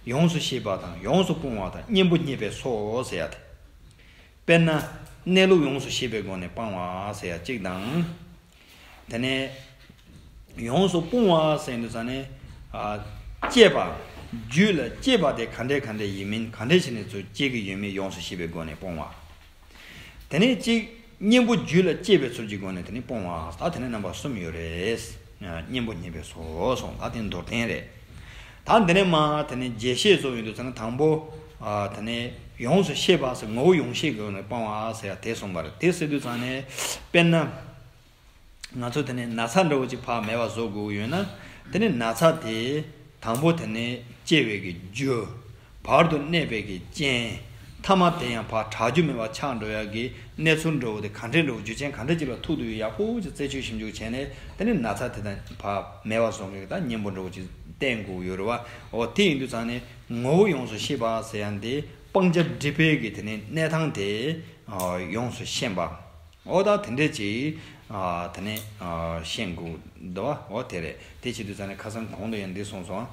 ཡོངས་སུ་ཤེས་པ་དང་ཡོངས་སུ་སྤོང་བ་དང་གཉེན་པོ་རྙེད་པས་སོ་ཟེར་ཡ་དེ། དཔེར་ན། གནས་ལུགས་ཡོངས་སུ་ཤེས་པའི་སྒོ་ནས་སྤང་བ་ཟེར་ཡ་གཅིག་དང་། དེ་ནས། ཡོངས་སུ་སྤོང་བ་ཟེར་དུས་ཙང་ནས། ཨ། སྐྱེས་པ། རྒྱུད་ལ་སྐྱེས་པ་དེ་ག་འདྲས་ག་འདྲས་ཡིན་མིན། ག་འདྲས་བྱས་ནས་ཚུར་སྐྱེ་གི་ཡོད་མེད་ཡོངས་སུ་ཤེས་པའི་སྒོ་ནས་སྤོང་བ། དེ་ནས་གཅིག་གཉེན་པོ་རྒྱུད་ལ་སྐྱེས་པའི་ཚུལ་གྱི་སྒོ་ནས་དེ་ནས་སྤོང་བ། ད་དེ་ནས་རྣམ་པ་གསུམ་ཡོད་རེད། གཉེན་པོ་རྙེད་པས་སོ་གསུངས། ད་དེ་མདོར་བསྟན་རེད། ད་འདི་ནས་མ་དེ་ནས་རྒྱས་བཤད་བཟོ་ཡོང་དུས་ཙང་ན་དང་པོ། ཨ། དེ་ནས་ཡོངས་སུ་ཤེས་པ་ཟེར་ངོ་བོ་ཡོངས་ཤེས་ཀྱི་སྒོ་ནས་སྤང་བ་ཟེར་ཡ་དེ་གསུངས་པ་རེད། དེ་ཟེར་དུས་ཙང་ནས་དཔེར་ན། ང་ཚོ་དེ་ནས་ན་ཚ་འདྲ་བོ་ཅིག་ཕར་མེད་པ་བཟོ་དགོས་ཀྱི་ཡོད་ན། དེ་ནས་ན་ཚ་དེ་དང་པོ་དེ་ནས་སྐྱེ་བའི་གི་རྒྱུ། བར་དུ་གནས་པའི་གི་རྐྱེན། ཐ་མ་དེ་ཡང་ཕར་དྲག་རྒྱུ་མེད་པ་ཆགས་འགྲོ་ཡ་གི་གནས་ཚུལ་འདྲ་བོ་དེ་ག་འདྲས་འདྲ་བོ། རྒྱུ་རྐྱེན་ག་འདྲས་ཅིག་ལ་ཐུག་འདུག་ཡག་པོ་ཅིག་རྩད་གཅོད་ཞིབ་འཇུག་བྱས་ནས་དེ་ནས་ན་ཚ་དེ་དང་ཕར་མེད་པ་བཟོ་མཁན་གི་ད་གཉེན་པོ་འདྲ་བོ་ཅིག་བསྟེན་དགོས་ཡོད་རེད་བ། འོ་དེ་ཡིན་དུས་ཙང་ནས་ངོ་བོ་ཡོངས་སུ་ཤེས་པ་ཟེར་ཡ་འདི་སྤང་བྱ་སྒྲིབ་པའི་གི་དེ་ནས་གནས་སྟངས་དེ་ཡོངས་སུ་ཤེས་པ། འོ་ད་དེ་འདྲས་ཅིག་ཨ། དེ་ནས་ཨ། ཤེས་དགོས་འདུག་བ། འོ་དེ་རེད། དེ་བྱེད་དུས་ཙང་ནས་ཁ་སང་གོང་དུ་ཡང་འདི་གསུངས་སོང་།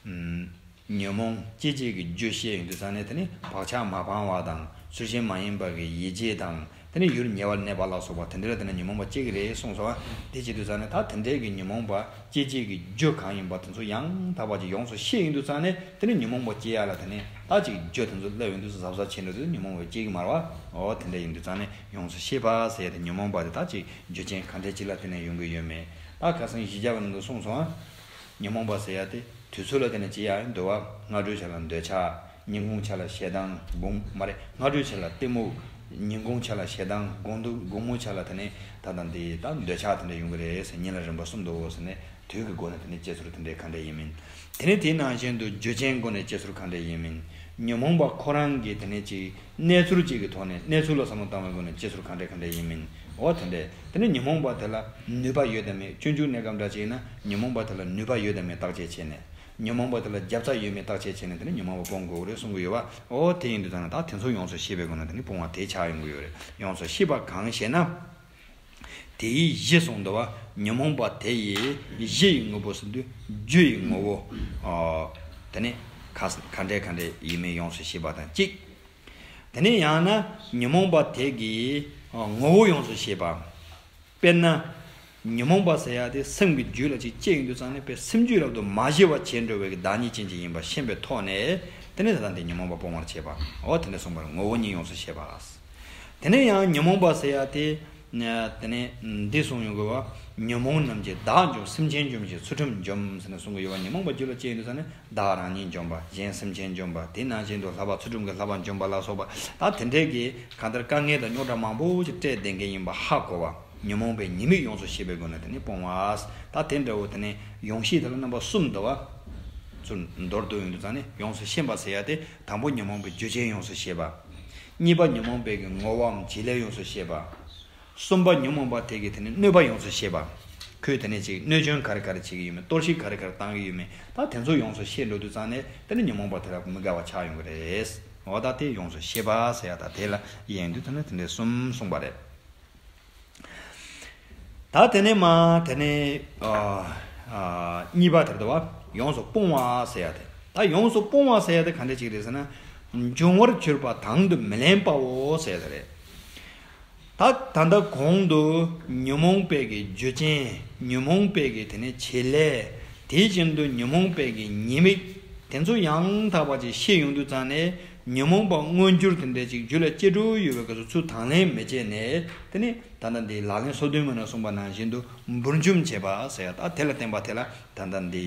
ཨམ། ཉོན་མོངས་སྐྱེད་བྱེད་ཀྱི་རྒྱུ་བཤད་ཡོང་དུས་ཙང་ནས་དེ་ནི་བག་ཆགས་མ་སྤངས་པ་དང་ཚུལ་བཞིན་མ་ཡིན་པ་གི་ཡིད་བྱེད་དང་དེ་ནི་ཡུལ་ཉེ་བར་གནས་པ་ལ་སོགས་པ་དེ་འདྲ་ལ་དེ་ནི་ཉོན་མོངས་པ་སྐྱེ་གི་རེད་གསུངས་སོང་བ། དེ་བྱེད་དུས་ཙང་ནས་ད་དེ་འདྲའི་གི་ཉོན་མོངས་པ་སྐྱེད་བྱེད་ཀྱི་རྒྱུ་གང་ཡིན་པ་དེ་ཚོ་ཡང་དག་པ་ཅིག་ཡོངས་སུ་ཤེས་ཡོང་དུས་ཙང་ནས་དེ་ནི་ཉོན་མོངས་པ་སྐྱེ་ཡ་ལ་དེ་ནི་ད་ཅིག་རྒྱུ་དེ་ཚོ་སླེབས་ཡོང་དུས་གཟབ་གཟབ་བྱེད་འགྲོ་དུས་ཉོན་མོངས་པ་སྐྱེ་གི་མ་རེད་བ། འོ་དེ་འདྲ་ཡིན་དུས་ཙང་ནས། ཡོངས་སུ་ཤེས་པ་ཟེར་ཡ་དེ་ཉོན་མོངས་པ་དེ་ད་ཅིག་རྒྱུ་རྐྱེན་ག་འདྲས་ཅིག་ལ་བརྟེན་ནས་ཡོང་གི་ཡོད་མེད། ད་ཁ་སང་བཞི་བརྒྱ་པ་ནང་དུ་གསུངས་སོང་ཨ། ཉོན་མོངས་པ་ཟེར་ཡ་དེ་དུས་ཚོད་ལ་བརྟེན་ནས་སྐྱེ་ཡ་ཡང་འདུག་བ། སྔ་དྲོའི་ཆ་ལ་འདོད་ཆགས། ཉིན་གུང་ཆ་ལ་ཞེ་སྡང་། དགོང་། མ་རེད། སྔ་དྲོའི་ཆ་ལ་གཏི་མུག་ཉིན་གུང་ཆ་ལ་ཞེ་སྡང་། དགོང་དུ། དགོང་མོའི་ཆ་ལ་དེ་ནས་ད་ལྟ་འདི་ད་འདོད་ཆགས་དེ་འདྲ་ཡོང་གི་རེད་ཟེར། ཉིན་ལ་རིམ་པ་གསུམ་འདུག་ཟེར་ནས། དུས་ཀྱི་སྒོ་ནས་དེ་ནས་སྐྱེ་ཚུལ་དེ་འདྲའི་ག་འདྲ་ཡིན་མིན། དེ་ནས་དེའི་ནང་བཞིན་དུ་རྒྱུ་རྐྱེན་སྒོ་ནས་སྐྱེ་ཚུལ་ག་འདྲ་ཡིན་མིན། ཉོན་མོངས་པ་ཁོ་རང་གི་དེ་ནས་ཅིག་གནས་ཚུལ་གཅིག་གི་ཐོག་ནས་གནས་ཚུལ་ལ་བསམ་བློ་བཏང་བའི་སྒོ་ནས་སྐྱེ་ཚུལ་ག་འདྲ་ག་འདྲ་ཡིན་མིན། འོ་དེ་འདྲས། དེ་ནས་ཉོན་མོངས་པ་དེ་ལ་ནུས་པ་ཡོད་དམ་མེད། སྤྱོད་འཇུག་གནས་སྐབས་འདྲ་ཅིག་ཡིན་ན་ཉོན་མོངས་པ་དེ་ལ་ནུས་པ་ཡོད་དམ་མེད་བརྟག་དཔྱད་བྱས་ནས། ཉོན་མོངས་པ་དེ་ལ་རྒྱབ་རྩ་ཡོད་མེད་བརྟག་དཔྱད་བྱས་ནས་དེ་ནས་ཉོན་མོངས་པ་སྤོང་དགོས་རེད་གསུང་གི་ཡོད་པ། འོ་དེ་ཡིན་དུས་ཙང་ནས་ད་དེ་ཚོ་ཡོངས་སུ་ཤེས་པའི་སྒོ་ནས་དེ་ནས་སྤོང་བ་དེ་ཆགས་ཡོང་གི་ཡོད་རེད། ཡོངས་སུ་ཤེས་པ་གང་ཞེ་ན། དེ་ཡི་གཞི་གསུངས་འདུག་བ། ཉོན་མོངས་པ་དེ་ཡི་གཞི་ཡི་ངོ་བོ་ཟེར་དུས་རྒྱུ་ཡི་ངོ་བོ། ཨ། དེ་ནས་ག་ག་འདྲས་ག་འདྲས་ཡིན་མིན་ཡོངས་སུ་ཤེས་པ་དང་གཅིག་དེ་ནས་ཡང་ན་ཉོན་མོངས་པ་དེ་གི་ངོ་བོ་ཡོངས་སུ་ཤེས་པ། དཔེར་ན། ཉོན་མོངས་པ་ཟེར་ཡ་དེ་སེམས་ཀྱི་རྒྱུད་ལ་ཅིག་སྐྱེས་ཡོང་དུས་ཙང་ནས་དཔེ་སེམས་རྒྱུད་རབ་ཏུ་མ་ཞི་བ་བྱས་འགྲོ་བའི་གི་བདག་ཉིད་ཅན་ཅིག་ཡིན་པ་ཤེས་པའི་ཐོག་ནས་དེ་ནས་ད་ལྟ་འདི་ཉོན་མོངས་པ་སྤོང་བར་བྱེད་པ། འོ་དེ་འདྲ་གསུངས་པར་ངོ་བོ་ཉིད་ཡོངས་སུ་ཤེས་པ། དེ་ནས་ཡང་ཉོན་མོངས་པ་ཟེར་ཡ་དེ། དེ་ནས་འདི་གསུངས་ཡོང་གི་བ། ཉོན་མོངས་རྣམས་ཀྱིས་བདག་འཇོམས། སེམས་ཅན་འཇོམས་ཤིང་ཚུལ་ཁྲིམས་འཇོམས་ཟེར་ནས་གསུང་གི་ཡོད་བ། ཉོན་མོངས་པ་རྒྱུད་ལ་སྐྱེས་ཡོང་དུས་ཙང་ནས་བདག་རང་ཉིད་འཇོམས་པ། གཞན་སེམས་ཅན་འཇོམས་པ། དེ་ནང་བཞིན་དུ་ལྷག་པ་ཚུལ་ཁྲིམས་ཀྱིས་ལྷག་པ་འཇོམས་པ་ལ་སོགས་པ། ད་དེ་འདྲས་ཀྱི་གང་ལྟར་དཀའ་ངལ་དང་རྙོག་དྲ་མང་པོ་ཞིག་སྤྲད་བསྡད་མཁན་ཡིན་པ་ཧ་གོ་བ། ཉོན་མོངས་པའི་ཉེས་དམིགས་ཡོངས་སུ་ཤེས་པའི་སྒོ་ནས་དེ་ནས་སྤོང་བ། ད་དེ་འདྲ་བོ་དེ་ནས་ཡོངས་ཤེས་དེ་ལ་རྣམ་པ་གསུམ་འདུག་བ། ཚུར་མདོར་བསྡུས་ཡོང་དུས་ཙང་ནས་ཡོངས་སུ་ཤེས་པ་ཟེར་ཡ་དེ་དང་པོ་ཉོན་མོངས་པའི་རྒྱུ་རྐྱེན་ཡོངས་སུ་ཤེས་པ། གཉིས་པ་ཉོན་མོངས་པའི་གི་ངོ་བོའམ་བྱེད་ལས་ཡོངས་སུ་ཤེས་པ། གསུམ་པ་ཉོན་མོངས་པ་དེ་གི་དེ་ནི་གནོད་པ་ཡོངས་སུ་ཤེས་པ། ཁོས་དེ་ནས་ཅིག་གནོད་སྐྱོན་ག་རེ་ག་རེ་བྱེད་ཀྱི་ཡོད་མེད། གཏོར་བཤིག་ག་རེ་ག་རེ་བཏང་གི་ཡོད་མེད། ད་དེ་ཚོ་ཡོངས་སུ་ཤེས་འགྲོ་དུས་ཙང་ནས་དེ་ནི་ཉོན་མོངས་པ་དེ་ལ་མི་དགའ་བ་ཆགས་ཡོང་གི་རེད། འོ་ད་དེ་ཡོངས་སུ་ཤེས་པ་ཟེར་ཡ་ད་དེ་ལ་ཡིན་དུས་དེ་ནི་དེ་འདྲའི་གསུམ་གསུངས་པ་རེད། ད་དེ་ནས་མ་དེ་ནས་ཨ་ཨ་གཉིས་པ་དེར་འདུག་བ། ཡོངས་སུ་སྤོང་བ་ཟེར་ཡ་དེ། ད་ཡོངས་སུ་སྤོང་བ་ཟེར་ཡ་དེ་ག་འདྲ་ཅིག་རེད་ཟེར་ན། འབྱུང་བར་གྱུར་པ་དང་དུ་མི་ལེན་པའོ་ཟེར་ཡ་དེ་རེད། ད་ད་ལྟ་གོང་དུ་ཉོན་མོངས་པའི་གི་རྒྱུ་རྐྱེན། ཉོན་མོངས་པའི་གི་དེ་ནས་བྱེད་ལས། དེ་བཞིན་དུ་ཉོན་མོངས་པའི་གི་ཉེས་དམིགས། དེ་ཚོ་ཡང་དག་པ་ཅིག་ཤེས་ཡོང་དུས་ཙང་ནས་ཉོན་མོངས་པ་མངོན་གྱུར་དེ་འདྲ་ཅིག་རྒྱུད་ལ་སྐྱེ་འགྲོ་ཡོད་པའི་སྐབས་སུ་ཚུར་དང་ལེན་མི་བྱེད་ནས་དེ་ནས་ད་ལྟ་འདི་ལག་ལེན་སོ་བདུན་མ་ན་གསུངས་པ་ནང་བཞིན་དུ་འབུར་འཇོམས་བྱེད་པ་ཟེར་ཡ། ད་དེ་ལ་བརྟེན་པ་དེ་ལ་ད་ལྟ་འདི་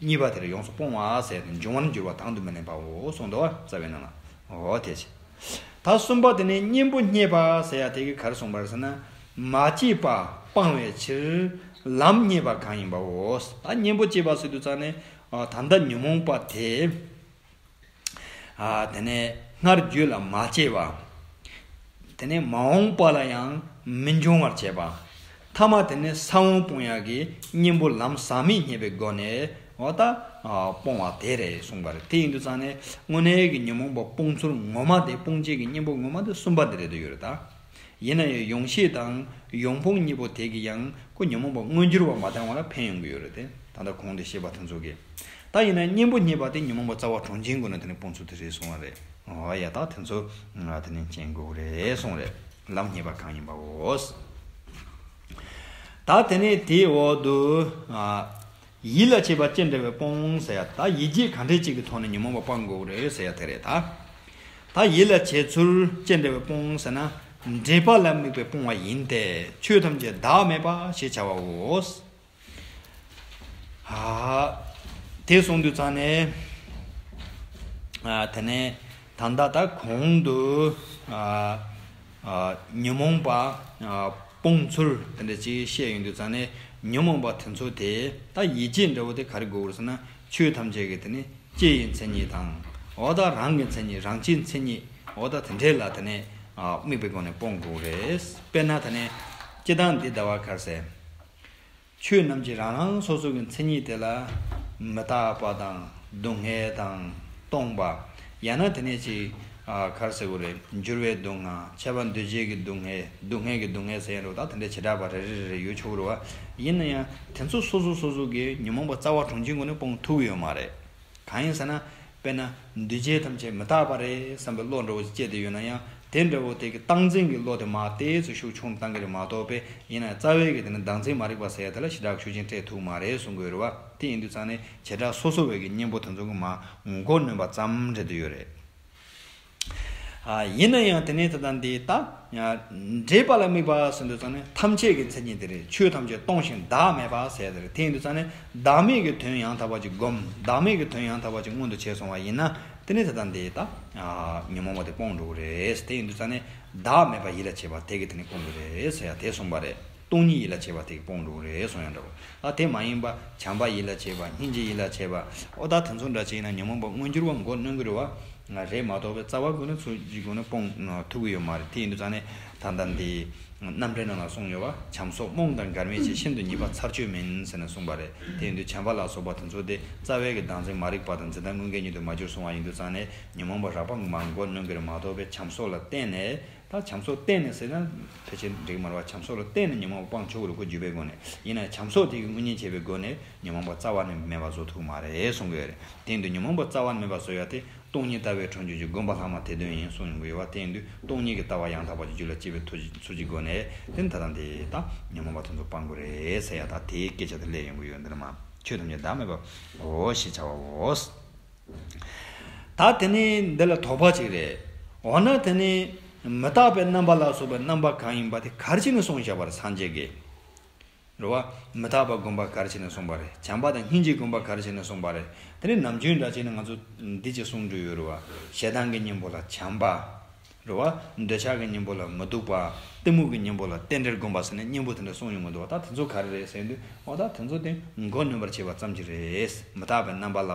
གཉིས་པ་དེ་ལ་ཡོངས་སུ་སྤོང་བ་ཟེར་ཏེ། འབྱུང་བར་འགྱུར་བ་དང་དུ་མི་ལེན་པའོ་གསུངས་འདུག་བ། རྩ་བའི་ནང་ལ། འོ་དེ་བྱས། ད་གསུམ་པ་དེ་ནས་གཉེན་པོ་རྙེད་པ་ཟེར་ཡ་དེ་གི་ག་རེ་གསུངས་པ་རེད་ཟེར་ན། མ་སྐྱེས་པ་སྤང་བའི་ཕྱིར་ལམ་རྙེད་པ་གང་ཡིན་པའོ། ད་གཉེན་པོ་སྐྱེས་པ་ཟེར་དུས་ཙང་ནས། ཨ། ད་ལྟ་ཉོན་མོངས་པ་དེ། ཨ། དེ་ནས་སྔར་རྒྱུད་ལ་མ་སྐྱེས་པ། དེ་ནས་མ་འོངས་པ་ལ་ཡང་མི་འབྱུང་བར་བྱེད་པ། ཐ་མ་དེ་ནི་ས་བོན་སྤོང་ཡག་གི་གཉེན་པོ་ལམ་ཟག་མེད་རྙེད་པའི་སྒོ་ནས་འོ་ད་སྤོང་བ་དེ་རེད་གསུངས་པ་རེད། དེ་ཡིན་དུས་ཙང་ནས་དངོས་གནས་ཀྱི་ཉོན་མོངས་པ་སྤོང་ཚུལ་ངོ་མ་དེ། སྤོང་བྱེད་ཀྱི་གཉེན་པོ་ངོ་མ་དེ་གསུམ་པ་དེ་རེད་འདོད་ཡོད་རེད་ད། ཡིན་ན་ཡང་ཡོངས་ཤེས་དང་ཡོངས་སྤོང་གཉིས་པོ་དེ་གིས་ཡང་ཁོ་ཉོན་མོངས་པ་མངོན་གྱུར་བ་མ་བཏང་བ་ལ་ཕན་ཡོང་གི་ཡོད་རེད་དེ། ད་ལྟ་གོང་དུ་བཤད་པ་དེ་ཚོ་གིས། ད་ཡིན་ན་གཉེན་པོ་རྙེད་པ་དེ་ཉོན་མོངས་པ་རྩ་བ་དྲུངས་ཀྱི་སྒོ་ནས་དེ་ནི་སྤོང་ཚུལ་དེ་རེད་གསུངས་པ་རེད། འོ་ཡ། ད་དེ་ཚོ་དེ་ནི་མཁྱེན་དགོས་རེད་གསུངས་རེད། ལམ་རྙེད་པ་གང་ཡིན་པའོ། ད་དེ་ནས་དེའི་འོག་ཏུ། ཡིད་ལ་བྱེད་པ་ཅི་འདྲ་བས་སྤོང་ཟེར་ཡ། ད་ཡིད་བྱེད་ག་འདྲ་ཅིག་གི་ཐོག་ནས་ཉོན་མོངས་པ་སྤང་དགོས་རེད་ཟེར་ཡ་དེ་རེད་ད། ད་ཡིད་ལ་བྱེད་ཚུལ་ཅི་འདྲ་བས་སྤོང་ཟེར་ན། འདྲེས་པ་ལ་དམིགས་པས་སྤོང་བ་ཡིན་ཏེ། ཆོས་ཐམས་ཅད་བདག་མེད་པ་ཞེས་བྱ་བའོ། ཨ། དེ་གསུངས་དུས་ཙང་ནས། ཨ། དེ་ནས་ད་ལྟ་ད་གོང་དུ། ཨ། ཨ། ཉོན་མོངས་པ། ཨ། སྤོང་ཚུལ་དེ་འདྲ་ཅིག་བཤད་ཡོང་དུས་ཙང་ནས། ཉོན་མོངས་པ་དེ་ཚོ་དེ་ད་ཡིད་བྱེད་འདྲ་བོ་དེ་ག་རེ་དགོས་རེད་ཟེར་ན། ཆོས་ཐམས་ཅད་ཀྱི་དེ་ནི་སྤྱི་ཡི་མཚན་ཉིད་དང་། འོ་ད་རང་གི་མཚན་ཉིད། རང་སྤྱིའི་མཚན་ཉིད། འོ་ད་དེ་འདྲས་ལ་དེ་ནི། ཨ། དམིགས་པའི་སྒོ་ནས་སྤོང་དགོས་རེད། དཔེར་ན་དེ་ནི་སྤྱིར་བཏང་འདི་ལྟ་བ་ག་རེ་ཟེར། ཆོས་རྣམས་ཀྱི་རང་རང་སོ་སོ་གི་མཚན་ཉིད་དེ་ལ་མི་རྟག་པ་དང་། སྡུག་བསྔལ་དང་། སྟོང་པ། ཡང་ན་དེ་ནས་ཅིག། ཨ། ག་རེ་ཟེར་དགོས་རེད། འགྱུར་བའི་སྡུག་བསྔལ། ཁྱབ་པ་འདུ་བྱེད་ཀྱི་སྡུག་བསྔལ། སྡུག་བསྔལ་གྱི་སྡུག་བསྔལ་ཟེར་ཡ་འདྲ་བོ། ད་དེ་འདྲའི་བྱེ་བྲག་པ་རེ་རེ་རེ་རེ་ཡོད་ཆོག་གི་རེད་བ། ཡིན་ན་ཡང་དེ་ཚོ་སོ་སོ་སོ་སོ་གིས་ཉོན་མོངས་པ་རྩ་བ་དྲུངས་ཀྱི་སྒོ་ནས་སྤོང་ཐུབ་ཀྱི་ཡོད་མ་རེད། གང་ཡིན་ཟེར་ན། དཔེར་ན་འདུས་བྱས་ཐམས་ཅད་མི་རྟག་པ་རེད་བསམ་པའི་བློ་འདྲ་བོ་ཅིག་སྐྱེས་བསྡད་ཡོད་ན་ཡང་། དེ་འདྲ་བོ་དེ་གི་རྟག་འཛིན་གྱི་བློ་དེ་མར་ཏོག་ཙམ་ཤུགས་ཆུང་བཏང་གི་རེད་མ་གཏོགས། དཔེ་ཡིན་ན་རྩ་བའི་གི་དེ་ནི་བདག་འཛིན་མ་རིག་པ་ཟེར་ཡ་དེ་ལ་ཞེ་དྲག་ཤུགས་རྐྱེན་སྤྲད་ཐུབ་མ་རེད་གསུང་གི་ཡོད་རེད་བ། དེ་ཡིན་དུས་ཙང་ནས་བྱེ་བྲག་སོ་སོ་བའི་གི་གཉེན་པོ་དེ་ཚོ་གི་མར་མགོ་གནོན་པ་ཙམ་རེད་དུ་ཡོད་རེད། ཨ། ཡིན་ན་ཡང་དེ་ནས་ད་ལྟ་འདི་ལྟ། འདྲེས་པ་ལ་དམིགས་པ་ཟེར་དུས་ཙང་ནས་ཐམས་ཅད་ཀྱི་མཚན་ཉིད་དེ་རེད། ཆོས་ཐམས་ཅད་སྟོང་ཞིང་བདག་མེད་པ་ཟེར་དེ་རེད། དེ་ཡིན་དུས་ཙང་ནས་བདག་མེད་ཀྱི་དོན་ཡང་དག་པ་ཅིག་སྒོམ། བདག་མེད་ཀྱི་དོན་ཡང་དག་པ་ཅིག་མངོན་དུ་བྱས་སོང་བ་ཡིན་ན། དེ་ནས་ད་ལྟ་འདི་ལྟ། ཨ། ཉོན་མོངས་པ་དེ་སྤོང་འགྲོ་གི་རེད། དེ་ཡིན་དུས་ཙང་ནས་བདག་མེད་པ་ཡིད་ལ་བྱེད་པ་དེ་གིས་དེ་ནི་སྤོང་གི་རེད་ཟེར་ཡ་དེ་གསུངས་པ་རེད། སྟོང་ཉིད་ཡིད་ལ་བྱེད་པ་དེ་གིས་སྤོང་འགྲོ་གི་རེད་གསུང་ཡ་འདྲ་བོ། ཨ། དེ་མ་ཡིན་པ་བྱམས་པ་ཡིད་ལ་བྱེད་པ། སྙིང་རྗེ་ཡིད་ལ་བྱེད་པ། ཨོ་ད་དེ་ཚོ་འདྲ་ཅིག་ཡིན་ན་ཉོན་མོངས་པ་མངོན་གྱུར་བ་མགོ་གནོན་གྱི་རེད་བ། ང་རེད་མ་གཏོགས་པའི་རྩ་བ་ཀུན་ནས་ཚུར་གྱི་སྒོ་ནས་སྤོང་ཐུབ་ཀྱི་ཡོད་མ་རེད། དེ་ཡིན་དུས་ཙང་ནས་ད་ལྟ་འདི་རྣམ་འགྲེལ་ནང་ལ་གསུངས་ཡོད་བ། བྱམས་སོགས་རྨོངས་དང་འགལ་མེད་ཕྱིར། ཤིན་ཏུ་ཉེས་པ་ཚར་གཅོད་མིན་ཟེར་ནས་གསུངས་པ་རེད། དེ་ཡིན་དུས་བྱམས་པ་ལ་སོགས་པ་དེ་ཚོ་དེ་རྩ་བའི་གི་བདག་འཛིན་མ་རིག་པ་དང་འཛིན་སྟངས་དངོས་འགལ་ཉིད་དུ་མ་གྱུར་སོང་བ་ཡིན་དུས་ཙང་ནས་ཉོན་མོངས་པ་རགས་པ་མར་མགོ་གནོན་གྱི་རེད་མ་གཏོགས་པའི་བྱམས་སོགས་ལ་བརྟེན་ནས། ད་བྱམས་སོགས་བརྟེན་ནས་ཟེར་ན་ཕལ་ཆེར་འགྲིག་མ་རེད་བ། བྱམས་སོགས་ལ་བརྟེན་ནས་ཉོན་མོངས་པ་སྤང་ཆོག་གི་རེད་ཁོ་བརྒྱུད་པའི་སྒོ་ནས། ཡིན་ན་བྱམས་སོགས་དེ་གི་དངོས་གཉེན་བྱས་པའི་སྒོ་ནས་ཉོན་མོངས་པ་རྩ་བ་ནས་མེད་པ་བཟོ་ཐུབ་མ་རེད་གསུང་གི་ཡོད་རེད། དེ་ཡིན་དུས་ཉོན་མོངས་པ་རྩ་བ་ནས་མེད་པ་བཟོ་ཡ་དེ། སྟོང་ཉིད་ལྟ་བས་གྲོལ་འགྱུར་གྱི། སྒོམ་པ་ལྷག་མ་དེ་དོན་ཡིན་གསུངས་ཡོང་གི་ཡོད་བ། དེ་ཡིན་དུས་སྟོང་ཉིད་ཀྱི་ལྟ་བ་ཡང་དག་པ་ཅིག་རྒྱུད་ལ་སྐྱེས་པའི་ཐུགས་ཀྱི་ཚུལ་གྱི་སྒོ་ནས། དེ་ནི་ད་ལྟ་འདི་ད་ཉོན་མོངས་པ་དེ་ཚོ་སྤང་དགོས་རེད་ཟེར་ཡ། ད་དེའི་སྐད་ཆ་དེ་སླེབས་ཡོང་གི་ཡོད་འདི་ནི་མ། ཆོས་ཐམས་ཅད་བདག་མེད་པའོ་ཞེས་བྱ་བའོ། ད་དེ་ནི་འདི་ལ་དོགས་པ་ཅིག་རེད། འོ་ན་དེ་ནི་མི་རྟག་པའི་རྣམ་པ་ལ་སོགས་པའི་རྣམ་པ་གང་ཡིན་པ་དེ་ག་རེ་བྱས་ནས་གསུངས་བཞག་པ་རེད་སངས་རྒྱས་ཀྱིས། རེད་བ། མི་རྟག་པ་བསྒོམ་པ་ག་རེ་བྱས་ནས་གསུངས་པ་རེད། བྱམས་པ་དང་སྙིང་རྗེ་བསྒོམ་པ་ག་རེ་བྱས་ནས་གསུངས་པ་རེད། དེ་ནས་ནམ་རྒྱུན་འདྲ་བྱས་ནས་ང་ཚོ་འདི་ཅིག་གསུང་འདོད་ཡོད་རེད་བ། ཞེ་སྡང་གི་གཉེན་པོ་ལ་བྱམས་པ། རེད་བ། འདོད་ཆགས་ཀྱི་གཉེན་པོ་ལ་མི་སྡུག་པ། གཏི་མུག་གི་གཉེན་པོ་ལ་རྟེན་འབྲེལ་བསྒོམ་པ་ཟེར་ནས་གཉེན་པོ་དེ་འདྲ་གསུངས་ཡོང་གི་འདུག་བ། ད་དེ་ཚོ་ག་རེ་རེད་ཟེར་དུས། འོ་ད་དེ་ཚོ་དེ་མགོ་གནོན་པར་བྱེད་པ་ཙམ་གྱིས་རེད། མི་རྟག་པའི་རྣམ་པ་ལ།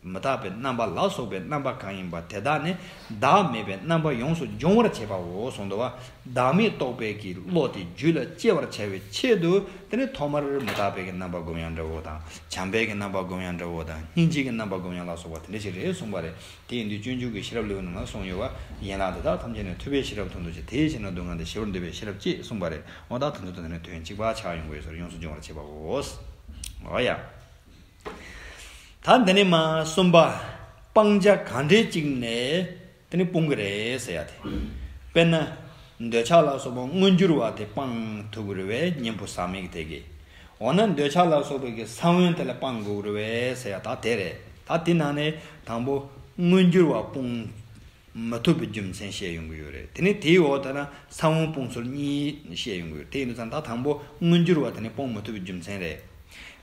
མི་རྟག་པའི་རྣམ་པ་ལ་སོགས་པའི་རྣམ་པ་གང་ཡིན་པ་དེ་དག་ནི་བདག་མེད་པའི་རྣམ་པ་ཡོངས་སུ་སྦྱོང་བར་བྱེད་པའོ་གསུངས་འདུག་བ། བདག་མེད་རྟོགས་པའི་གི་བློ་དེ་རྒྱུད་ལ་སྐྱེ་བར་བྱ་བའི་ཆེད་དུ། དེ་ནི་ཐོག་མར་མི་རྟག་པའི་གི་རྣམ་པ་སྒོམ་ཡང་འདྲ་བོ་དང་། བྱམས་པའི་གི་རྣམ་པ་སྒོམ་ཡང་འདྲ་བོ་དང་། སྙིང་རྗེ་གི་རྣམ་པ་སྒོམ་ཡང་ལ་སོགས་པ་དེ་འདྲ་ཞིག་རེད་གསུངས་པ་རེད། དེ་ཡིན་དུས་སྤྱོད་འཇུག་གི་ཤེས་རབ་ལེའུ་ནང་ལ་གསུངས་ཡོད་བ། ཡན་ལག་འདི་དག་ཐམས་ཅད་ནི། ཐུབ་པའི་ཤེས་རབ་དོན་དུ་གཅེས། དེ་ཡི་ཕྱིར་ན་སྡུག་བསྔལ་འདས། ཞི་བར་འདོད་པས་ཤེས་རབ་བསྐྱེད། གསུངས་པ་རེད། འོ་ད་དེ་ཚོ་དེ་ནི་དོན་གཅིག་པ་ཆགས་ཡོང་གི་ཡོད་ཟེར། ཡོངས་སུ་སྦྱོང་བར་བྱེད་པའོ། འོ་ཡ། ད་འདི་ནས་མ་གསུམ་པ། སྤང་བྱ་གང་འདྲ་ཅིག་ནས་དེ་ནི་སྤོང་གི་རེད་ཟེར་ཡ་དེ། དཔེར་ན། འདོད་ཆགས་ལ་སོགས་པ་མངོན་གྱུར་བ་དེ་སྤང་ཐུབ་ཀྱི་རེད་བས། གཉེན་པོ་ཟག་མེད་ཀྱི་དེ་གིས། འོ་ན་འདོད་ཆགས་ལ་སོགས་པའི་གི་ས་བོན་དེ་ལ་སྤང་དགོས་ཀྱི་རེད་བས་ཟེར་ཡ་ད་དེ་རེད། ད་དེ་ནང་ནས་དང་པོ་མངོན་གྱུར་བ་སྤོང་མི་ཐུབ་པའི་རྒྱུ་མཚན་བཤད་ཡོང་གི་ཡོད་རེད། དེ་ནས་དེའི་འོག་ད་ན་ས་བོན་སྤོང་ཚུལ་གཉིས་བཤད་ཡོང་གི་ཡོད། དེ་ཡིན་དུས་ཙང་ད་དང་པོ་མངོན་གྱུར་བ་དེ་ནི་སྤོང་མི་ཐུབ་པའི་རྒྱུ་མཚན་རེད།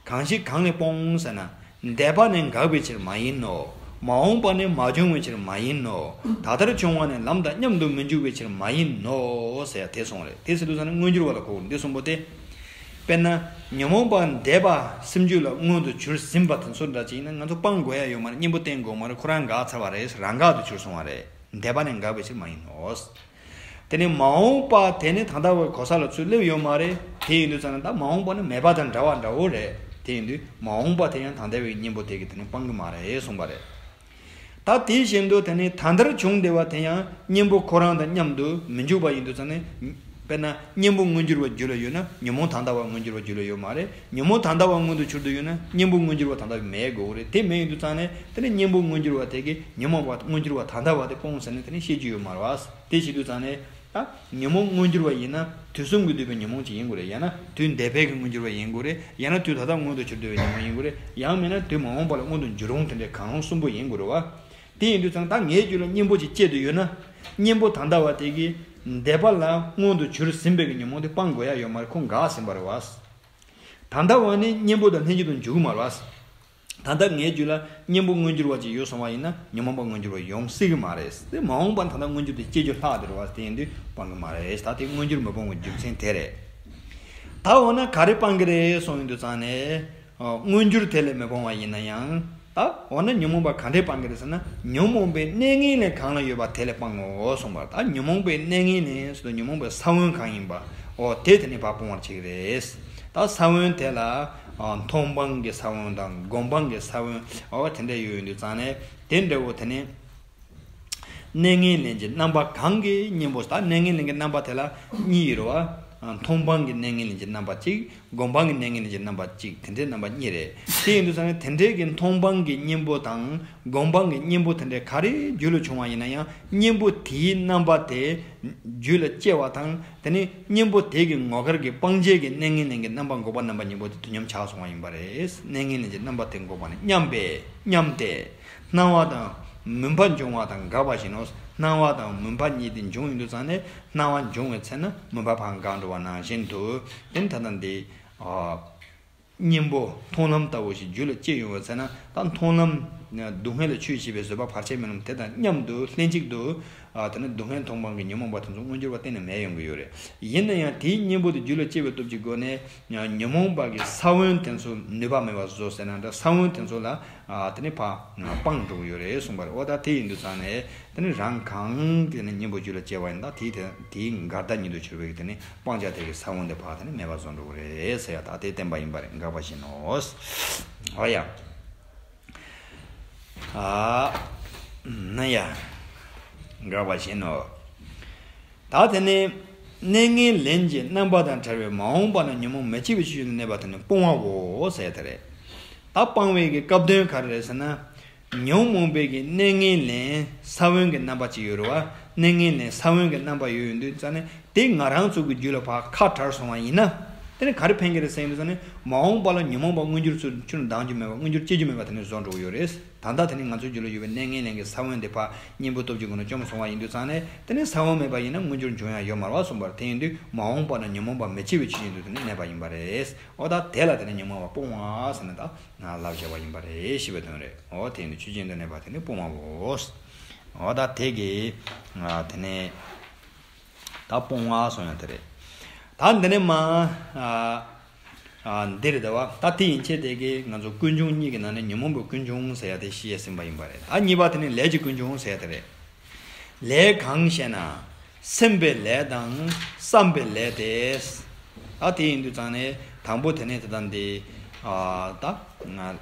གང་ཞིག་གང་ལས་སྤོང་ཟེར་ན། འདས་པ་ནས་འགགས་པའི་ཕྱིར་མ་ཡིན་ནོ། མ་འོངས་པ་ནས་མ་བྱུང་བའི་ཕྱིར་མ་ཡིན་ནོ། ད་ལྟར་བྱུང་བ་ནས་ལམ་དང་མཉམ་དུ་མི་འཇུག་པའི་ཕྱིར་མ་ཡིན་ནོ་ཟེར་ཡ་དེ་གསུངས་རེད། དེ་ཟེར་དུས་ཙང་ནས་མངོན་གྱུར་བ་ལ་གོ་དགོས། འདི་གསུམ་པོ་དེ། དཔེར་ན། ཉོན་མོངས་པ་འདས་པ་སེམས་རྒྱུད་ལ་མངོན་དུ་གྱུར་ཟིན་པ་དེ་ཚོ་འདྲ་ཅིག་ཡིན་ན་ང་ཚོ་སྤང་དགོས་ཡ་ཡོད་མ་རེད། གཉེན་པོ་བསྟེན་དགོས་མ་རེད། ཁོ་རང་འགག་ཚར་བ་རེད། རང་འགག་ཏུ་གྱུར་སོང་བ་རེད། འདས་པ་ནས་འགགས་པའི་ཕྱིར་མ་ཡིན་ནོ། དེ་ནས་མ་འོངས་པ་དེ་ནི་ད་ལྟ་བར་གོ་ས་ལ་ཚུར་སླེབས་ཡོད་མ་རེད། དེ་ཡིན་དུས་ཙང་ནས་ད་མ་འོངས་པ་ནི་མེད་པ་དང་འདྲ་བ་འདྲ་བོ་རེད། དེ་ཡིན་དུས་མ་འོངས་པ་དེ་ཡང་ད་ལྟ་བའི་གཉེན་པོ་དེ་གིས་དེ་ནི་སྤང་གི་མ་རེད་གསུངས་པ་རེད། ད་དེ་བཞིན་དུ་དེ་ནི་ད་ལྟར་བྱུང་བསྡད་པ་དེ་ཡང་གཉེན་པོ་ཁོ་རང་དང་མཉམ་དུ་མི་འཇུག་པ་ཡིན་དུས་ཙང་ནས། དཔེར་ན་གཉེན་པོ་མངོན་གྱུར་བ་རྒྱུད་ལ་ཡོད་ན་ཉོན་མོངས་ད་ལྟ་བ་མངོན་གྱུར་བ་རྒྱུད་ལ་ཡོད་མ་རེད། ཉོན་མོངས་ད་ལྟ་བ་མངོན་དུ་གྱུར་དུ་ཡོད་ན་གཉེན་པོ་མངོན་གྱུར་བ་ད་ལྟ་བ་མེད་དགོས་རེད། དེ་མེད་ཡོང་དུས་ཙང་ནས་དེ་ནས་གཉེན་པོ་མངོན་གྱུར་བ་དེ་གིས་ཉོན་མོངས་པ་མངོན་གྱུར་བ་ད་ལྟ་བ་དེ་སྤོང་ཟེར་ནས་དེ་ནས་བཤད་རྒྱུ་ཡོད་མ་རེད་བ། དེ་བྱེད་དུས་ཙང་ནས། ད་ཉོན་མོངས་མངོན་གྱུར་བ་ཡིན་ན་དུས་གསུམ་གྱིས་བསྡུས་པའི་ཉོན་མོངས་ཅིག་ཡིན་དགོས་རེད། ཡང་ན་དུས་འདས་པའི་གི་མངོན་གྱུར་བ་ཡིན་དགོས་རེད། ཡང་ན་དུས་ད་ལྟ་མངོན་དུ་གྱུར་བསྡད་པའི་ཉོན་མོངས་ཡིན་དགོས་རེད། ཡང་མིན་ན་དུས་མ་འོངས་པ་ལ་མངོན་དུ་འགྱུར་འོང་དེ་འདྲའི་གང་རུང་གསུམ་པོ་ཡིན་དགོས་རེད་བ། དེ་ཡིན་དུས་ཙང་ད་ངའི་རྒྱུད་ལ་གཉེན་པོ་ཅིག་སྐྱེས་བསྡད་ཡོད་ན། གཉེན་པོ་ད་ལྟ་བ་དེ་གིས་འདས་པ་ལ་མངོན་དུ་གྱུར་ཟིན་པའི་གི་ཉོན་མོངས་དེ་སྤང་དགོས་ཡ་ཡོད་མ་རེད། ཁོ་འགག་ཟིན་པ་རེད་བ། ད་ལྟ་བ་ནི་གཉེན་པོ་དང་ལྷན་ཅིག་ཏུ་འཇུག་གི་མ་རེད་བ། ད་ལྟ་ངའི་རྒྱུད་ལ་གཉེན་པོ་མངོན་གྱུར་བ་ཅིག་ཡོད་སོང་བ་ཡིན་ན་ཉོན་མོངས་པ་མངོན་གྱུར་བ་ཡོང་སྲིད་ཀྱི་མ་རེད། དེ་མ་འོངས་པ་ད་ལྟ་མངོན་གྱུར་དེ་སྐྱེ་རྒྱུ་ལྷག་དེ་རེད་བ། དེ་ཡིན་དུས་སྤང་གི་མ་རེད། ད་དེ་མངོན་གྱུར་མི་སྤོང་བའི་རྒྱུ་མཚན་དེ་རེད། ད་འོ་ན་ག་རེ་སྤང་གི་རེད་གསུངས་ཡོང་དུས་ཙང་ནས། མངོན་གྱུར་དེ་ལས་མི་སྤོང་བ་ཡིན་ན་ཡང་། ད་འོ་ན་ཉོན་མོངས་པ་ག་འདྲས་སྤང་གི་རེད་ཟེར་ན། ཉོན་མོངས་པའི་གནས་ངན་ལེན་གང་ལ་ཡོད་པ་དེ་ལས་སྤང་ངོ་གསུངས་པ། ད་ཉོན་མོངས་པའི་གནས་ངན་ལེན་ཟེར་དུས་ཉོན་མོངས་པའི་ས་བོན་གང་ཡིན་པ། འོ་དེ་དེ་ནས་ཕར་སྤོང་བར་བྱེད་ཀྱི་རེད། ད་ས་བོན་དེ་ལ། ཨ། མཐོང་སྤང་གི་ས་བོན་དང་སྒོམ་སྤང་གི་ས་བོན། འོ་དེ་འདྲ་ཡོད་ཡོང་དུས་ཙང་ནས་དེ་འདྲ་བོ་དེ་ནས། གནས་ངན་ལེན་གྱི་རྣམ་པ་གང་གིས་གཉེན་པོ། ད་གནས་ངན་ལེན་གྱི་རྣམ་པ་དེ་ལ་གཉིས་ཡོད་རེད་བ། ཨ། མཐོང་སྤང་གི་གནས་ངན་ལེན་གྱི་རྣམ་པ་གཅིག་སྒོམ་སྤང་གི་གནས་ངན་ལེན་གྱི་རྣམ་པ་གཅིག་དེ་འདྲའི་རྣམ་པ་གཉིས་རེད། དེ་ཡིན་དུས་ཙང་ནས་དེ་འདྲའི་གི་མཐོང་སྤང་གི་གཉེན་པོ་དང་སྒོམ་སྤང་གི་གཉེན་པོ་དེ་འདྲའི་ག་རེ་རྒྱུད་ལ་བྱུང་བ་ཡིན་ན་ཡང་གཉེན་པོ་དེའི་རྣམ་པ་དེ་རྒྱུད་ལ་སྐྱེ་བ་དང་། དེ་ནས་གཉེན་པོ་དེ་གི་ངོ་སྐལ་གྱི་སྤང་བྱའི་གི་གནས་ངན་ལེན་གྱི་རྣམ་པ་འགོག་པ་རྣམ་པ་གཉིས་པོ་དེ་དུས་མཉམ་ཆགས་སོང་བ་ཡིན་པ་རེད། གནས་ངན་ལེན་གྱི་རྣམ་པ་དེ་འགོག་པ་ནི་མཉམ་པས་མཉམ་སྟེ། སྣང་བ་དང་མུན་པ་འབྱུང་བ་དང་འགག་པ་བཞིན་ནོ། སྣང་བ་དང་མུན་པ་གཉིས་དེ་འབྱུང་ཡོང་དུས་ཙང་ནས་སྣང་བ་འབྱུང་བའི་ཚེ་ན་མུན་པ་ཕར་འགག་འགྲོ་བ་ནང་བཞིན་དུ། དེ་ནི་ད་ལྟ་འདི། ཨ། གཉེན་པོ་མཐོང་ལམ་ལྟ་བུ་ཞིག་རྒྱུད་ལ་སྐྱེ་ཡོང་བའི་ཚེ་ན། ད་མཐོང་ལམ་སྡུག་བསྔལ་ལ་ཆོས་བྱེད་པའི་བཟོད་པ་བར་ཆད་མེད་ལམ་དེ་དང་མཉམ་དུ་ལྷན་ཅིག་ཏུ། ཨ། དེ་ནི་སྡུག་བསྔལ་མཐོང་སྤང་གི་ཉོན་མོངས་པ་དེ་ཚོ་མངོན་གྱུར་བ་གཏན་ནས་མེད་ཡོང་གི་ཡོད་རེད། ཡིན་ན་ཡང་དེའི་གཉེན་པོ་དེ་རྒྱུད་ལ་སྐྱེ་བའི་སྟོབས་ཀྱི་སྒོ་ནས། ཉོན་མོངས་པ་གི་ས་བོན་དེ་ཚོ་ནུས་པ་མེད་པ་བཟོ་ཟེར་ན་འདྲ། ས་བོན་དེ་ཚོ་ལ། ཨ། དེ་ནི་ཕར་སྤང་འགྲོ་གི་ཡོད་རེད་གསུངས་པ་རེད། འོ་ད་དེ་ཡིན་དུས་ཙང་ནས་དེ་ནི་རང་གང་དེ་ནི་གཉེན་པོ་རྒྱུད་ལ་སྐྱེ་བ་ཡིན་ད། དེའི་དེ་དེའི་འགལ་ཟླ་ཉིད་དུ་གྱུར་པའི་དེ་ནི་སྤང་བྱ་དེ་གི་ས་བོན་དེ་ཕར་དེ་ནི་མེད་པ་བཟོ་འགྲོ་གི་རེད་ཟེར་ཡ། ད་དེ་བསྟན་པ་ཡིན་པ་རེད། འགག་པ་བཞིན་ནོ། འོ་ཡ། ཨ། ན་ཡ། འགག་པ་བཞིན་ནོ། ད་དེ་ནས་གནས་ངན་ལེན་གྱི་རྣམ་པ་དང་བྲལ་བའི་མ་འོངས་པ་ན་ཉོན་མོངས་མི་སྐྱེ་བའི་ཆོས་ཅན་དུ་གནས་པ་དེ་ནི་སྤོང་བའོ་ཟེར་དེ་རེད། ད་སྤང་བའི་གི་སྐབས་དོན་ག་རེ་རེད་ཟེར་ན། ཉོན་མོངས་པའི་གི་གནས་ངན་ལེན་ས་བོན་གྱི་རྣམ་པ་ཅིག་ཡོད་རེད་བ། གནས་ངན་ལེན་ས་བོན་གྱི་རྣམ་པ་ཡོད་ཡོང་དུས་ཙང་ནས་དེ་ང་རང་ཚོ་གི་རྒྱུད་ལ་ཕར་ཁ་བྲལ་སོང་བ་ཡིན་ན། དེ་ནི་ག་རེ་ཕན་གི་རེད་ཟེར་ཡོང་དུས་ཙང་ནས་མ་འོངས་པ་ལ་ཉོན་མོངས་པ་མངོན་གྱུར་ཚུལ་ཁྱོན་ནས་ལྡང་རྒྱུ་མེད་པ་མངོན་གྱུར་སྐྱེ་རྒྱུ་མེད་པ་དེ་ནི་བཟོ་འགྲོ་གི་ཡོད་རེད། ད་ལྟ་དེ་ནི་ང་ཚོའི་རྒྱུད་ལ་ཡོད་པའི་གནས་ངན་ལེན་གྱི་ས་བོན་དེ་ཕར་གཉེན་པོའི་སྟོབས་ཀྱི་སྒོ་ནས་བཅོམ་སོང་བ་ཡིན་དུས་ཙང་ནས་དེ་ནི་ས་བོན་མེད་པ་ཡིན་ན་མངོན་གྱུར་འབྱུང་ཡ་ཡོད་མ་རེད་བ་གསུངས་པ་རེད། དེ་ཡིན་དུས་མ་འོངས་པ་ན་ཉོན་མོངས་པ་མི་སྐྱེ་བའི་ཆོས་ཅན་དུ་དེ་ནི་གནས་པ་ཡིན་པ་རེད། འོ་ད་དེ་ལ་དེ་ནི་ཉོན་མོངས་པ་སྤོང་བ་ཟེར་ནས་ད་ང་ལབ་བྱས་པ་ཡིན་པ་རེད་ཞེས་པའི་དོན་རེད། འོ་དེ་ཡིན་དུས་ཆོས་ཅན་དུ་གནས་པ་དེ་ནི་སྤོང་བའོ། འོ་ད་དེ་གི་དེ་ནི། ད་སྤོང་བ་གསུངས་ཡ་དེ་རེད། ད་འདི་ནས་མ། ཨ། ཨ། འདི་རེད་དེ་བ། ད་དེ་ཡན་ཆད་དེ་གི་ང་ཚོ་ཀུན་འབྱུང་གཉིས་ཀྱི་ནང་ནས་ཉོན་མོངས་པའི་ཀུན་འབྱུང་ཟེར་ཡ་དེ་བཤད་ཟིན་པ་ཡིན་པ་རེད། ཨ། གཉིས་པ་དེ་ནི་ལས་ཀྱི་ཀུན་འབྱུང་ཟེར་ཡ་དེ་རེད། ལས་གང་ཞེ་ན། སེམས་པའི་ལས་དང་བསམ་པའི་ལས་ཏེ། ཨ། དེ་ཡིན་དུས་ཙང་ནས་དང་པོ་དེ་ནས་དེ་དང་འདི། ཨ། ད་ང་།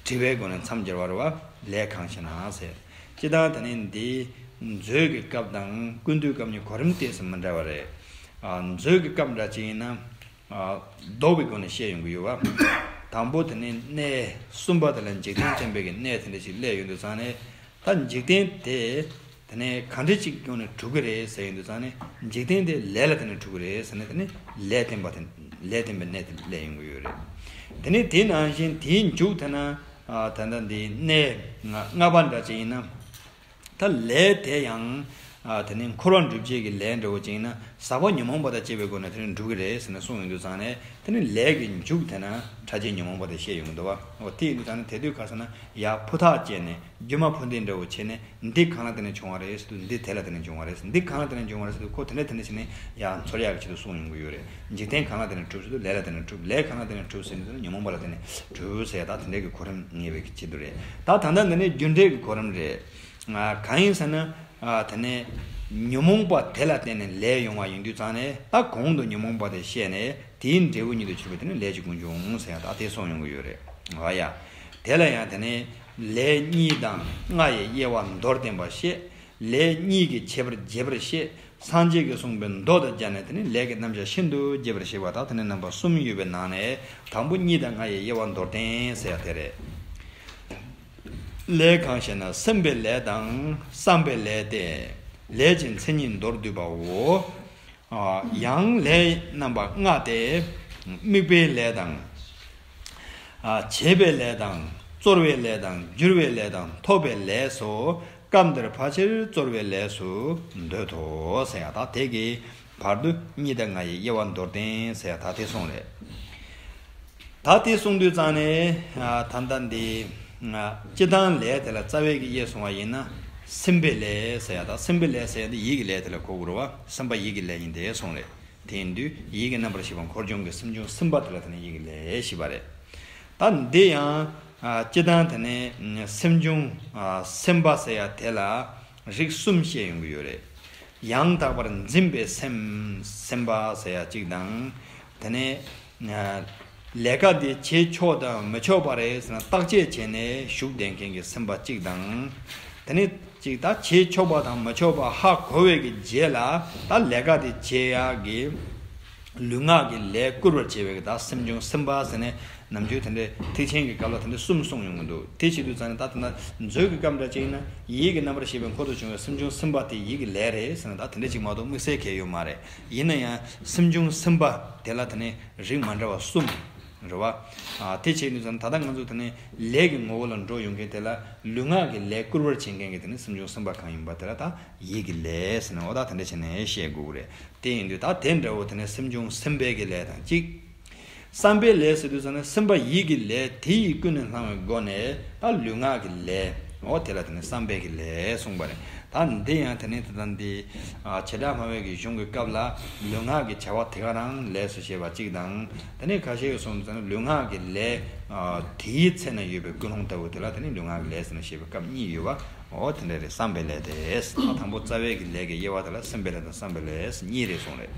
དྲི་བའི་སྒོ་ནས་མཚམས་སྦྱར་བ་རེད་བ། ལས་གང་ཞེ་ན་ཟེར། སྤྱིར་བཏང་དེ་ནི་འདི་མཛོད་ཀྱི་སྐབས་དང་ཀུན་བཏུས་སྐབས་གཉིས་གོ་རིམ་ཏོག་ཙམ་མི་འདྲ་བ་རེད། ཨ། མཛོད་ཀྱི་སྐབས་འདྲ་ཅིག་ཡིན་ན། ཨ། ལྡོག་པའི་སྒོ་ནས་བཤད་ཡོང་གི་ཡོད་བ། དང་པོ་དེ་ནི་གནས་གསུམ་པ་དེ་ལ་འཇིག་རྟེན་བསྟན་པའི་གི་གནས་དེ་འདྲ་ཞིག་སླེབས་ཡོང་དུས་ཙང་ནས། ད་འཇིག་རྟེན་དེ། དེ་ནས་གང་འདྲ་ཅིག་སྒོ་ནས་གྲུབ་ཀྱི་རེད་ཟེར་ཡོང་དུས་ཙང་ནས་འཇིག་རྟེན་དེ་ལས་ལ་བརྟེན་ནས་གྲུབ་ཀྱི་རེད་ཟེར་ནས་དེ་ནི་ལས་བརྟེན་པ་དེ་ལས་བརྟེན་པའི་གནས་དེ་སླེབས་ཡོང་གི་ཡོད་རེད། དེ་ནས་དེ་ནང་བཞིན་དེའི་མཇུག་དེ་ན། ཨ། ད་ལྟ་འདི་གནས་ལྔ་ལྔ་པ་འདྲ་ཅིག་ཡིན་ན། ད་ལས་དེ་ཡང་། ཨ། དེ་ནི་འཁོར་བ་འགྲུབ་བྱེད་ཀྱི་ལས་འདྲ་བོ་ཅིག་ཡིན་ན་ཟག་པ་ཉོན་མོངས་པ་དང་བཅས་པའི་སྒོ་ནས་དེ་ནི་འགྲུབ་ཀྱི་རེད་ཟེར་ནས་གསུངས་ཡོང་དུས་ཙང་ནས་དེ་ནི་ལས་ཀྱི་མཇུག་དེ་ན་ཕྲ་རྒྱས་ཉོན་མོངས་པ་དེ་བཤད་ཡོང་གི་འདུག་བ། འོ་དེ་ཡིན་དུས་ཙང་ནས་དེ་དུས་ཁ་སང་ན་ཡར་ཕུ་ཐག་བཅད་ནས། རྒྱུ་མ་ཕུ་འདེད་འདྲ་བོ་བྱས་ནས་འདི་གང་ལ་བརྟེན་ནས་བྱུང་བ་རེད་ཟེར་དུས་འདི་དེ་ལ་བརྟེན་ནས་བྱུང་བ་རེད། འདི་གང་ལ་བརྟེན་ནས་བྱུང་བ་རེད་ཟེར་དུས་ཁོ་དེ་འདྲ་དེ་འདྲ་བྱས་ནས་ཡང་འཚོལ་ཡག་གི་ཆེད་དུ་གསུངས་ཡོང་གི་ཡོད་རེད། འཇིག་རྟེན་གང་ལ་བརྟེན་ནས་གྲུབ་ཟེར་དུས་ལས་ལ་བརྟེན་ནས་གྲུབ། ལས་གང་ལ་བརྟེན་ནས་གྲུབ་ཟེར་དུས་ཉོན་མོངས་པ་ལ་བརྟེན་ནས་གྲུབ་ཟེར་ཡ། ད་དེ་འདྲ་གི་གོ་རིམ་ངེས་པའི་ཆེད་དུ་རེད། ད་ད་ལྟ་འདི་ནི་རྒྱུ་འབྲས་ཀྱི་གོ་རིམ་རེད། ཨ། གང་ཡིན་ཟེར་ན། ཨ། དེ་ནས་ཉོན་མོངས་པ་དེ་ལ་བརྟེན་ནས་ལས་ཡོང་བ་ཡིན་དུས་ཙང་ནས་ད་གོང་དུ་ཉོན་མོངས་པ་དེ་བཤད་ནས་དེའི་འབྲས་བུ་ཉིད་དུ་གྱུར་པའི་དེ་ནི་ལས་ཀྱི་ཀུན་འབྱུང་ཟེར་ཡ་ད་དེ་གསུངས་ཡོང་གི་ཡོད་རེད། ཨ་ཡ། དེ་ལ་ཡང་དེ་ནི་ལས་གཉིས་དང་ལྔ་ཡི་དབྱེ་བ་མདོར་བསྟན་པ་བཤད། ལས་གཉིས་ཀྱི་ཁྱད་པར་རྒྱས་པར་བཤད། སངས་རྒྱས་ཀྱིས་གསུངས་པའི་མདོ་དང་སྦྱར་ནས་དེ་ནི་ལས་ཀྱི་རྣམ་གཞག་ཤིན་ཏུ་རྒྱས་པར་བཤད་པ་དང་། དེ་ནི་རྣམ་པ་གསུམ་ཡོད་པའི་ནང་ནས་དང་པོ་གཉིད་དང་ལྔ་ཡི་དབྱེ་བ་མདོར་བསྟན་ཟེར་ཡ་དེ་རེད། ལས་གང་ཞེ་ན། སེམས་པའི་ལས་དང་བསམ་པའི་ལས་ཏེ། ལས་ཀྱི་མཚན་ཉིད་མདོར་བསྡུས་པའོ། ཡང་ལས་རྣམ་པ་ལྔ་སྟེ། དམིགས་པའི་ལས་དང་། བྱེད་པའི་ལས་དང་། རྩོལ་བའི་ལས་དང་། འགྱུར་བའི་ལས་དང་། ཐོབ་པའི་ལས་སོ། སྐབས་འདིར་ཕལ་ཆེར་རྩོལ་བའི་ལས་སུ་འདོད་དོ་ཟེར་ཡ། ད་དེ་གི་བར་དུ་གཉིད་དང་ལྔ་ཡི་དབྱེ་བ་མདོར་བསྟན་ཟེར་ཡ་ད་དེ་གསུངས་རེད། ད་དེ་གསུངས་དུས་ཙང་ནས་ད་ལྟ་འདི་སྤྱིར་བཏང་ལས་དེ་ལ་རྩ་བའི་གི་དབྱེ་སོང་བ་ཡིན་ན། སེམས་པའི་ལས་ཟེར་ཡ་ད་སེམས་པའི་ལས་ཟེར་ཡ་འདི་ཡིད་ཀྱི་ལས་དེ་ལ་གོ་དགོས་རེད་བ། སེམས་པ་ཡིད་ཀྱི་ལས་ཡིན་དེ་གསུངས་རེད། དེ་ཡིན་དུས་ཡིད་ཀྱི་རྣམ་པར་ཤེས་པ་འཁོར་སྦྱོང་གི་སེམས་བྱུང་སེམས་པ་དེ་ལ་དེ་ནི་ཡིད་ཀྱི་ལས་ཞེས་པ་རེད། ད་འདི་ཡང་སྤྱིར་བཏང་དེ་ནི་སེམས་བྱུང་སེམས་པ་ཟེར་ཡ་དེ་ལ་རིགས་གསུམ་བཤད་ཡོང་གི་ཡོད་རེད། ཡང་དག་པར་འཛིན་པའི་སེམས་སེམས་པ་ཟེར་ཡ་གཅིག་དང་། དེ་ནས་ལས་ཀ་འདི་བྱེད་ཆོག་དང་མི་ཆོག་པ་རེད་ཟེར་ན་བརྟག་དཔྱད་བྱས་ནས་ཞུགས་བསྡད་མཁན་གྱི་སེམས་པ་གཅིག་དང་། དེ་ནས་གཅིག་ད་བྱེད་ཆོག་པ་དང་མི་ཆོག་པ་ཧ་གོ་བའི་གི་རྗེས་ལ་ད་ལས་ཀ་དེ་བྱེད་ཡག་གི་ལུས་ངག་གི་ལས་བསྐུལ་བར་བྱེད་པའི་གི་ད་སེམས་བྱུང་སེམས་པ་ཟེར་ནས་ནམ་རྒྱུན་དེ་འདྲའི་ཐེག་ཆེན་གྱི་སྐབས་ལ་དེ་འདྲ་གསུམ་གསུངས་ཡོང་གི་འདུག་དེ་བྱེད་དུས་ཙང་ནས་ད་ལྟ་ན་མཛོད་ཀྱི་སྐབས་འདྲ་ཅིག་ཡིན་ན་ཡིད་ཀྱི་རྣམ་པར་ཤེས་པའི་འཁོར་དུ་བྱུང་བའི་སེམས་བྱུང་སེམས་པ་དེ་ཡིད་ཀྱི་ལས་རེད་ཟེར་ན་ད་དེ་འདྲ་ཅིག་མ་གཏོགས་དམིགས་བསལ་གང་ཡང་ཡོད་མ་རེད། ཡིན་ན་ཡང་སེམས་བྱུང་སེམས་པ་དེ་ལ་དེ་ནས་རིགས་མ་འདྲ་བ་གསུམ་རེད་བ། ཨ། དེ་བྱས་ནས་ཙང་ད་ལྟ་ང་ཚོ་དེ་ནས་ལས་ཀྱི་ངོ་བོ་ལ་འགྲོ་ཡོང་མཁན་དེ་ལ་ལུས་ངག་གི་ལས་བསྐུལ་བར་བྱེད་མཁན་གྱི་དེ་ནས་སེམས་བྱུང་སེམས་པ་གང་ཡིན་པ་དེ་ལ་ད་ཡིད་ཀྱི་ལས་ཟེར་ནས་འོ་ད་དེ་འདྲ་བྱས་ནས་བཤད་དགོས་ཀྱི་རེད། དེ་ཡིན་དུས་ད་དེ་འདྲ་བོ་དེ་ནས་སེམས་བྱུང་སེམས་པའི་གི་ལས་དང་གཅིག་བསམ་པའི་ལས་ཟེར་དུས་ཙང་ནས་སེམས་པ་ཡིད་ཀྱི་ལས་དེ་ཡིས་ཀུན་ནས་བསླང་བའི་སྒོ་ནས་ད་ལུས་ངག་གི་ལས་འོ་དེ་ལ་དེ་ནས་བསམ་པའི་གི་ལས་གསུངས་པ་རེད། ད་འདི་ཡང་དེ་ནས་དེ་དང་འདི་ཨ་བྱེ་བྲག་སྨྲ་བའི་གི་གཞུང་གི་སྐབས་ལ་ལུས་ངག་གི་བྱ་བ་དེ་ག་རང་ལས་སུ་བྱེད་པ་གཅིག་དང་། དེ་ནས་ཁ་ཤས་ཀྱིས་གསུངས་དུས་ཙང་ནས་ལུས་ངག་གི་ལས་ཨ་དེའི་ཚེ་ན་ཡོད་པའི་ཀུན་སློང་ལྟ་བུ་དེ་ལ་དེ་ནས་ལུས་ངག་གི་ལས་ཟེར་ནས་བཤད་པའི་སྐབས་གཉིས་ཡོད་པ། འོ་དེ་འདྲ་རེད། བསམ་པའི་ལས་དེ། ད་དང་པོ་རྩ་བའི་གི་ལས་ཀྱི་དབྱེ་བ་དེ་ལ་སེམས་པའི་ལས་དང་བསམ་པའི་ལས་གཉིས་རེད་གསུངས་རེད།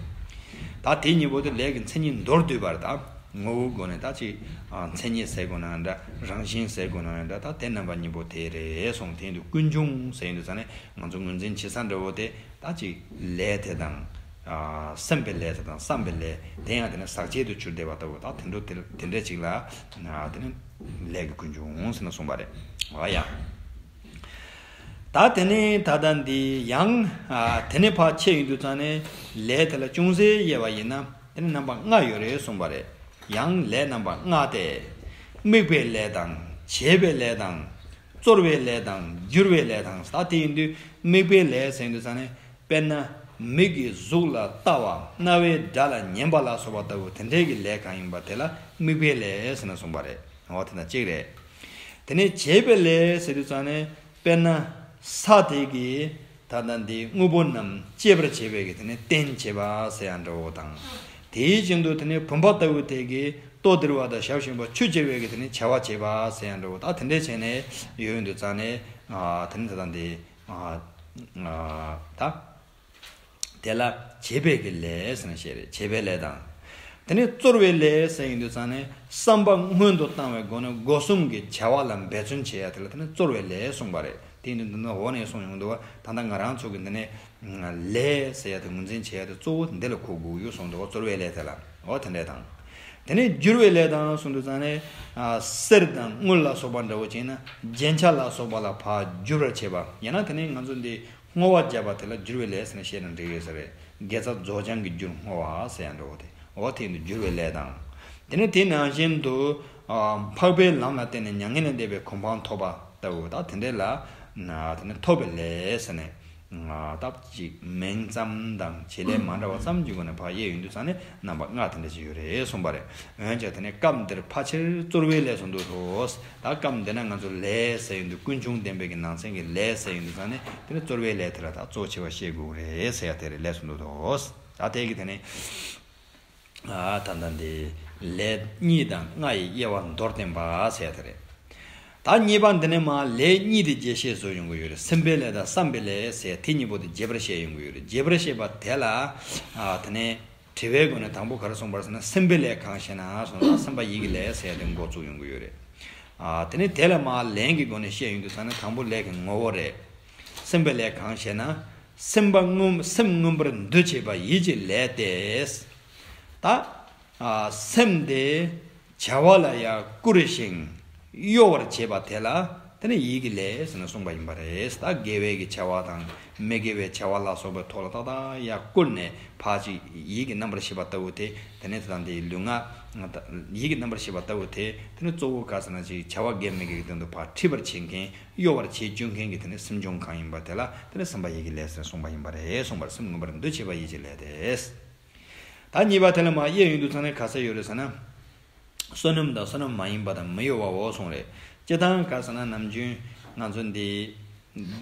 ད་དེ་གཉིས་པོ་དེ་ལས་ཀྱི་མཚན་ཉིད་མདོར་བསྡུས་པར་ད་ངོ་བོའི་སྒོ་ནས་ད་ཅིག་ཨ་མཚན་ཉིད་ཟེར་དགོས་ན་འདྲ། རང་བཞིན་ཟེར་དགོས་ན་འདྲ། ད་དེ་རྣམ་པ་གཉིས་པོ་དེ་རེད་གསུངས། དེ་ཡིན་དུས་ཀུན་འབྱུང་ཟེར་ཡིན་དུས་ཙང་ནས་ང་ཚོ་ངོས་འཛིན་བྱེད་ས་འདྲ་བོ་དེ་ད་ཅིག་ལས་དེ་དང་ཨ་སེམས་པའི་ལས་དེ་དང་བསམ་པའི་ལས་དེ་ཡང་དེ་ནས་ཟག་བཅས་དུ་གྱུར་བསྡད་པ་ལྟ་བུ་ད་དེ་འདྲ་དེ་དེ་འདྲ་ཅིག་ལ་ཨ་དེ་ནས་ལས་ཀྱི་ཀུན་འབྱུང་ཟེར་ནས་གསུངས་པ་རེད། འོ་ཡ། ད་དེ་ནས་ད་ལྟ་འདི་ཡང་ཨ་དེ་ནས་ཕར་ཕྱེ་ཡོང་དུས་ཙང་ནས་ལས་དེ་ལ་ཅུང་ཟད་དབྱེ་བ་ཡིན་ན་དེ་ནས་རྣམ་པ་ལྔ་ཡོད་རེད་གསུངས་པ་རེད། ཡང་ལས་རྣམ་པ་ལྔ་སྟེ། དམིགས་པའི་ལས་དང་། བྱེད་པའི་ལས་དང་། རྩོལ་བའི་ལས་དང་། འགྱུར་བའི་ལས་དང་། ད་དེ་ཡིན་དུས་དམིགས་པའི་ལས་ཟེར་དུས་ཙང་ནས་དཔེར་ན་མིག་གིས་གཟུགས་ལ་ལྟ་བ། རྣ་བས་སྒྲ་ལ་ཉན་པ་ལ་སོགས་པ་ལྟ་བུ་དེ་འདྲའི་གི་ལས་གང་ཡིན་པ་དེ་ལ་དམིགས་པའི་ལས་ཟེར་ནས་གསུངས་པ་རེད། འོ་དེ་ན་གཅིག་རེད། དེ་ནས་བྱེད་པའི་ལས་ཟེར་དུས་ཙང་ནས་དཔེར་ན་ས་དེ་གིས་ད་ལྟ་འདི་དངོས་པོ་རྣམས་སྐྱེད་པར་བྱེད་པའི་གི་དེ་ནས་རྟེན་བྱེད་པ་ཟེར་ཡང་འདྲ་བོ་དང་། དེའི་རྐྱེན་དུ་དེ་ནས་བུམ་པ་ལྟ་བུ་དེ་གིས་ལྟོ་ལྡིར་བ་དང་ཞབས་ཞིམ་པ་ཆུ་གཅེར་བའི་གི་དེ་ནས་བྱ་བ་བྱེད་པ་ཟེར་ཡང་འདྲ་བོ་ད་དེ་འདྲས་བྱས་ནས་ཡོད་ཡོང་དུས་ཙང་ནས་ཨ་དེ་ནས་ད་ལྟ་འདི་ཨ་ཨ་ད། དེ་ལ་བྱེད་པའི་གི་ལས་ཟེར་ནས་བཤད་རེད། བྱེད་པའི་ལས་དང་། དེ་ནས་རྩོལ་བའི་ལས་ཟེར་ཡོང་དུས་ཙང་ནས་བསམ་པ་སྔོན་དུ་བཏང་བའི་སྒོ་ནས་སྒོ་གསུམ་གྱི་བྱ་བ་ལ་འབད་བརྩོན་བྱེད་ཡ་དེ་ལ་དེ་ནས་རྩོལ་བའི་ལས་གསུངས་པ་རེད། དེ་ཡིན་དུས་འདི་ནི་འོག་ནས་གསུངས་ཡོང་འདུག་བ། ད་ལྟ་ང་རང་ཚོ་གི་འདི་ནས་ལས་ཟེར་ཡ་དེ་ངོས་འཛིན་བྱེད་ཡ་དེ་གཙོ་བོ་འདི་ལ་གོ་དགོས་ཡོད་གསུངས་འདུག་བ། རྩོལ་བའི་ལས་དེ་ལ་འོ་དེ་འདྲས་དང་། དེ་ནས་འགྱུར་བའི་ལས་དང་གསུངས་དུས་ཙང་ནས་གསེར་དང་དངུལ་ལ་སོགས་པ་འདྲ་བོ་བྱས་ན་རྒྱན་ཆ་ལ་སོགས་པ་ལ་ཕར་འགྱུར་བར་བྱེད་པ་ཡང་ན་དེ་ནས་ང་ཚོ་འདི། བསྔོ་བ་བརྒྱབ་པ་དེ་ལ་འགྱུར་བའི་ལས་ཟེར་ནས་བཤད་ན་འགྲིག་ཡོད་ས་རེད། དགེ་རྩ་རྫོགས་བྱང་གི་རྒྱུར་བསྔོ་བ་ཟེར་ཡང་འགྲོ་བ་དེ། འོ་དེ་ནི་འགྱུར་བའི་ལས་དང་། དེ་ནི་དེ་ནང་བཞིན་དུ་འཕགས་པའི་ལམ་ལ་བརྟེན་ནས་མྱ་ངན་ལས་འདས་པའི་གོ་འཕང་ཐོབ་པ་ལྟ་བུ་ད་དེ་འདྲས་ལ་དེ་ནི་ཐོབ་པའི་ལས་ཟེར་ནས་སྟབས་གཅིག་མིང་ཙམ་དང་བྱེད་ལས་མ་འདྲ་བ་ཙམ་གྱི་སྒོ་ནས་ཕར་དབྱེ་ཡོང་དུས་ཙང་ནས་རྣམ་པ་ལྔ་དེ་འདྲ་ཞིག་ཡོད་རེད་གསུངས་པ་རེད། འོན་ཀྱང་དེ་ནས་སྐབས་འདིར་ཕལ་ཆེར་རྩོལ་བའི་ལས་སུ་འདུ་རོ། ད་སྐབས་འདི་ན་ང་ཚོ་ལས་ཟེར་ཡོང་དུས་ཀུན་འབྱུང་བདེན་པའི་གི་ནང་ཚན་གྱི་ལས་ཟེར་ཡོང་དུས་ཙང་ནས་དེ་ནི་རྩོལ་བའི་ལས་དེ་ལ་ད་གཙོ་ཆེ་བ་བཤད་དགོས་རེད་ཟེར་ཡ་དེ་རེད། ལས་སུ་འདུ་རོ། ད་དེ་གི་དེ་ནས་ཨ་ད་ལྟ་འདི་ལས་གཉིས་དང་ལྔ་ཡི་དབྱེ་བ་མདོར་བསྟན་པ་ཟེར་ཡ་དེ་རེད། ད་གཉིས་པ་འདི་ནས་མ་ལས་གཉིས་དེ་རྒྱས་བཤད་བཟོ་ཡོང་གི་ཡོད་རེད། སེམས་པའི་ལས་དང་བསམ་པའི་ལས་ཟེར་དེ་གཉིས་པོ་དེ་རྒྱས་པར་བཤད་ཡོང་གི་ཡོད་རེད། རྒྱས་པར་བཤད་པ་དེ་ལ་ཨ་དེ་ནས། དྲི་བའི་སྒོ་ནས་དང་པོ་ག་རེ་གསུངས་པར་ཟེར་ན་སེམས་པའི་ལས་གང་ཞེ་ན་གསུངས་ན་སེམས་པ་ཡིད་ཀྱི་ལས་ཟེར་ཏེ་འགོ་བཙུགས་ཡོང་གི་ཡོད་རེད། ཨ་དེ་ནས་དེ་ལ་མ་ལན་གྱི་སྒོ་ནས་བཤད་ཡོང་དུས་ཙང་ནས་དང་པོ་ལས་ཀྱི་ངོ་བོ་རེད། སེམས་པའི་ལས་གང་ཞེ་ན་ སེམས་པ་མངོན་སེམས་མངོན་པར་འདུ་བྱེད་པ་ཡིད་ཀྱི་ལས་ཏེ། ད་ཨ་སེམས་དེ་བྱ་བ་ལ་ཡང་བསྐུལ་ཞིང་གཡོ་བར་བྱེད་པ་དེ་ལ་དེ་ནི་ཡིད་ཀྱི་ལས་ཟེར་ནས་གསུངས་པ་ཡིན་པ་རེད། ད་དགེ་བའི་གི་བྱ་བ་དང་མི་དགེ་བའི་བྱ་བ་ལ་སོགས་པའི་ཐོག་ལ་ཏག་ཏག་ཡར་བསྐུལ་ནས་ཕར་ཅིག་ཡིད་ཀྱི་རྣམ་པར་ཤེས་པ་ལྟ་བུ་དེ། དེ་ནས་དེ་དང་དེའི་ལུས་ངག་ཡིད་ཀྱི་རྣམ་པར་ཤེས་པ་ལྟ་བུ་དེ། དེ་ནི་གཙོ་བོ་ག་ཟེར་ན་ཅིག་བྱ་བ་དགེ་མི་དགེ་གི་སྟེང་དུ་ཕར་འཁྲིད་པར་བྱེད་མཁན། གཡོ་བར་བྱེད་བཅུག་མཁན་གྱི་དེ་ནི་སེམས་བྱུང་གང་ཡིན་པ་དེ་ལ་དེ་ནི་སེམས་པ་ཡིད་ཀྱི་ལས་ཟེར་གསུངས་པ་ཡིན་པ་རེད། གསུངས་པར་སེམས་མངོན་པར་འདུ་བྱེད་པ་ཡིད་ཀྱི་ལས་ཏེ། ད་གཉིས་པ་དེ་ལ་མར་དབྱེ་ཡོང་དུས་ཙང་ནས་ག་ས་ཡོད་རེད་ཟེར་ན། བསོད་ནམས་དང་བསོད་ནམས་མ་ཡིན་པ་དང་མི་གཡོ་བའོ་གསུངས་རེད། སྤྱིར་བཏང་ག་ཟེར་ན་ནམ་རྒྱུན་ང་ཚོ་འདི་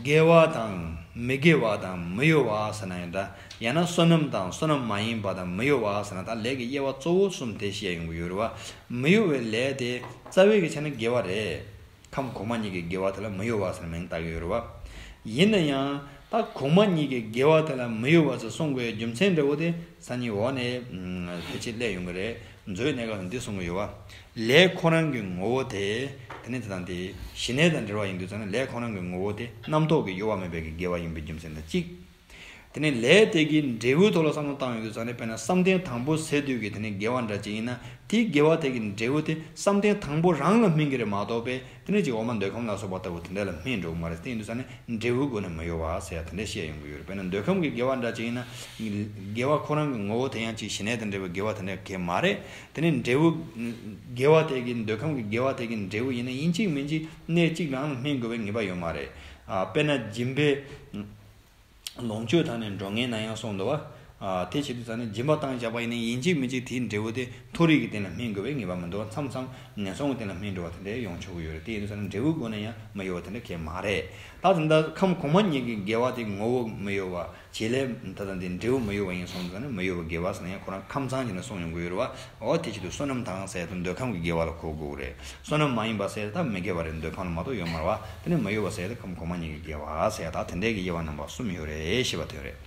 དགེ་བ་དང་མི་དགེ་བ་དང་མི་གཡོ་བ་ཟེར་ན་ཡང་འདྲ། ཡང་ན་བསོད་ནམས་དང་བསོད་ནམས་མ་ཡིན་པ་དང་མི་གཡོ་བ་ཟེར་ན། ད་ལས་ཀྱི་དབྱེ་བ་གཙོ་བོ་གསུམ་དེ་བཤད་ཡོང་གི་ཡོད་རེད་བ། མི་གཡོ་བའི་ལས་དེ་རྩ་བའི་གི་ཆ་ནས་དགེ་བ་རེད། ཁམས་གོང་མ་གཉིས་ཀྱི་དགེ་བ་དེ་ལ་མི་གཡོ་བ་ཟེར་མིང་བཏགས་ཀྱི་ཡོད་རེད་བ། ཡིན་ན་ཡང་ད་གོང་མ་གཉིས་ཀྱི་དགེ་བ་དེ་ལ་མི་གཡོ་བ་ཟེར་གསུང་དགོས་རྒྱུ་མཚན་འདྲ་བོ་དེ་སང་ཉིན་འོག་ནས་ཕལ་ཆེར་སླེབས་ཡོང་གི་རེད། མཛོད་གནས་སྐབས་སུ་འདི་གསུང་གི་ཡོད་བ། ལས་ཁོ་རང་གི་ངོ་བོ་དེ། དེ་ནི་དེ་དང་དེ་ཞི་གནས་དང་འབྲེལ་བ་ཡིན་དུས་ཙང་ནས་ལས་ཁོ་རང་གི་ངོ་བོ་དེ་རྣམ་རྟོག་གི་གཡོ་བ་མེད་པའི་གི་དགེ་བ་ཡིན་པའི་རྒྱུ་མཚན་དང་གཅིག་དེ་ནས་ལས་དེ་གི་འབྲས་བུའི་ཐོག་ལ་བསམ་བློ་བཏང་ཡོང་དུས་ཙང་ནས། དཔེར་ན་བསམ་གཏན་དང་པོ་ཟེར་དུས་ཀྱི་དེ་ནས་དགེ་བ་འདྲ་ཅིག་ཡིན་ན། དེའི་དགེ་བ་དེ་གི་འབྲས་བུ་དེ་བསམ་གཏན་དང་པོ་རང་ལ་སྨིན་གྱི་རེད་མ་གཏོགས་པས། དེ་ནས་ཅིག་འོག་མ་འདོད་ཁམས་ལ་སོགས་པ་ལྟ་བུ་དེ་འདྲ་ལ་སྨིན་འགྲོ་གི་མ་རེད། དེ་ཡིན་དུས་ཙང་ནས་འབྲས་བུའི་སྒོ་ནས་མི་གཡོ་བ་ཟེར་ཡ་དེ་འདྲ་བཤད་ཡོང་གི་ཡོད་རེད། དཔེར་ན་འདོད་ཁམས་ཀྱི་དགེ་བ་འདྲ་ཅིག་ཡིན་ན། དགེ་བ་ཁོ་རང་གི་ངོ་བོ་དེ་ཡང་ཅིག་ཞི་གནས་དང་འབྲེལ་བའི་དགེ་བ་དེ་འདྲ་གང་ཡང་མ་རེད། དེ་ནས་འབྲས་བུ། དགེ་བ་དེ་གི་འདོད་ཁམས་ཀྱི་དགེ་བ་དེ་གི་འབྲས་བུ་ཡིན་ན་ཡིན་གཅིག་མིན་གཅིག་གནས་གཅིག་རང་ལ་སྨིན་དགོས་པའི་ངེས་པ་ཡོད་མ་རེད། ཨ། དཔེར་ན་སྦྱིན་པའི་ལོངས་སྤྱོད་དང་ནི་འགྲོ་ངེས་ན་ཡང་གསུངས་འདུག་བ། ཨ། དེ་བྱེད་དུས་ཙང་ནས་སྦྱིན་པ་བཏང་བཞག་པ་ཡིན་ན་ཡིན་གཅིག་མིན་གཅིག་དེའི་འབྲས་བུ་དེ་མཐོ་རིས་ཀྱི་སྟེང་ལ་སྨིན་དགོས་པའི་ངེས་པ་མི་འདུག་བ། མཚམས་མཚམས་ངན་སོང་གི་སྟེང་ལ་སྨིན་འགྲོ་བ་དེ་འདྲ་ཡོང་ཆོག་གི་ཡོད་རེད། དེ་ཡིན་དུས་ཙང་ནས་འབྲས་བུའི་སྒོ་ནས་ཡང་མི་གཡོ་བ་དེ་འདྲ་གང་ཡང་མ་རེད། ད་དེ་འདྲ་ཁམས་གོང་མ་གཉིས་ཀྱི་དགེ་བ་དེ་ངོ་བོ་མི་གཡོ་བ། བྱེད་ལས་ད་ལྟ་འདི་འབྲས་བུ་མི་གཡོ་བ་ཡིན་སོང་ཙང་ནི་མི་གཡོ་བའི་དགེ་བ་ཟེར་ན་ཡང་ཁོ་རང་ཁམས་ཚང་བྱས་ནས་གསུངས་ཡོང་གི་ཡོད་རེད་བ། འོ་དེ་བྱེད་དུས་བསོད་ནམས་དང་ཟེར་དུས་འདོད་ཁམས་ཀྱི་དགེ་བ་ལ་གོ་དགོས་ཀྱི་རེད། བསོད་ནམས་མ་ཡིན་པ་ཟེར་ད་མི་དགེ་བ་རེད། འདོད་ཁམས་ལ་མ་གཏོགས་ཡོད་མ་རེད་བ། དེ་ནི་མི་གཡོ་བ་ཟེར་ད་ཁམས་གོང་མ་གཉིས་ཀྱི་དགེ་བ་ཟེར་ད་དེ་འདྲའི་གི་དབྱེ་བ་རྣམ་པ་གསུམ་ཡོད་རེད་ཞེས་པ་དེ་རེད།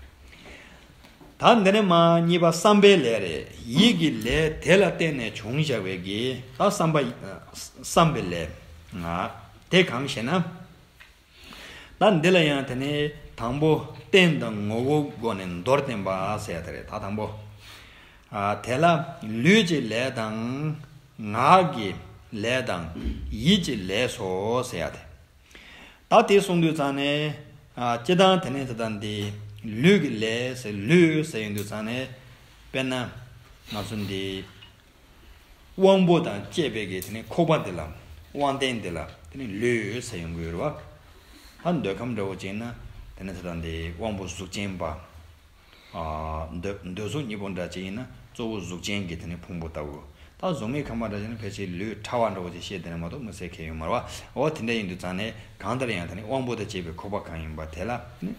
ད་འདི་ནས་མར་གཉིས་པ་བསམ་པའི་ལས་རེད། ཡིད་ཀྱི་ལས་དེ་ལ་བརྟེན་ནས་བྱུང་བཞག་པའི་གི་ད་བསམ་པ། བསམ་པའི་ལས། ང་། དེ་གང་ཞེ་ན། ད་འདི་ལ་ཡང་དེ་ནས་དང་པོ་རྟེན་དང་ངོ་བོའི་སྒོ་ནས་མདོར་བསྟན་པ་ཟེར་ཡ་དེ་རེད། ད་དང་པོ། ཨ། དེ་ལ་ལུས་ཀྱི་ལས་དང་། ངག་གི་ལས་དང་། ཡིད་ཀྱི་ལས་སོ་ཟེར་ཡ་དེ། ད་དེ་གསུངས་དུས་ཙང་ནས། ཨ། སྤྱིར་བཏང་དེ་ནས་དེ་ལྟ་འདི་ལུས་ཀྱི་ལས་ཟེར་ལུས་ཟེར་ཡོང་དུས་ཙང་ནས། དཔེར་ན་ང་ཚོ་འདི། དབང་པོ་དང་བཅས་པའི་གི་དེ་ནི་ཁོག་པ་འདི་ལ། དབང་ལྡན་འདི་ལ་དེ་ནི་ལུས་ཟེར་ཡོང་གི་ཡོད་རེད་བ། ད་འདོད་ཁམས་འདྲ་བོ་ཅིག་ན་དེ་ནི་ད་ལྟ་འདི་དབང་པོ་གཟུགས་ཅན་པ། ཨ། འདོད་འདོད་གཟུགས་གཉིས་པོ་འདྲ་ཅིག་ཡིན་ན་གཙོ་བོ་གཟུགས་ཅན་གྱི་དེ་ནི་ཕུང་པོ་ལྟ་བུ། ད་གཟུགས་མེད་ཁམས་པ་འདྲ་ཅིག་ན་ཕལ་ཆེར་ལུས་ཕྲ་བ་འདྲ་བོ་ཅིག་བཤད་དེ་ནི་མ་གཏོགས་མི་གསལ་མཁན་ཡོད་མ་རེད་བ། འོ་དེ་འདྲ་ཡིན་དུས་ཙང་ནས་གང་ལྟར་ཡང་དེ་ནི་དབང་པོ་དང་བཅས་པའི་ཁོག་པ་གང་ཡིན་པ་དེ་ལ་ནི་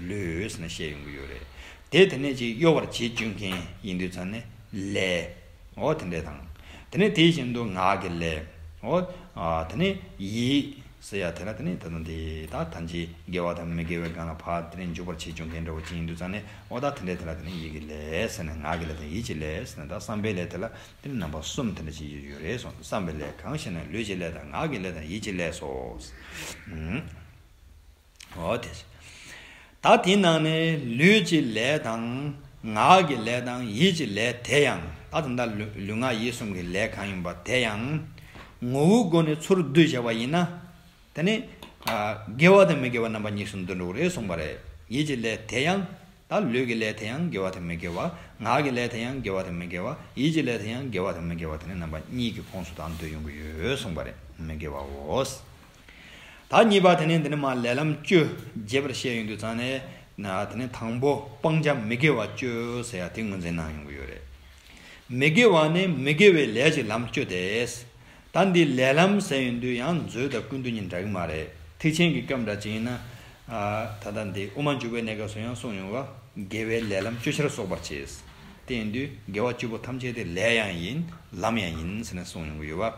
ལུས་ཟེར་ནས་བཤད་ཡོང་གི་ཡོད་རེད། དེ་དེ་ནས་ཅིག་གཡོ་བར་བྱེད་བཅུག་མཁན་ཡིན་དུས་ཙང་ནས་ལས། འོ་དེ་འདྲས་དང་། དེ་ནས་དེ་བཞིན་དུ་ངག་གི་ལས། འོ། ཨ། དེ་ནས་ཡིད་ཟེར་ཡ་དེ་ལ་དེ་ནས་ད་དུང་དེ་ད་ཐམས་ཅད་དགེ་བ་དང་མི་དགེ་བའི་སྒང་ལ་ཕར་དེ་ནས་འཇུག་པར་བྱེད་བཅུག་མཁན་འདྲ་བོ་ཅིག་ཡིན་དུས་ཙང་ནས། འོ་ད་དེ་འདྲས་དེ་ལ་དེ་ནས་ཡིད་ཀྱི་ལས་ཟེར་ནས། ངག་གི་ལས་དང་ཡིད་ཀྱི་ལས་ཟེར་ནས། ད་བསམ་པའི་ལས་དེ་ལ་དེ་ནས་རྣམ་པ་གསུམ་དེ་འདྲ་ཅིག་ཡོད་རེད་གསུངས། བསམ་པའི་ལས་གང་ཞེ་ན་ལུས་ཀྱི་ལས་དང་ངག་གི་ལས་དང་ཡིད་ཀྱི་ལས་སོ། ཨུམ། འོ་དེ། ད་དེའི་ནང་ནས་ལུས་ཀྱི་ལས་དང་། ངག་གི་ལས་དང་། ཡིད་ཀྱི་ལས་དེ་ཡང་། ད་ད་ལྟ་ལུས་ལུས་ངག་ཡིད་གསུམ་གྱི་ལས་གང་ཡིན་པ་དེ་ཡང་། ངོ་བོའི་སྒོ་ནས་ཚུར་བསྡུས་བཞག་པ་ཡིན་ན། དེ་ནི། ཨ། དགེ་བ་དང་མི་དགེ་བ་རྣམ་པ་གཉིས་སུ་འདུ་འགྲོ་གི་རེད་གསུངས་པ་རེད། ཡིད་ཀྱི་ལས་དེ་ཡང་། ད་ལུས་ཀྱི་ལས་དེ་ཡང་དགེ་བ་དང་མི་དགེ་བ། ངག་གི་ལས་དེ་ཡང་དགེ་བ་དང་མི་དགེ་བ། ཡིད་ཀྱི་ལས་དེ་ཡང་དགེ་བ་དང་མི་དགེ་བ། དེ་ནི་རྣམ་པ་གཉིས་ཀྱི་ཁོངས་སུ་ད་འདུ་ཡོང་གི་ཡོད་གསུངས་པ་རེད། མི་དགེ་བའོ། ད་གཉིས་པ་དེ་ནི་འདི་ནི་མ་ལས་ལམ་བཅུ་རྒྱས་པར་བཤད་ཡོང་དུས་ཙང་ནས། ན་དེ་ནི་དང་པོ་སྤང་བྱ་མི་དགེ་བ་བཅུ་ཟེར་ཡ་དེ་ངོས་འཛིན་གནང་ཡོང་གི་ཡོད་རེད། མི་དགེ་བ་ནི་མི་དགེ་བའི་ལས་ཀྱི་ལམ་བཅུ་སྟེ། ད་འདི་ལས་ལམ་ཟེར་ཡོང་དུས་ཡང་མཛོད་དང་ཀུན་བཏུས་གཉིས་འདྲ་གི་མ་རེད། ཐེག་ཆེན་གྱི་སྐབས་འདྲ་ཅིག་ཡིན་ན། ཨ། ད་ལྟ་འདི་དབུ་མ་འཇུག་པའི་གནས་སྐབས་སུ་ཡང་གསུངས་ཡོང་བ། དགེ་བའི་ལས་ལམ་བཅུ་ཆར་གསོག་པར་བྱེད། དེ་ཡིན་དུས་དགེ་བ་བཅུ་པོ་ཐམས་ཅད་དེ་ལས་ཡང་ཡིན། ལམ་ཡང་ཡིན་ཟེར་ནས་གསུངས་ཡོང་གི་ཡོད་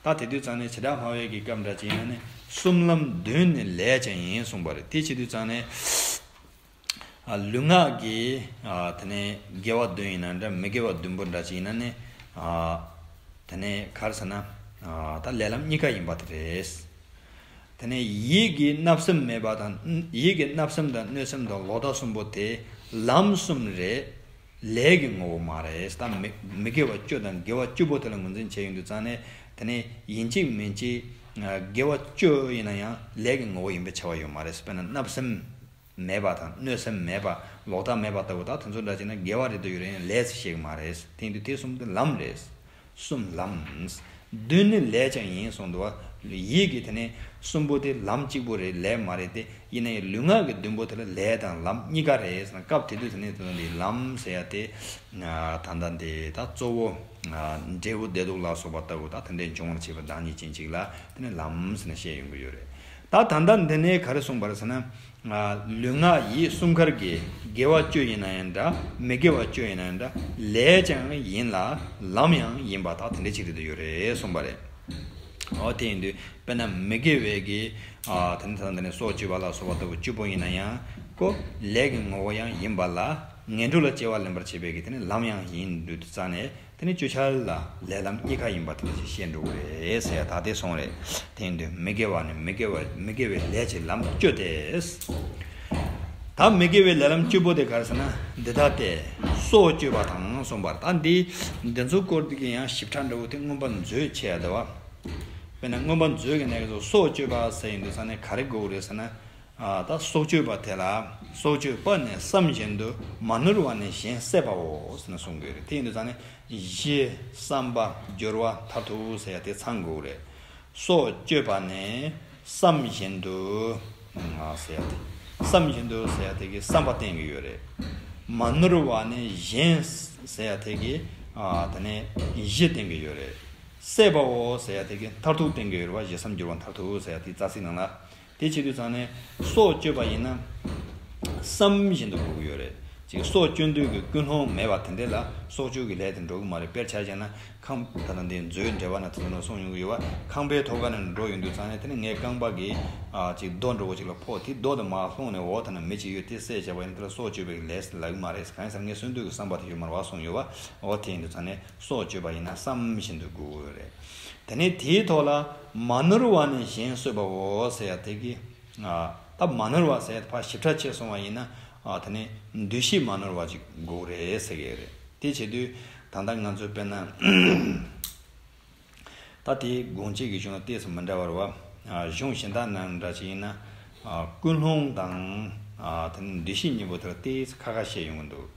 བ། ད་དེ་དུས་ཙང་ནས་བྱེ་བྲག་སྨྲ་བའི་གི་སྐབས་འདྲ་ཅིག་ཡིན་ན་ནི་གསུམ་ལམ་བདུན་ནི་ལས་ཀྱང་ཡིན་གསུངས་པ་རེད། དེ་བྱེད་དུས་ཙང་ནས། ཨ། ལུས་ངག་གི། ཨ། དེ་ནས་དགེ་བ་བདུན་ཡིན་ན་འདྲ། མི་དགེ་བ་བདུན་པོ་འདྲ་ཅིག་ཡིན་ན་ནི། ཨ། དེ་ནས་ག་རེ་ཟེར་ན། ཨ། ད་ལས་ལམ་གཉིས་ཀ་ཡིན་པ་དེ་རེད། དེ་ནས་ཡིད་ཀྱི་བརྣབ་སེམས་མེད་པ་དང་། ཡིད་ཀྱི་བརྣབ་སེམས་དང་གནོད་སེམས་དང་ལོག་ལྟ་གསུམ་པོ་དེ་ལམ་གསུམ་རེད། ལས་ཀྱི་ངོ་བོ་མ་རེད། ད་མི་མི་དགེ་བ་བཅུ་དང་དགེ་བ་བཅུ་པོ་དེ་ལ་ངོས་འཛིན་བྱས་ཡོང་དུས་ཙང་ནས། དེ་ནས་ཡིན་གཅིག་མིན་གཅིག་དགེ་བ་བཅུ་ཡིན་ན་ཡང་ལས་ཀྱི་ངོ་བོ་ཡིན་པའི་ཆ་བ་ཡོད་མ་རེད། དཔེར་ན་བརྣབ་སེམས་མེད་པ་དང་གནོད་སེམས་མེད་པ། ལོག་ལྟ་མེད་པ་ལྟ་བུ། ད་དེ་ཚོ་འདྲ་བྱས་ན་དགེ་བ་རེད་དུ་ཡོད་རེད། ཡང་ལས་ཟེར་ཤེས་ཀྱི་མ་རེད། དེ་ཡིན་དུས་དེ་གསུམ་དེ་ལམ་རེད། གསུམ་ལམ། བདུན་ནི་ལས་ཀྱང་ཡིན་གསུངས་འདུག་བ། ཡིད་ཀྱི་དེ་ནས་གསུམ་པོ་དེ་ལམ་གཅིག་པོ་རེད། ལས་མ་རེད་དེ། ཡིན་ན་ཡང་ལུས་ངག་གི་བདུན་པོ་དེ་ལ་ལས་དང་ལམ་གཉིས་ཀ་རེད་ཟེར་ན། སྐབས་དེ་དུས་དེ་ནས་དེ་ནས་ལམ་ཟེར་ཡ་དེ། ད་ལྟ་འདི་ད་གཙོ་བོ་འབྲས་བུ་བདེ་སྡུག་ལ་སོགས་པ་ལྟ་བུ། ད་དེ་འདྲའི་འབྱུང་བར་བྱེད་པ་བདག་ཉིད་ཅན་གཅིག་ལ་དེ་ནས་ལམ་ཟེར་ནས་བཤད་ཡོང་གི་ཡོད་རེད། ད་ད་ལྟ་འདི་ནས་ག་རེ་གསུངས་པ་རེད་ཟེར་ན། ལུས་ངག་ཡིད་གསུམ་ཀར་གྱི་དགེ་བ་བཅུ་ཡིན་ན་ཡང་འདྲ། མི་དགེ་བ་བཅུ་ཡིན་ན་ཡང་འདྲ། ལས་ཀྱང་ཡིན་ལ་ལམ་ཡང་ཡིན་པ་དག་དེ་འདྲ་ཅིག་རེད་དུ་ཡོད་རེད་གསུངས་པ་རེད། འོ་དེ་ཡིན་དུས་དཔེར་ན་མི་དགེ་བའི་གི་ཨ་དེ་ནི་ད་ལྟ་འདི་ནས་སྲོག་གཅོད་པ་ལ་སོགས་པ་ལྟ་བུ་བཅུ་པོ་ཡིན་ན་ཡང་ཁོ་ལས་ཀྱི་ངོ་བོ་ཡང་ཡིན་པ་ལ། ངན་འགྲོ་ལ་སྐྱེ་བ་ལེན་པར་བྱེད་པའི་གི་དེ་ནི་ལམ་ཡང་ཡིན་དུས་ཙང་ནས། དེ་ནི་བཅུ་ཆར་ལ་ལས་ལམ་གཉིས་ཀ་ཡིན་པ་དེ་འདྲ་ཞིག་བཤད་འགྲོ་གི་རེད་ཟེར་ཡ་ད་དེ་སོང་རེད། དེ་ཡིན་དུས་མི་དགེ་བ་ནི་མི་དགེ་བ་མི་དགེ་བའི་ལས་ཀྱི་ལམ་བཅུ་སྟེ། ད་མི་དགེ་བའི་ལས་ལམ་བཅུ་པོ་དེ་ག་རེ་ཟེར་ན་འདི་ལྟ་སྟེ། སྲོག་གཅོད་པ་དང་གསུངས་པར། ད་འདི་འདི་ཚོ་སྐོར་དེ་གི་ཡང་ཞིབ་ཕྲ་འདྲ་བོ་དེ་མངོན་པ་མཛོད་ཆེ་ཡ་དེ་བ། དཔེར་ན་མངོན་པ་མཛོད་ཀྱི་ནང་གི་སྲོག་གཅོད་པ་ཟེར་ཡིན་དུས་ཙང་ནས་ག་རེ་དགོས་རེད་ཟེར་ན། ཨ་ད་སྲོག་གཅོད་པ་དེ་ལ། སྲོག་གཅོད་པ་ནི་བསམ་བཞིན་དུ་མ་ནོར་བ་ནི་གཞན་བསད་པའོ་ཟེར་ནས་གསུང་གི་ཡོད་རེད། དེ་ཡིན་དུས་ཙང་ནས་གཞི་བསམ་པ་སྦྱོར་བ་མཐར་ཐུག་ཟེར་ཡ་དེ་ཚང་དགོས་རེད། སྲོག་གཅོད་པ་ནི་བསམ་བཞིན་དུ་ཟེར་ཡ་དེ། བསམ་བཞིན་དུ་ཟེར་ཡ་དེ་གི་བསམ་པ་བསྟན་གྱི་ཡོད་རེད། མ་ནོར་བ་ནི་གཞན་ཟེར་ཡ་དེ་གི་ཨ་དེ་ནས་གཞི་བསྟན་གྱི་ཡོད་རེད། བསད་པའོ་ཟེར་ཡ་དེ་གི་མཐར་ཐུག་བསྟན་གྱི་ཡོད་རེད་བ། གཞི་བསམ་སྦྱོར་བ་མཐར་ཐུག་ཟེར་ཡ་དེ་རྩ་ཚིག་ནང་ལ། དེ་བྱེད་དུས་ཙང་ནས་སྲོག་གཅོད་པ་ཡིན་ན་བསམ་བཞིན་དུ་དགོས་ཀྱི་ཡོད་རེད། ཅིག་སྲོག་གཅོད་འདོད་ཀྱི་ཀུན་སློང་མེད་པ་དེ་འདྲ་ལ་སྲོག་གཅོད་ཀྱི་ལས་དེ་འགྲོ་གི་མ་རེད། དཔེར་ཆ་བཞག་ན་ཁང་ད་ལྟ་འདི་མཛོད་འགྲེལ་པ་ན་དེ་ཚོ་ནང་གསུངས་ཡོང་གི་ཡོད་བ། ཁང་པའི་ཐོག་ཁ་ནས་འགྲོ་ཡོང་དུས་ཙང་ནས་དེ་ནི་ངའི་རྐང་པ་གི་ཨ་ཅིག་རྡོ་འདྲ་བོ་ཅིག་ལ་ཕོག་དེ་རྡོ་དེ་མར་ལྷུང་ནས་འོག་ཐ་ན་མི་ཅིག་ཡོད་དེ་བསད་བྱས་པ་ཡིན་ན། དེ་ལ་སྲོག་གཅོད་པའི་ལས་ལབ་ཀྱི་མ་རེད། གང་ཡིན་ཟེར་ན་ངས་གསོན་དུས་ཀྱི་བསམ་པ་དེ་ཡོད་མ་རེད་བ་གསུངས་ཡོད་བ། འོ་དེ་ཡིན་དུས་ཙང་ནས་སྲོག་གཅོད་པ་ཡིན་ན་བསམ་བཞིན་དུ་དགོས་ཀྱི་ཡོད་རེད། དེ་ནས་དེའི་ཐོག་ལ་མ་ནོར་བ་ནི་གཞན་གསོད་པའོ་ཟེར་ཡ་དེ་གི། ཨ་ད་མ་ནོར་བ་ཟེར་ཡ་ཕར་ཞིབ་ཕྲ་ཕྱེ་སོང་བ་ཡིན་ན། ཨ་དེ་ནས་འདུ་ཤེས་མ་ནོར་བ་ཅིག་དགོས་རེད་ཟེར་གི་རེད། དེ་བྱེད་དུས་ད་ལྟ་ང་ཚོས་དཔེར་ན་ད་དེའི་དགོངས་གཅིག་གི་གཞུང་ལ་ཏོག་ཙམ་མི་འདྲ་བ་རེད་བ། ཨ་གཞུང་གཞན་དག་ནང་འདྲ་ཅིག་ཡིན་ན། ཨ་ཀུན་སློང་དང་ཨ་དེ་ནས་འདུ་ཤེས་གཉིས་པོ་དེ་ལ་ཏོག་ཙམ་ཁ་ཁ་བཤད་ཡོང་གི་འདུག་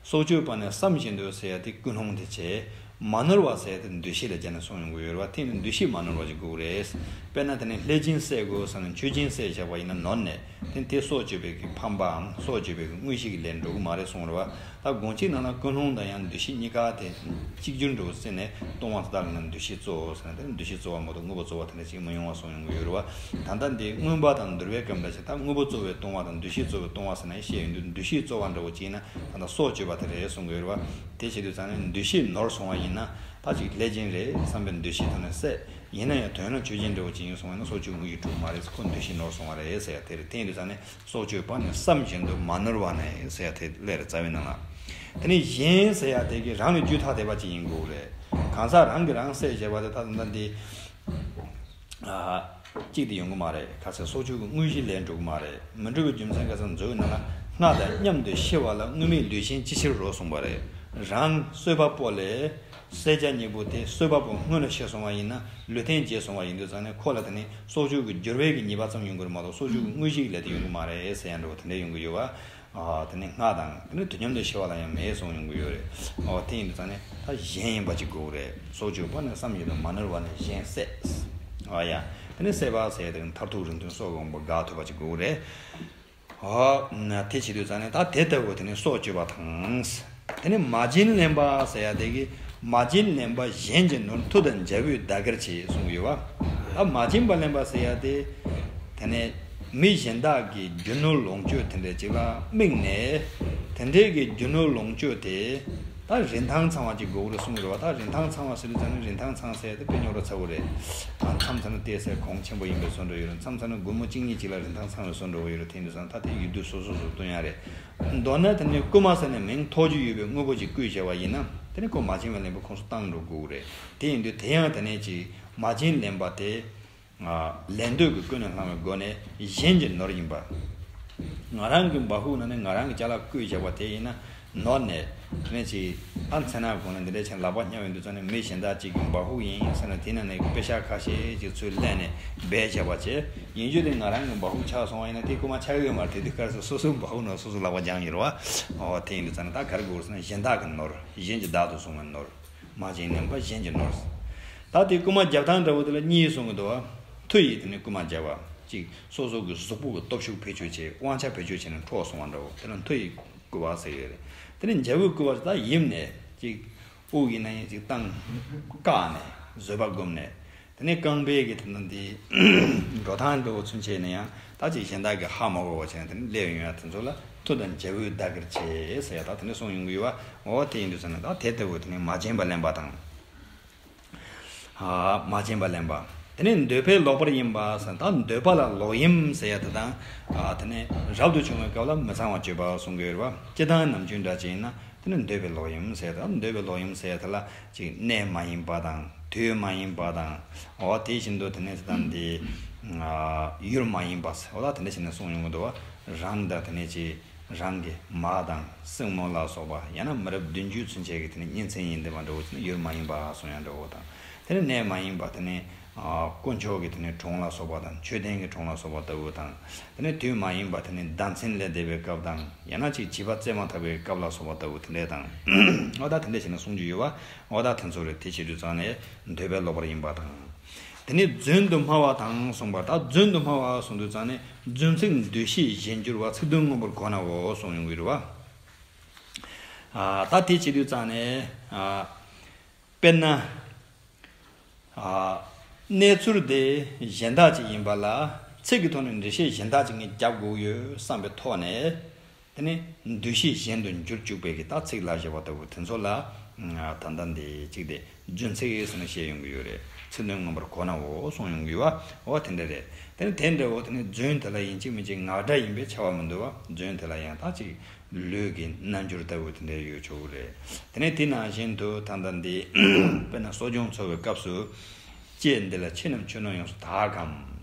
སྲོག་གཅོད་པ་ནི་བསམ་བཞིན་དུ་ཟེར་ཡ་དེ་ཀུན་སློང་དེ་བྱས། མ་ནོར་བ་ཟེར་ཡ་དེ་འདུ་ཤེས་ལ་སྦྱར་ནས་གསུངས་ཡོང་གི་ཡོད་རེད་བ། དེ་ནི་འདུ་ཤེས་མ་ནོར་བ་ཅིག་དགོས་རེད། དཔེར་ན་དེ་ནི་ལྷས་སྦྱིན་བསད་དགོས་ཟེར་ན་མཆོད་སྦྱིན་བསད་བཞག་པ་ཡིན་ན་ནོར་ནས་དེ་ནི་དེ་སྲོག་གཅོད་པའི་གི་ཕམ་པའམ་སྲོག་གཅོད་པའི་གི་དངོས་གཞི་གི་ལས་འགྲོ་གི་མ་རེད་གསུངས་རེད་བ། ད་དགོངས་གཅིག་ནང་ལ་ཀུན་སློང་དང་ཡང་འདུ་ཤེས་གཉིས་ཀ་དེ་གཅིག་གྱུར་འགྲོ་ཟེར་ནས་ལྟུང་བ་དེ་དག་གི་ནང་འདུ་ཤེས་གཙོ་བོ་ཟེར་ན་དེ་ནི་འདུ་ཤེས་གཙོ་བ་མ་གཏོགས་དངོས་པོ་གཙོ་བ་དེ་འདྲ་ཅིག་མི་ཡོང་བ་གསུངས་ཡོང་གི་ཡོད་རེད་བ། ད་ལྟ་འདི་མངོན་པ་དང་འདུལ་བའི་སྐབས་འདྲ་ཅིག་ད་དངོས་པོ་གཙོ་བོའི་ལྟུང་བ་དང་འདུ་ཤེས་གཙོ་བོའི་ལྟུང་བ་ཟེར་ནས་བཤད་ཡོང་དུས་འདུ་ཤེས་གཙོ་བ་འདྲ་བོ་ཅིག་ཡིན་ན་ད་ལྟ་སྲོག་གཅོད་པ་དེ་རེད་གསུང་གི་ཡོད་རེད་བ། དེ་བྱེད་དུས་ཙང་ནས་འདུ་ཤེས་ནོར་སོང་བ་ཡིན་ན་ད་ཅིག་ལྷས་སྦྱིན་རེད་བསམ་པའི་འདུ་ཤེས་ཐོག་ནས་བསད། ཡིན་ན་ཡང་དོན་ལ་མཆོད་སྦྱིན་འདྲ་བོ་ཅིག་ཡིན་སོང་བ་ཡིན་ན་སྲོག་གཅོད་དངོས་གཞི་གྲུབ་མ་རེད། ཁོ་འདུ་ཤེས་ནོར་སོང་བ་རེད་ཟེར་ཡ་དེ་རེད། དེ་ཡིན་དུས་ཙང་ནས་སྲོག་གཅོད་པ་ནི་བསམ་བཞིན་དུ་མ་ནོར་བ་ནི་ཟེར་ཡ་དེ་སླེབས་རེད་རྩ་བའི་ནང་ལ། དེ་ནས་གཞན་ཟེར་ཡ་དེ་གི་རང་ལས་རྒྱུད་ཐ་དད་པ་ཅིག་ཡིན་དགོས་རེད། གང་ཟག་རང་གིས་རང་བསད་བྱས་པ་དེ་ད་ད་ལྟ་འདི། ཨ་གཅིག་དེ་ཡོང་གི་མ་རེད། ཁ་ཚ་སྲོག་གཅོད་ཀྱི་དངོས་གཞི་ལས་འགྲོ་གི་མ་རེད། མི་འགྲོ་བའི་རྒྱུ་མཚན་ཁ་ཚ་མཛོད་ནང་ལ་སྔ་དང་མཉམ་དུ་ཤི་བ་ལ་དངོས་མེད་ལུས་ཅན་ཅི་ཕྱིར་རོ་གསུངས་པ་རེད། རང་གསོད་པ་པོ་ལས་བསད་བྱ་གཉིས་པོ་དེ་གསོད་པ་པོ་སྔོན་ལ་ཤི་སོང་བ་ཡིན་ན་ལུས་རྟེན་བརྗེད་སོང་བ་ཡིན་དུས་ཙང་ནས་ཁོ་ལ་དེ་ནི་སྲོག་གཅོད་ཀྱི་སྦྱོར་བའི་གི་ཉེས་པ་ཙམ་ཡོང་གི་རེད་མ་གཏོགས་སྲོག་གཅོད་ཀྱི་དངོས་གཞི་གི་ལས་དེ་ཡོང་གི་མ་རེད་ཟེར་ཡ་འདྲ་བོ་དེ་འདྲ་ཡོང་གི་ཡོད་བ། ཨ་དེ་ནི་སྔ་དང་དེ་ནི་དུས་མཉམ་དུ་ཤི་བ་ལ་ཡང་མེད་གསུངས་ཡོང་གི་ཡོད་རེད། ཨོ་དེ་ཡིན་དུས་ཙང་ནས་ད་གཞན་ཡིན་པ་ཅིག་དགོས་རེད། སྲོག་གཅོད་པ་ནི་བསམ་ཡོད་དུ་མ་ནོར་བ་ནི་གཞན་བསད། ཨ་ཡ། དེ་ནི་བསད་པ་ཟེར་ཡ་དེ་ནི་མཐར་ཐུག་རིང་ཐུང་སྲོག་གི་དབང་པོ་འགག་ཐུབ་པ་ཅིག་དགོས་རེད། ཨོ་ན་དེ་བྱེད་དུས་ཙང་ནས་ད་དེ་ལྟ་བུ་དེ་ནི་སྲོག་གཅོད་པ་དང་། དེ་ནི་མ་བྱིན་ལེན་པ་ཟེར་ཡ་དེ་གི་མ་བྱིན་ལེན་པ་གཞན་གྱི་ནོར་མཐུ་དང་འཇའ་བོས་ལྡག་གེར་བྱེད་གསུངས་ཡོད་བ། ད་མ་བྱིན་པ་ལེན་པ་ཟེར་ཡ་དེ། དེ་ནས་མི་གཞན་དག་གི་རྒྱུ་ནོར་ལོངས་སྤྱོད་དེ་འདྲ་ཅིག་ལ་དམིགས་ནས། དེ་འདྲའི་གི་རྒྱུ་ནོར་ལོངས་སྤྱོད་དེ་ད་རིན་ཐང་ཚང་བ་ཅིག་དགོས་རེད་གསུངས་རེད་བ། ད་རིན་ཐང་ཚང་བ་ཟེར་དུས་ཙང་ནས་རིན་ཐང་ཚང་ཟེར་དེ་དཔེ་རྙོག་དྲ་ཚ་བོ་རེད། ཨ་མཚམས་མཚམས་ན་ཏོག་ཙམ་གོང་ཆེན་པོ་ཡིན་པའི་བཟོ་འདྲ་ཡོད་རེད། མཚམས་མཚམས་ན་སྒོར་མོ་གཅིག་གཉིས་ཅིག་ལ་རིན་ཐང་ཚང་བའི་བཟོ་འདྲ་བོ་ཡོད་རེད། དེ་ཡིན་དུས་ཙང་ད་དེ་ཡུལ་དུས་སོ་སོ་སོ་སོ་སྟོན་ཡ་རེད། མདོར་ན་དེ་ནས་རྐུ་མ་ཟེར་ནས་མིང་ཐོགས་རྒྱུ་ཡོད་པའི་དངོས་པོ་ཅིག་རྐུས་བྱས་པ་ཡིན་ན་དེ་ནི་ཁོ་མ་བྱིན་པ་ལེན་པའི་ཁོངས་སུ་བཏང་འགྲོ་དགོས་རེད། དེ་ཡིན་དུས་དེ་ཡང་དེ་ནས་ཅིག་མ་བྱིན་ལེན་པ་དེ། ལེན་འདོད་ཀྱི་ཀུན་ནས་བསླངས་པའི་སྒོ་ནས་གཞན་གྱི་ནོར་ཡིན་པ། ང་རང་གི་འབའ་ཧུག་ནང་ནས་ང་རང་གི་ཅ་ལག་བརྐོས་བཞག་པ་དེ་ཡིན་ན་ནོར་ནས། དེ་ནས་ཅིག་ཨ་མཚན་ནག་གོང་ནས་འདི་འདྲ་བྱས་ལག་པ་བརྙབ་ཡོང་དུས་ཙང་ནས་མི་གཞན་དག་ཅིག་གི་འབའ་ཧུག་ཡིན་ཟེར་ན། དེ་ནང་ནས་པེ་ཤག་ཁ་ཤས་ཅིག་ཚུར་ལེན་ནས་སྦས་བཞག་པ་བྱས། ཡིན་རྒྱུ་དེ་ང་རང་གི་འབའ་ཧུག་ཆགས་སོང་བ་ཡིན་ན་དེ་རྐུ་མ་ཆགས་ཡོད་མ་རེད། དེ་དུས་སྐབས་སུ་སོ་སོའི་འབའ་ཧུག་ནང་སོ་སོ་ལག་པ་འགྱངས་ཡོད་རེད་བ། འོ་དེ་ཡིན་དུས་ཙང་ནས་ད་ག་རེ་དགོས་ཟེར་ན་གཞན་དག་གི་ནོར། གཞན་གྱི་བདག་ཏུ་བཟུང་བའི་ནོར། མ་བྱིན་ལེན་པ་གཞན་གྱི་ནོར། ད་དེ་རྐུ་མ་རྒྱབ་སྟངས་འདྲ་བོ་དེ་ལ་གཉིས་གསུང་གི་འདུག་བ། མཐུ་ཡིས་དེ་ནས་རྐུ་མ་བརྒྱབ་པ། གཅིག་སོ་སོ་གི་གཟུགས་པོ་གི་སྟོབས་ཤུགས་བེད་སྤྱོད་བྱས་དབང་ཆ་བེད་སྤྱོད་བྱས་ནས་འཕྲོག་སོང་བ་འདྲ་བོ་དེ་ལ་མཐུ་ཡིས་རྐུ་བ་ཟེར་གྱི་རེད། དེ་ནས་འཇབ་རྒོལ་རྐུ་བ་ད་ཡིབ་ནས་གཅིག་དབུགས་ཡིན་ན་ཡང་གཅིག་བཏང་བཀག་ནས་བཟོད་པ་བསྒོམས་ནས། དེ་ནས་རྐང་པའི་གི་དེ་ནང་དེ་འགྲོ་སྟངས་འདྲ་བོ་ཚུན་ཆད་ནས་ཡང་ད་ཅིག་གཞན་དག་གི་ཧ་མ་གོ་བ་བྱས་ནས་དེ་ནས་སླེབས་ཡོང་ཡ་དེ་ཚོ་ལ་མཐུ་དང་འཇབ་རྒོལ་བདག་གིར་བྱེད་ཟེར་ཡ་ད་དེ་འདྲ་གསུངས་ཡོང་གི་ཡོད་བ། འོ་དེ་ཡིན་དུས་ཙང་ནས་ད་དེ་ལྟ་བུ་དེ་ནས་མ་བྱིན་པ་ལེན་པ་དང་། ཨ་མ་བྱིན་པ་ལེན་པ། དེ་ནས་འདོད་པས་ལོག་པར་གཡེམ་པ་ཟེར། ད་འདོད་པ་ལ་ལོག་གཡེམ་ཟེར་ཡ་དེ་དང་། ཨ་དེ་ནས་རབ་ཏུ་བྱུང་བའི་སྐབས་ལ་མི་ཚངས་པར་སྤྱོད་པ་གསུང་གི་ཡོད་རེད་བ། སྤྱིར་བཏང་ནམ་རྒྱུན་འདྲ་ཅིག་ཡིན་ན། དེ་ནི་འདོད་པས་ལོག་གཡེམ་ཟེར་དང་། འདོད་པས་ལོག་གཡེམ་ཟེར་དེ་ལ་ཅིག་གནས་མ་ཡིན་པ་དང་དུས་མ་ཡིན་པ་དང་། འོ་དེ་བཞིན་དུ་དེ་ནས་དེ་དང་དེ་ཡུལ་མ་ཡིན་པ་ཟེར། འོ་ད་དེ་འདྲ་བྱས་ནས་གསུངས་ཡོང་གི་འདུག་བ། རང་དང་དེ་ནས་ཅིག་རང་གི་མ་དང་སྲིང་མོ་ལ་སོགས་པ། ཡང་ན་མི་རབས་བདུན་ཅུ་ཚུན་ཆད་ཀྱི་དེ་ནས་གཉེན་ཚན་ཡིན་བསྡད་པ་འདྲ་བོ་དེ་ནི་ཡུལ་མ་ཡིན་པ་གསུངས་ཡ་འདྲ་བོ་དང་། དེ་ནས་གནས་མ་ཡིན་པ་དེ་ནས། དཀོན་མཆོག་གི་དེ་ནས་གྲོང་ལ་སོགས་པ་དང་། མཆོད་རྟེན་གྱི་གྲོང་ལ་སོགས་པ་ལྟ་བུ་དང་། དེ་ནས་དུས་མ་ཡིན་པ་དེ་ནས་ཟླ་མཚན་ལས་འདས་པའི་སྐབས་དང་། ཡང་ན་ཅིག་བྱིས་པ་བཙས་མ་ཐག་པའི་སྐབས་ལ་སོགས་པ་ལྟ་བུ་དེ་འདྲས་དང་། འོ་ད་དེ་འདྲས་བྱས་ནས་གསུང་རྒྱུ་ཡོད་བ། འོ་ད་དེ་ཚོ་རེད། དེ་བྱེད་དུས་ཙང་ནས་འདོད་པས་ལོག་པར་གཡེམ་པ་དང་། དེ་ནས་རྫུན་དུ་སྨྲ་བ་དང་གསུངས་པ། ད་རྫུན་དུ་སྨྲ་བ་གསུང་དུས་ཙང་ནས་རྫུན་ཚིག་འདུ་ཤེས་གཞན་འགྱུར་བ། ཚིག་དོན་མངོན་པར་གོ་ནའོ་གསུངས་ཡོང་གི་རེད་བ། ད་དེ་བྱེད་དུས་ཙང་ནས། དཔེར་ན། གནས་ཚུལ་དེ་གཞན་དག་ཅིག་ཡིན་པ་ལ་ཚིག་གི་ཐོག་ནས་འགྲེལ་བཤད་གཞན་དག་ཅིག་ངས་རྒྱབ་དགོས་ཡོད་བསམ་པའི་ཐོག་ནས། དེ་ནི་འདུ་ཤེས་གཞན་དུ་འགྱུར་བཅུག་པའི་གི་ད་ཚིག་ལ་བཞག་པ་ལྟ་བུ་དེ་ཚོ་ལ། ད་ལྟ་འདི་གཅིག་དེ་རྫུན་ཚིག་ཟེར་ནས་བཤད་ཡོང་གི་ཡོད་རེད། ཚིག་དོན་མངོན་པར་གོ་ནའོ་གསུངས་ཡོང་གི་ཡོད་བ། འོ་དེ་འདྲ་རེད། དེ་ནི་དེ་འདྲ་བོ་དེ་ནི་རྫུན་དེ་ལ་ཡིན་གཅིག་མིན་གཅིག་ངག་སྒྲ་ཡིན་པས་ཁྱབ་པ་མི་འདུག་བ། རྫུན་དེ་ལ་ཡང་ད་ཅིག་ལུས་ཀྱི་རྣམ་འགྱུར་ལྟ་བུ་དེ་འདྲ་ཡོད་ཆོག་གི་རེད། དེ་ནས་དེ་ནང་བཞིན་དུ་ད་ལྟ་འདི་དཔེར་ན་གསོ་སྦྱོང་འཚོ་བའི་སྐབས་སུ། ལྕེ་འདི་ལ་ཆོས་རྣམས་ཆོས་སྣང་ཡོངས་སུ་དག་གམ།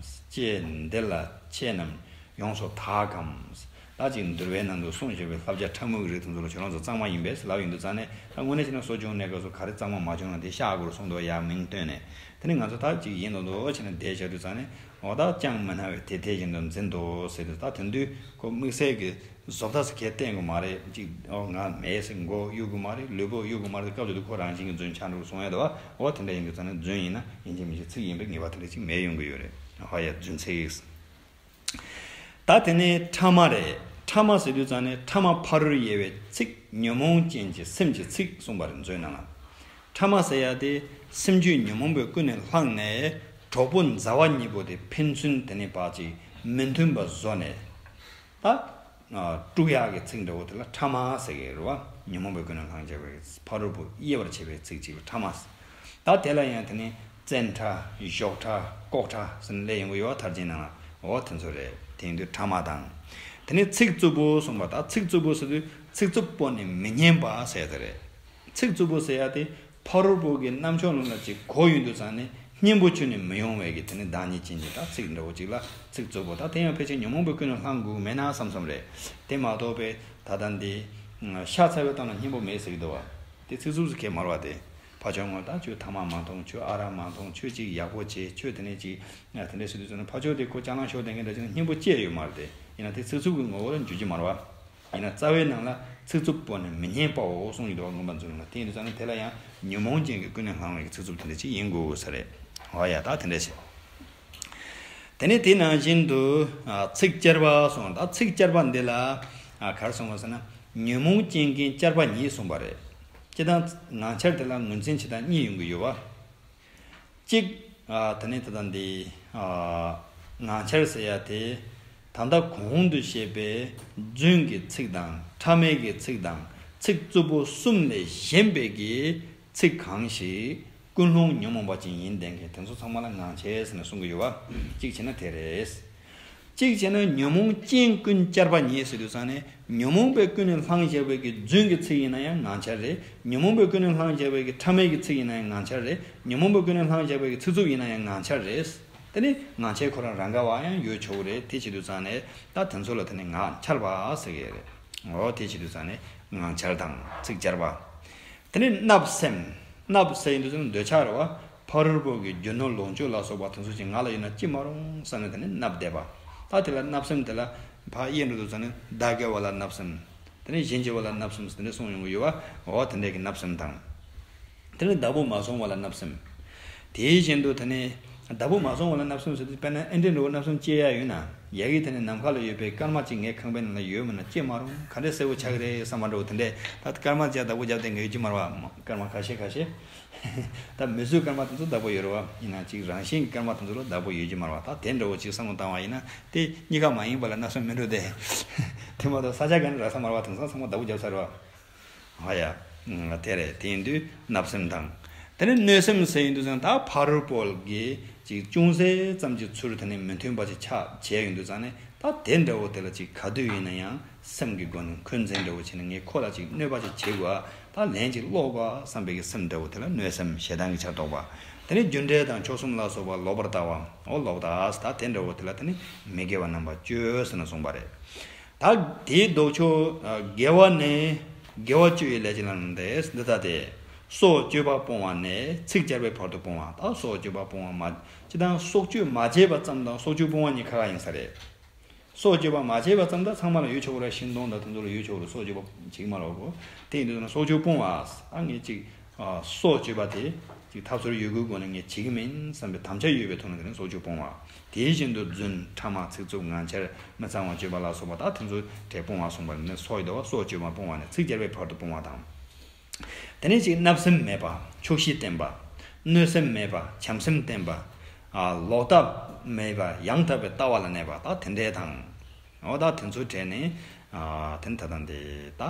ལྕེ་འདི་ལ་ཆོས་རྣམས་ཡོངས་སུ་དག་གམ། ད་ཅིག་འདུལ་བའི་ནང་དུ་གསུངས་བཞག་པའི་བསླབ་བྱ་ཕྲ་མོའི་རིགས་དེ་ཚོ་ལ་ཁྱོད་རང་ཚོ་གཙང་མ་ཡིན་པས་ལབ་ཡོང་དུས་ཙང་ནས། ད་དངོས་གནས་བྱས་ན་གསོ་སྦྱོང་གནས་སྐབས་སུ་ག་རེ་གཙང་མ་མ་བྱུང་ན་དེ་བཤགས་དགོས་གསུངས་འདུག་ཡ་མིང་བཏོན་ནས། དེ་ནས་ང་ཚོ་ད་ཅིག་ཡིན་མདོག་མདོག་བྱས་ནས་བསྡད་བཞག་དུས་ཙང་ནས། འོ་ད་ཅང་མི་སྣང་བས་དེ་དེ་བཞིན་དུ་འཛིན་ཏོ་ཟེར་དུས། ད་དེ་དུས་ཁོ་དམིགས་བསལ་གྱི་བཟོ་ལྟ་ཟེར་མཁན་བསྟན་དགོས་མ་རེད། ཅིག་འོ་ང་མེད་ཟེར། མགོ་གཡུག་དགོས་མ་རེད། ལུས་པོ་གཡུག་དགོས་མ་རེད། སྐབས་དེ་དུས་ཁོ་རང་བཞིན་གྱིས་རྫུན་ཆགས་འགྲོ་གསུང་ཡ་འདུག་བ། འོ་དེ་འདྲ་ཡིན་དུས་ཙང་ནས་རྫུན་ཡིན་ན་ཡིན་གཅིག་མིན་གཅིག་ཚིག་ཡིན་པའི་ངེས་པ་དེ་འདྲ་ཅིག་མེད་ཡོང་གི་ཡོད་རེད། འོ་ཡ་རྫུན་ཚིག། ད་དེ་ནས་ཕྲ་མ་རེད། ཕྲ་མ་ཟེར་དུས་ཙང་ནས་ཕྲ་མ་ཕ་རོལ་དབྱེ་བའི་ཚིག་ཉོན་མོངས་ཅན་གྱི་སེམས་ཀྱི་ཚིག་གསུངས་པ་རེད། མཛོད་ནང་ལ། ཕྲ་མ་ཟེར་ཡ་དེ་སེམས་རྒྱུད་ཉོན་མོངས་པའི་ཀུན་ནས་བསླངས་ནས་གྲོགས་པོ་མཛའ་བ་གཉིས་པོ་དེ་ཕན་ཚུན་དེ་ནས་ཕར་ཅིག་མི་མཐུན་པ་བཟོ་ནས། ད་དཀྲུག་ཡག་གི་ཚིག་འདྲ་བོ་དེ་ལ་ཕྲ་མ་ཟེར་གི་རེད་བ། ཉོན་མོངས་པའི་ཀུན་ནས་བསླངས་བྱས་པའི་ཕ་རོལ་པོ་དབྱེ་བར་བྱེད་པའི་ཚིག་ཅིག་ལ་ཕྲ་མ་ཟེར། ད་དེ་ལ་ཡང་དེ་ནས་བཙན་ཕྲ་གཞོགས་ཕྲ་ལྐོག་ཕྲ་ཟེར་ནས་སླེབས་ཡོང་གི་ཡོད་བ། མཐར་གྱིས་ནང་ལ། འོ་དེ་ཚོ་རེད། དེ་ཡིན་དུས་ཕྲ་མ་དང་། དེ་ནས་ཚིག་རྩུབ་པོ་གསུངས་པ། ད་ཚིག་རྩུབ་པོ་ཟེར་དུས་ཚིག་རྩུབ་པོ་ནི་མི་སྙན་པ་ཟེར་ཡ་དེ་རེད། ཚིག་རྩུབ་པོ་ཟེར་ཡ་དེ་ཕ་རོལ་པོ་གི་རྣམ་ཅོག་ནང་ལ་ཅིག་གོ་ཡོང་དུས་ཙང་ནས་སྙན་པོ་ཁྱོན་ནས་མི་ཡོང་བའི་གི་དེ་ནི་བདག་ཉིད་ཅན་གྱི་ད་ཚིག་འདྲ་བོ་ཅིག་ལ་ཚིག་རྩུབ་པོ། ད་དེ་ཡང་ཕལ་ཆེར་ཉོན་མོངས་པའི་ཀུན་ནས་བསླངས་དགོས་མེད་ན་བསམ་བསམ་རེད། དེ་མ་གཏོགས་པའི་ད་ལྟ་འདི་ཤ་ཚ་བའི་གཏམ་ལ་སྙན་པོ་མེད་ཟེར་གི་འདུག་བ། དེ་ཚིག་རྩུབ་ཟེར་མཁན་མ་རེད་བ། དེ་ཕ་ཆོས་ངོ་ད་ཁྱོད་ཐ་མག་མ་འཐུང་། ཁྱོད་ཨ་རག་མ་འཐུང་། ཁྱོད་ཅིག་ཡག་པོ་བྱེད། ཁྱོད་དེ་ནས་ཅིག་དེ་འདྲས་ཟེར་དུས་ཙམ་ནས་ཕ་ཆོས་དེ་ཁོ་ཅ་ལག་ཤོར་བསྡད་མཁན་འདྲ་ཅིག་ན་སྙན་པོ་བྱས་ཡོད་མ་རེད། དེ་ཡིན་ན་དེ་ཚིག་རྩུབ་ཀྱི་ངོ་བོ་ལ་འགྱུར་གྱི་མ་རེད་བ། ཡིན་ན་རྩ་བའི་ནང་ལ་ཚིག་རྩུབ་པོ་ནི་མི་སྙན་པའོ་གསུངས་ཡོད་འདུག་བ། མངོན་པ་མཛོད་ནང་ལ། དེ་ཡིན་དུས་ཙང་ནས་དེ་ལ་ཡང་ཉོན་མོངས་ཅན་གྱི་ཀུན་ནས་བསླངས་པའི་ཚིག་རྩུབ་དེ་འདྲ་ཅིག་ཡིན་དགོས་ས་རེད། འོ་ཡ། ད་དེ་འདྲ་བྱས། དེ་ནས་དེ་ནང་བཞིན་དུ་ཚིག་གཅར་པ་གསུངས། ད་ཚིག་གཅར་པ་འདི་ལ་ག་རེ་གསུངས་པ་ཟེར་ན། ཉོན་མོངས་ཅན་གྱི་གཅར་པ་ཉིད་གསུངས་པ་རེད། སྤྱིར་བཏང་ངག་འཆལ་དེ་ལ་ངོས་འཛིན་བྱེད་སྟངས་གཉིས་ཡོང་གི་ཡོད་བ། གཅིག་ཨ་དེ་ནས་ད་ལྟ་འདི་ཨ་ངག་འཆལ་ཟེར་ཡ་དེ་ད་ལྟ་གོང་དུ་བཤད་པའི་རྫུན་གྱི་ཚིག་དང་ཕྲ་མའི་གི་ཚིག་དང་ཚིག་རྩུབ་པོ་གསུམ་ལས་གཞན་པའི་གི་ཚིག་གང་ཞིག་ཀུན་སློང་ཉོན་མོངས་པ་ཅན་ཡིན་བསྡད་མཁན་དེ་ཚོ་ཚང་མ་ལ་ངག་འཆལ་ཟེར་ནས་གསུང་གི་ཡོད་བ། གཅིག་བྱས་ན་དེ་རེད། གཅིག་བྱས་ན་ཉོན་མོངས་ཅན་ཀུན་གཅར་པ་ཉིད་ཟེར་དུས་ཙང་ནས། ཉོན་མོངས་པའི་ཀུན་ནས་བསླངས་བཞག་པའི་གི་རྫུན་གྱི་ཚིག་ཡིན་ན་ཡང་ངག་འཆལ་རེད། ཉོན་མོངས་པའི་ཀུན་ནས་བསླངས་བཞག་པའི་གི་ཕྲ་མའི་གི་ཚིག་ཡིན་ན་ཡང་ངག་འཆལ་རེད། ཉོན་མོངས་པའི་ཀུན་ནས་བསླངས་བཞག་པའི་གི་ཚིག་རྩུབ་ཡིན་ན་ཡང་ངག་འཆལ་རེད། དེ་ནི་ངང་འཆར་ཁོ་རང་རང་ག་བ་ཡང་ཡོད་ཆོག་གི་རེད། དེ་བྱེད་དུས་ཙང་ནས་ད་དེ་ཚོ་ལ་དེ་ནི་ངང་འཆར་བ་ཟེར་གི་རེད། འོ་དེ་བྱེད་དུས་ཙང་ནས་ངང་འཆར་དང་ཚིག་སྦྱར་བ། དེ་ནས་བརྣབ་སེམས། བརྣབ་ཟེར་ཡིན་དུས་ཙང་ནས་འདོད་ཆགས་རེད་བ། ཕ་རོལ་པོ་གི་རྒྱུ་ནོར་ལོངས་སྤྱོད་ལ་སོགས་པ་དེ་ཚོ་ཅིག་ང་ལ་ཡོད་ན་ཅི་མ་རུང་བསམ་ནས་དེ་ནི་བརྣབ་བསྡད་པ། ད་དེ་ལ་བརྣབ་སེམས་དེ་ལ་ཕར་དབྱེ་འགྲོ་དུས་ཙང་ནས་བདག་གི་བ་ལ་བརྣབ་སེམས། དེ་ནས་གཞན་གྱི་བ་ལ་བརྣབ་སེམས་དེ་འདྲ་གསུངས་ཡོང་གི་ཡོད་པ། འོ་དེ་འདྲས་ཀྱི་བརྣབ་སེམས་དང་། དེ་ནས་བདག་པོ་མ་སོང་བ་ལ་བརྣབ་སེམས། དེའི་བཞིན་དུ་དེ་ནས་བདག་པོ་མ་སོང་བ་ལ་བརྣབ་སེམས་ཟེར་དུས་དཔེར་ན་ཨེ་འདྲས་འདྲ་བོ་བརྣབ་སེམས་སྐྱེ་ཡ་ཡོད་ན། ཡ་གི་དེ་ནས་ནམ་མཁའ་ལ་ཡོད་པའི་སྐར་མ་གཅིག་ངའི་ཁང་པའི་ནང་ལ་ཡོད་མིན་ན་ཅི་མ་རུང་ག་འདྲས་གསལ་བོ་ཆགས་ཀྱི་རེད་བསམ་པ་འདྲ་བོ་དེ་འདྲས། ད་སྐར་མ་གཅིག་བདག་པོ་རྒྱབ་བསྡད་ངས་ཡོད་ཀྱི་མ་རེད་བ། སྐར་མ་ཁ་ཤས་ཁ་ཤས། ད་མི་གཟུགས་སྐར་མ་དེ་ཚོ་བདག་པོ་ཡོད་རེད་བ། ཡིན་ན་ཅིག་རང་བཞིན་གྱི་སྐར་མ་དེ་ཚོ་ལ་བདག་པོ་ཡོད་ཀྱི་མ་རེད་བ། ད་དེ་འདྲ་བོ་ཅིག་བསམ་བློ་བཏང་བ་ཡིན་ན་དེ་གཉིས་ཀ་མ་ཡིན་པ་ལ་བརྣབ་སེམས་མི་འགྲོ་དེ། དེ་མ་གཏོགས་ས་ཆ་ག་ནས་རག་ས་མ་རེད་བ། དེང་སང་ཚང་མ་བདག་པོ་རྒྱབ་ཚར་རེད་བ། ཨ་ཡ། དེ་རེད། དེ་ཡིན་དུས་བརྣབ་སེམས་དང་། དེ་ནས་གནོད་སེམས་ཟེར་ཡིན་དུས་ཙང་ད་ཕ་རོལ་པོ་གིས་ཅིག་ཅུང་ཟད་ཙམ་གྱི་ཚུར་དེ་ནས་མི་མཐུན་པ་ཅིག་ཆགས་བྱས་ཡོང་དུས་ཙང་ནས། ད་དེ་འདྲ་བོ་དེ་ལ་ཅིག་ག་དུས་ཡིན་ན་ཡང་སེམས་ཀྱི་སྒོ་ནས་འཁོན་འཛིན་འདྲ་བོ་བྱས་ནས་ངས་ཁོ་ལ་ཅིག་གནོད་པ་ཅིག་བྱེད་དགོས། ད་ལན་ཅིག་སློག་དགོས་བསམ་པའི་གི་སེམས་འདྲ་བོ་དེ་ལ་གནོད་སེམས། ཞེ་སྡང་གི་ཆ་ལྡོག་པ། དེ་ནས་རྒྱུ་འབྲས་དང་ཕྱོགས་གསུམ་ལ་སོགས་པ་ལོག་པར་ལྟ་བ། འོ་ལོག་ལྟ། ད་དེ་འདྲ་བོ་དེ་ལ་དེ་ནི་མི་དགེ་བ་རྣམ་པ་བཅུ་ཟེར་ནས་གསུངས་པ་རེད། ད་དེའི་ལྡོག་ཕྱོགས་དགེ་བ་ནི། དགེ་བ་བཅུ་ཡི་ལས་ཀྱི་ལམ་རྣམས་ཏེ། འདི་ལྟ་སྟེ། སྲོག་གཅོད་པ་སྤོང་བ་ནས་ཚིག་བཅད་པའི་བར་དུ་སྤོང་བ། ད་སྲོག་གཅོད་པ་སྤོང་བ་མ། སྤྱིར་བཏང་སྲོག་གཅོད་མ་བྱས་པ་ཙམ་དང་སྲོག་གཅོད་སྤོང་བ་གཉིས་ཁ་ཁ་ཡིན་ས་རེད། སྲོག་གཅོད་པ་མ་བྱས་པ་ཙམ་ད་ཚང་མ་ལ་ཡོད་ཆོག་གི་རེད། ཤིང་སྡོང་དང་དེ་ཚོ་ལ་ཡོད་ཆོག་གི་རེད། སྲོག་གཅོད་པ་བྱེད་ཀྱི་མ་རེད་གོ། དེ་ཡིན་དུས་ན་སྲོག་གཅོད་སྤོང་བ། ཨ་ངས་ཅིག་ཨ་སྲོག་གཅོད་པ་དེ་ཅིག་ཐབས་ཚུལ་ཡོད་དགུའི་སྒོ་ནས་ངས་བྱེད་ཀྱི་མིན་བསམ་པའི་དམ་བཅའ་ཡོད་པའི་ཐོག་ནས་དེ་ནི་སྲོག་གཅོད་སྤོང་བ། དེ་བཞིན་དུ་རྫུན། ཕྲ་མ། ཚིག་རྩུབ། ངང་འཆར། མི་གཙང་བ་སྤྱོད་པ་ལ་སོགས་པ་ད་དེ་ཚོ་གྲས་སྤོང་བ་གསུངས་པ་ནི་སྲོག་ཡོད་དོ། སྲོག་གཅོད་པ་སྤོང་བ་ནི་ཚིག་བཅད་པའི་བར་དུ་སྤོང་བ་དང་། དེ་ནས་ཅིག་བརྣབ་སེམས་མེད་པ། ཆོག་ཤེས་བསྟེན་པ། གནོད་སེམས་མེད་པ། བྱམས་སེམས་བསྟེན་པ། ཨ་ལོག་ལྟ་མེད་པ། ཡང་དག་པའི་ལྟ་བ་ལ་གནས་པ། ད་དེ་འདྲས་དང་། འོ་ད་དེ་ཚོའི་གྲས་ནས་ཨ་དེ་ནི་ད་ལྟ་འདི་ད་ཨ་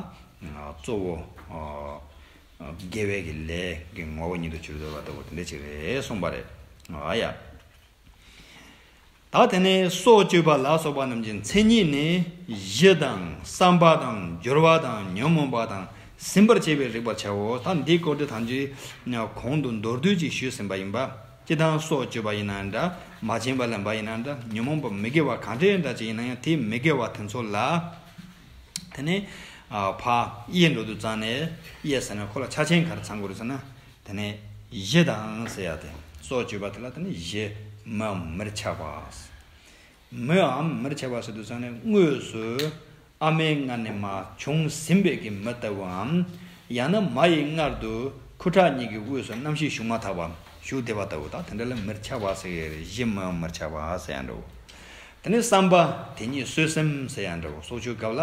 གཙོ་བོ་ཨ་དགེ་བའི་གི་ལས་ཀྱི་ངོ་བོ་ཉིད་དུ་གྱུར་ཡོད་པ་ལྟ་བུ་དེ་འདྲས་ཅིག་རེད་གསུངས་པ་རེད། ཨ་ཡ། ད་དེ་ནས་སྲོག་གཅོད་པ་ལ་སོགས་པ་རྣམས་ཀྱི་མཚན་ཉིད་ནི། གཞི་དང་། བསམ་པ་དང་། སྦྱོར་བ་དང་། ཉོན་མོངས་པ་དང་། ཟིན་པར་བྱེད་པའི་རིགས་པར་བྱའོ། ད་འདིའི་སྐོར་དེ་ཐམས་ཅད་གོང་དུ་མདོར་བསྡུས་ཀྱིས་ཞུས་ཟིན་པ་ཡིན་པ། སྤྱིར་བཏང་སྲོག་གཅོད་པ་ཡིན་ན་འདྲ། མ་བྱིན་པ་ལེན་པ་ཡིན་ན་འདྲ། ཉོན་མོངས་པ་མི་དགེ་བ་གང་འདྲ་འདྲ་ཅིག་ཡིན་ན་ཡང་དེའི་མི་དགེ་བ་དེ་ཚོ་ལ། དེ་ནས་ཨ་ཕར་དབྱེ་འགྲོ་དུས་ཙང་ནས། དབྱེ་ཟེར་ན་ཁོ་ལ་ཆ་ཆེན་ག་རེ་ཚང་དགོས་རེད་ཟེར་ན། དེ་ནས་གཞི་དང་ཟེར་ཡ་དེ། སྲོག་གཅོད་པ་དེ་ལ་དེ་ནས་གཞི། མིའམ་མིར་ཆགས་པ། མིའམ་མིར་ཆགས་པ་ཟེར་དུས་ཙང་ནས་དངོས་སུ་ཨ་མའི་མངལ་ནས་མར་བྱུང་ཟིན་པའི་གི་མི་ལྟ་བུའམ། ཡང་ན་མ་ཡི་མངལ་དུ་ཁུ་ཁྲག་གཉིས་ཀྱི་དབུས་སུ་རྣམ་ཤེས་ཞུགས་མ་ཐག་པ་ཞུགས་བསྡད་པ་ལྟ་བུ། ད་དེ་འདྲ་ལ་མིར་ཆགས་པ་ཟེར་གི་རེད། གཞི་མིའམ་མིར་ཆགས་པ་ཟེར་ཡ་འདྲ་བོ། དེ་ནས་བསམ་པ་དེ་ཉིད་གསོད་སེམས་ཟེར་ཡ་འདྲ་བོ། སྲོག་གཅོད་སྐབས་ལ།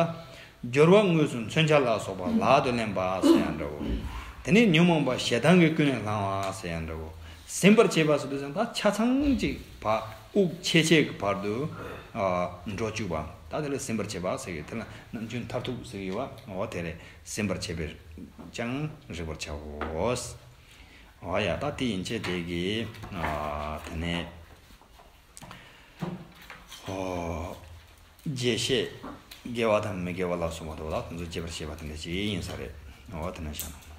སྦྱོར་བ་དངོས་སུ་མཚོན་ཆ་ལ་སོགས་པ་ལག་ཏུ་ལེན་པ་ཟེར་ཡ་འདྲ་བོ། དེ་ནས་ཉོན་མོངས་པ་ཞེ་སྡང་གིས་ཀུན་ནས་བསླང་བ་ཟེར་ཡ་འདྲ་བོ། ཟིན་པར་བྱེད་པ་ཟེར་དུས་ཙང་ད་ཆ་ཚང་ཅིག་བ་དབུགས་ཆད་ཆད་ཀྱི་བར་དུ་ཨ་འགྲོ་བཅུག་པ། ད་དེ་ལ་ཟིན་པར་བྱེད་པ་ཟེར་གི། དེ་ལ་རྣམ་རྒྱུན་མཐར་ཐུག་ཟེར་གི་ཡོད་པ། འོ་དེ་རེད། ཟིན་པར་བྱེད་པར་ཀྱང་རིག་པར་བྱའོ། འོ་ཡ། ད་དེ་ཡན་ཆད་དེ་གི་ཨ་དེ་ནས། ཨོ། རྒྱས་བཤད། དགེ་བ་དང་མི་དགེ་བ་ལ་སོགས་པ་དོ་ལ་དེ་ཚོ་རྒྱས་པར་བཤད་པ་དེ་འདྲ་ཅིག་ཡིན་ས་རེད། ཨོ་དེ་ནས་བྱ་ན།